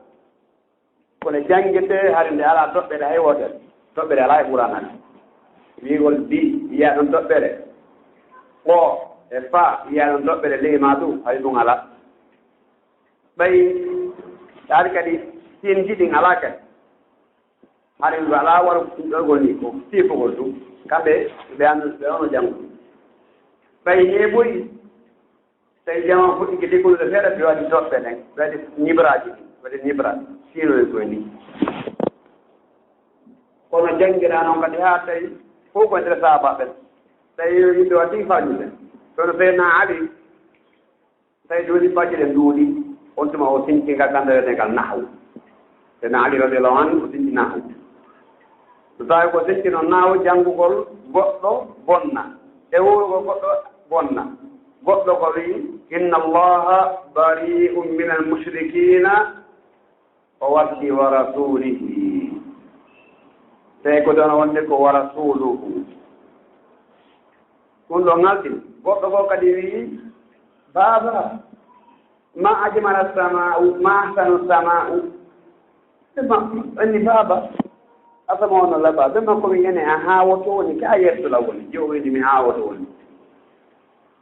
Kono janngete hari nde alaa toɓɓere hay wootere. Toɓɓere alaa e Qur'aana. Wiigol bi, yiyaa ɗon toɓɓere. O e fa, yiyaa ɗon toɓɓere ley maa du, hay ɗum alaa. Ɓay, taari kadi, sinji ɗin alaa kadi. Hari ndu alaa waru ɗoygol ni, ko siifugol ɗum. Kamɓe, ɓe an-, ɓe ono janngu. Ɓay, neeɓoyi, Tawi jama fuɗɗike deggude seeɗa, ɓe waɗi toɓɓe ɗen, ɓe waɗi nibraaji ɗin, ɓe waɗi nibra, siinoye koye ni. Kono janngiraa noon kadi haa tawi fof ko e nder sahaabaaɓe ɓen. Tawi yimɓe waɗi farñude. Kono Seydina Ali, tawi duuɗi fajiri ɗuuɗi, on tuma o sinci ngal ganndareede ngal nahwu. Seydina Ali radiyallahu anhu o sinci nahwu. So tawi ko sinci noon nahwu, janngugol goɗɗo bonna, e wuurugol goɗɗo bonna. Goɗɗo ko wi'i, "Inna Allaha bari'un minal mushrikina." O watti wa rasulihi. Tawi ko ɗon wonde ko wa rasuluhu. Ɗum ɗo ŋalɗi. Goɗɗo goo kadi wi'i, "Baaba, ma ajmala sama'u, ma ahsanu sama'u." Ɓe ma, anni baaba, asama on no laba. Ɓe ma ko mi ene a haa woto woni, ka a yertola woni. Jowo wi'i mi haa woto woni.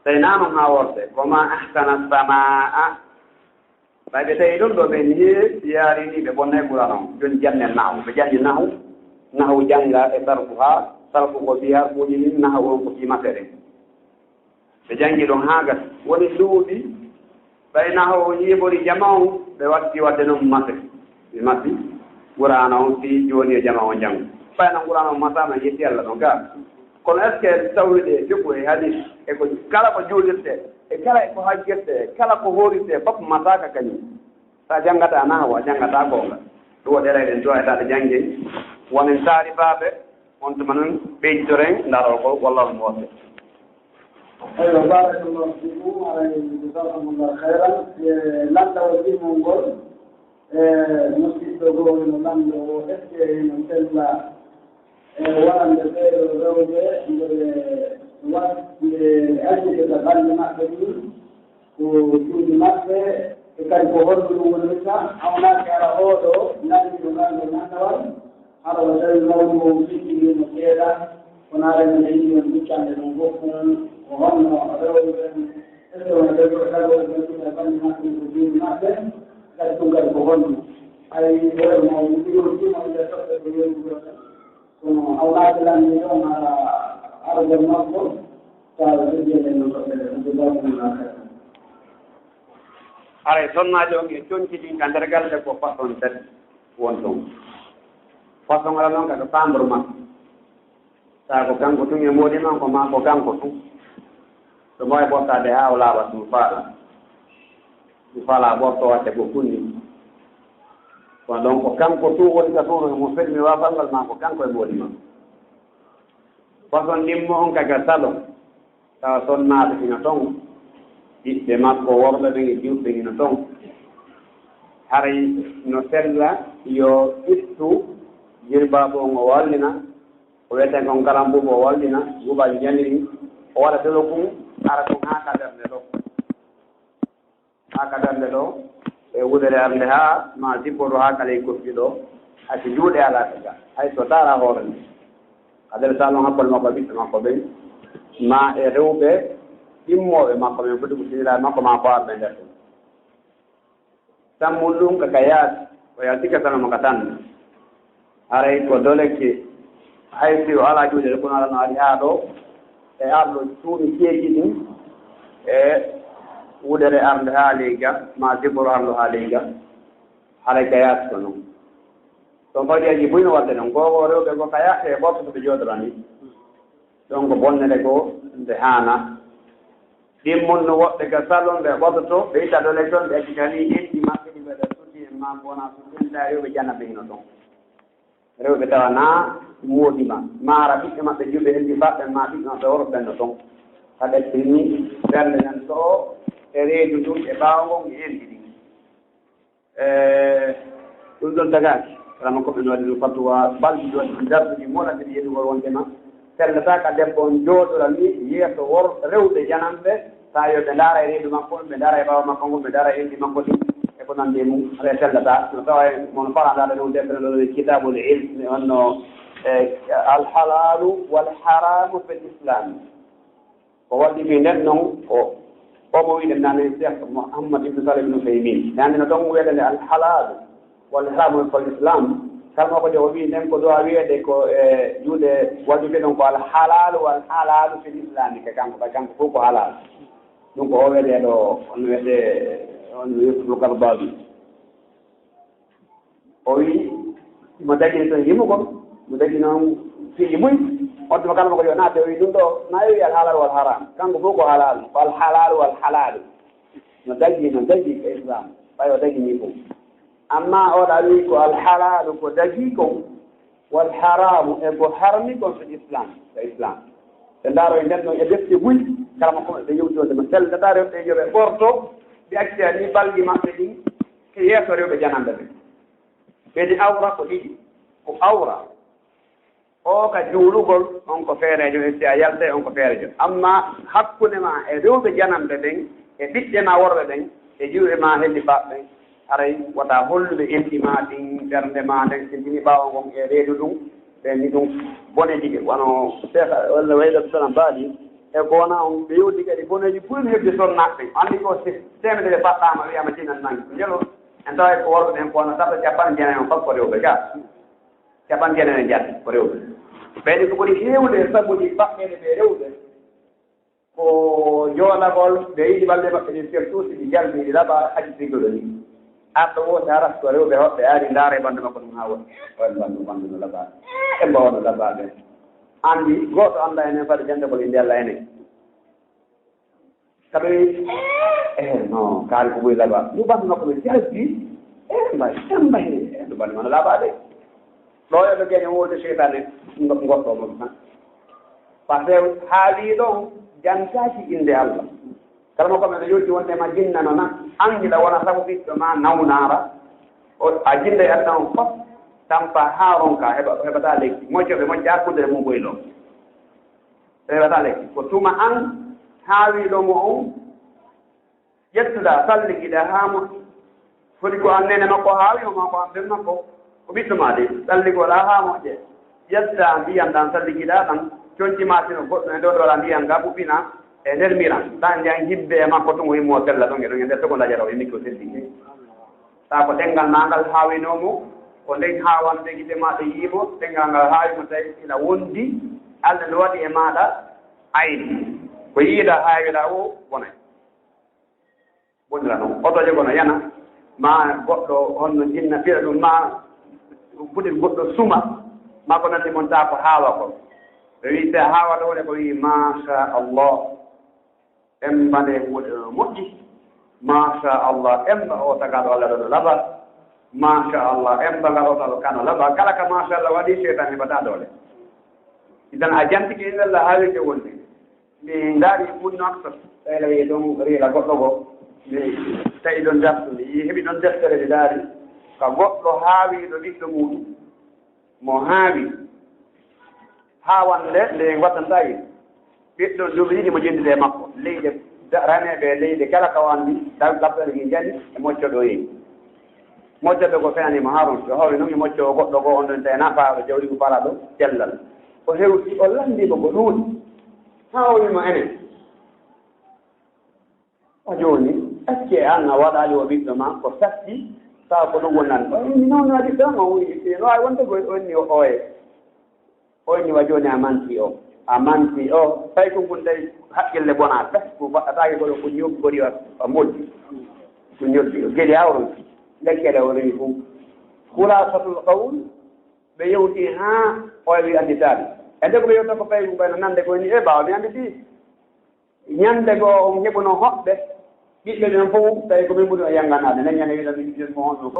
Tawi naa noon haa worte, ko ma ahsana sama'a. Ɓay ɓe tawi ɗum ɗo ɓe ni yaari ni ɓe bonnay Qur'an on. Joni jannen nahu. Ɓe janni nahu. Nahu jannga e sarfu haa. Sarfu ko fii harfuuji ɗin, nahu on ko fii masere. Ɓe janngi ɗum haa gasi. Woni duuɓi, ɓay nahu o yiibori jama on, ɓe watti wadde noon masere. Ɓe mabbi Qur'an on fii jooni e jama on janngo. Ɓay noon Qur'an on masaama yetti Allah ɗon gaa. Kono est-ce que tawhid e fiqhu e hadis e ko kala ko juulirte, e kala ko hajjirte, e kala ko hoorirte, fof masaaka kañum. Sa janngata nahwa, a janngata goonga. Ɗum waɗi eɗen duwa etaade jannge, wonen taarifaaɓe, on tuma noon ɓeydoren ndarol ngol, wallahu muwaffiq. Eywa, barakallahu fikum, aray, jazakumullahu khairan. E lanndawol ɗimol ngol, e musidɗo goo no lanndo o, est-ce que hino sella e wonande ɓeeɗo rewɓe nde ɓe wat-, nde accitata bannge maɓɓe ɗin, ko juuɗe maɓɓe, e kadi ko holno ɗum wonirta, hawnaaki hara oo ɗoo nanndi no ngal ɗoo nanndawal, hara o tawi mawɗo o fiɗɗinii mo seeɗa, kono aɗa anndi yiɗi on huccande ɗum fof ɗum ko honno rewɓe ɓen, est-ce que wona rewɓe kala woni ganduɗa bannge maɓɓe ko juuɗe maɓɓe, kadi ɗum kadi ko honno? Hay hoore mawɗo ɗum ɗum ɗum nder toɓɓe ko yewtude. Kono Alla lanni ɗon hara argol makko, tawa ɓe jeyde no toɓɓere ɗum, jazakumullahu khairan. Haray sonnaajo on e conci ɗin ka nder galle ko façon tati won ton. Façon ala noon ka ko chambre makko. Tawa ko kanko tun e moodi makko, maa ko kanko tun. To mbawi ɓortaade haa o laaɓa tun faala. Ɗum faalaa ɓorto watte ko kunni. Kono ɗon ko kanko tun woni ka suudu mo fermi waafal ngal maa ko kanko e moodi makko. Façon ɗimmo on ka ga salon. Tawa sonnaaɓe hino ton. Ɓiɓɓe makko worɓe ɓen e juutɓe hino ton. Haray no sella yo ittu jilbaabu on o wallina. Ko wiyeten kon garambuubu o wallina. Gubal njaniri. O waɗa dolo kun. Ara kun haa ka ɓernde ɗo. Haa ka darnde ɗo, e wudere arnde haa ma jippoto haa ka ley koppi ɗo, hay so juuɗe alaa ka ga, hay so taara hoore nde. Ka nder salon hakkol makko e ɓiɓɓe makko ɓen, ma e rewɓe ɗimmooɓe makko ɓen, foti ko siniraaɓe makko ma ko arɓe nder ɗum. Sammol ɗum ka ka yaasi, o yalti ka salon mo ka tan. Haray ko doleke, hay si o alaa juuɗe, kono Alla no ari haa ɗo, e arɗo cuuɗi ceeji ɗin, e wudere arnde haa ley ga, ma debbo arɗo haa ley ga, haray ka yaasi ko non. Ɗon fawɗi aji buy no waɗde non, gogo rewɓe go ka yaasi e ɓorto ɓe jooɗora ni. Ɗon ko bonnere goo nde haanaa. Ɗin mun no woɓɓe ga salon ɓe ɓototo, ɓe itta dole ton, ɓe accita ni enɗi maɓɓe ɗi ɓe ɗa suti en maa ko wonaa suti en, tawi rewɓe jana ɓe hino ton. Rewɓe tawa naa moodi ma, maara ɓiɓɓe maɓɓe juɓe enɗi baɓɓe maa ɓiɓɓe maɓɓe worɓe ɓen no ton. Ka ɓe tini ɓernde nan ɗo e reedu ndun e ɓaawo ngon e enɗi ɗin. E ɗum ɗon dagaaki. Kala mo ko ɓe no waɗi ɗum fatuwa balɗi ɗo ɗi darɗuɗi moɗa ɓe yedugol wondema sellata ka debbo on jooɗora ni yeeso wor rewɓe jananɓe, tawa yo ɓe ndaara e reedu makko on, ɓe ndaara e ɓaawo makko ngon, ɓe ndaara e enɗi makko ɗin, e ko nandi e mum. Haɗa sellata no tawa e mon farandaɗo ɗum deftere ɗo e kitabul ilm, e honno e alhalalu wal haramu fil islam. Ko waɗi fii nden non ko omo wiɗen nane Cheikh Mouhammad Ibn Salih Ibn Uthaymin. Nane no ɗon wiyede nde al halal wal haram fil islam. Kalma ko de o wi nden ko ɗo a wiyede ko e juuɗe waɗude ɗon ko al halal wal halal fil islam, ka kanko, ka kanko fof ko halal. Ɗum ko o wiyede ɗo on wiyede on Yusuf Qardawi. O wi mo dagini ton yimugol. Mo dagi noon piiji buy. On tuma kala mo ko yo naate, o wi ɗum ɗo, na yewi al halal wal haram. Kanko fof ko halal, ko al halal wal halalu. No dagi, no dagi ko islam. Ɓay o dagi ni fof. Amma o ɗa wi ko al halalu ko dagi kon, wal haramu e ko harmi kon so islam, so islam. Ɓe ndaaro e nden ɗon e defte buy, kala mo ko ɓe yewti wonde mo sellata rewɓe yo ɓe ɓorto, ɓe accita ni balɗi maɓɓe ɗin, ke yeeso rewɓe jananɓe ɓe. Ɓe ni awra ko ɗiɗi, ko awra. O ka juulugol, on ko feereejo, e si a yaltay, on ko feereejo. Amma hakkunde ma e rewɓe jananɓe ɓen, e ɓiɓɓe ma worɓe ɓen, e juuɓe ma helli baaɓe ɓen, haray wata holluɓe enɗi ma ɗin, ɓernde ma nden, so jini ɓaawo ngon e reedu ɗum, ɓe ni ɗum bone ɗiɗi. Wano Seex walla wayla Abdussalam Baali, e ko wona on, ɓe yewti kadi boneeji buy no hedde sonnaaɓe ɓen. Anndi ko si teemedere paɗɗaama, wiyama tinan nangi. Ko njelo, en taway ko worɓe ɓen ko wona tata capanɗe jeenayi on, fat ko rewɓe ga. Capanɗe jeenayi e njaati ko rewɓe. Ɓeyde ko ɓuri heewde e sabuuji baɗɗeede ɓe rewɓe, ko joolagol, ɓe yiɗi balɗe maɓɓe ɗin, surtout si ɗi jalbi, ɗi laɓa, haji siggoɗo ni. Arɗo woote haras ko rewɓe hoɓɓe ari ndaara e ɓanndu makko ɗum haa woɗɗi. On ɓanndu, ɓanndu no laɓa. E mbo ono laɓa ɓe. Anndi, gooto annda enen fade jannde ko inde Allah enen. Kaɓe, eh, no, kaari ko ɓuri laɓa. Ndu ɓanndu makko no jalbi. Eh, mbay, eh, mbay, eh, ndu ɓanndu mana laɓa de. Ɗo yo ɓe geñe wonde seytaane ngo-, goɗɗo mo tan. Par ce que haa wii ɗon jantaaki innde Allah. Kala mo ko men yewti wonde ma jinna no na, anndi la wona sabu ɓiɗɗo ma nawnaara. O, a jinnda e aduna on fof, tampa haa ronka, heɓa, heɓata lekki. Moƴƴo ɓe moƴƴa, kudere mum boylo. Ɓe heɓata lekki. Ko tuma an haa wii ɗo mo on, ƴettuɗaa, salligiɗaa haa moƴƴi. Foti ko an nene makko haawi, o maa ko an ben makko, ko ɓiɗɗo maa de. Salligol haa moƴƴe. Ƴettaa ndiyan ɗan, salligiɗaa ɗan, conci maa sino goɗɗo e dow ɗola ndiyan ga ɓuɓɓina e nder miran. Ɗan ndiyan hibbe e makko tun o immo sella ɗon e ɗon e nder togo lajara o immi ko selli. Taa ko ɗenngal maa ngal haawinoo mo, ko nden haawande gite maa ɗe yii mo, ɗenngal ngal haawi mo tawi ina wondi, Alla no waɗi e maaɗa ayni. Ko yiiɗaa haawiɗaa o bonay. Bonira noon, otooje goo no yana, maa goɗɗo honno jinna fira ɗum, maa puɗir goɗɗo suma, maa ko nanndi mon taa ko haawa ko. Ɓe wii, si a haawata wone ko wii, "Maasha Allah, Emmba nde kuuɗe no moƴƴi." Maasha Allah, Emmba o tagaaɗo Allah ɗo no laba. Maasha Allah, Emmba ngal o tagaaɗo ka no laba. Kala ka maasha Allah waɗi, seytaane heɓataa doole. Idan a jantike innde Allah haa wiyde wonde. Mi ndaari mun noon so ɓeyla wiye ɗon riila goɗɗo goo. Mi tawi ɗon darsu, mi yii heɓi ɗon deftere, mi ndaari ka goɗɗo haawiiɗo ɓiɗɗo muuɗum. Mo haawi haawande nde waɗantaa yiɗi. Ɓiɗɗo duuɓi ɗiɗi mo jendide e makko. Leyɗe da-, raneeɓe e leyɗe kala ka o anndi, dal-, laɓɓere gi njani e mocco ɗo yehi. Moccoɓe ko feani mo Harun, ɓe hoowi noon e mocco o goɗɗo goo on ɗon tawi na faaɗo jawdi ko faalaaɗo cellal. O hewti, o lanndii mo ko ɗuuɗi. Haa o wii mo enen. O jooni, est-ce que an a waɗaali o ɓiɗɗo ma ko satti, tawa ko ɗum wonani? O inni noon, no ɓiɗɗo am, o wii, no waawi wonde ko o inni o ooye. O inni wa jooni a manti o. A manti o. Tawi ko ngun tawi haqqille bonaa, pes ko faɗɗataake ko ɗo ko ñoggori o, o moddi. Ko ñoddi o. Geli awron. Lekkere o rewi fof. Khulasatul qawl, ɓe yewti haa o wi annditaani. E nde ko ɓe yewta ko tawi ɗum ɓayno nande ko ni, e ɓaawa mi annditi. Ñande goo on heɓuno hoɓɓe, ɓiɓɓe ɓen fof tawi ko min ɓuri o yannganaade. Nden ñande wiɗo min ɓiɗɗo mo honno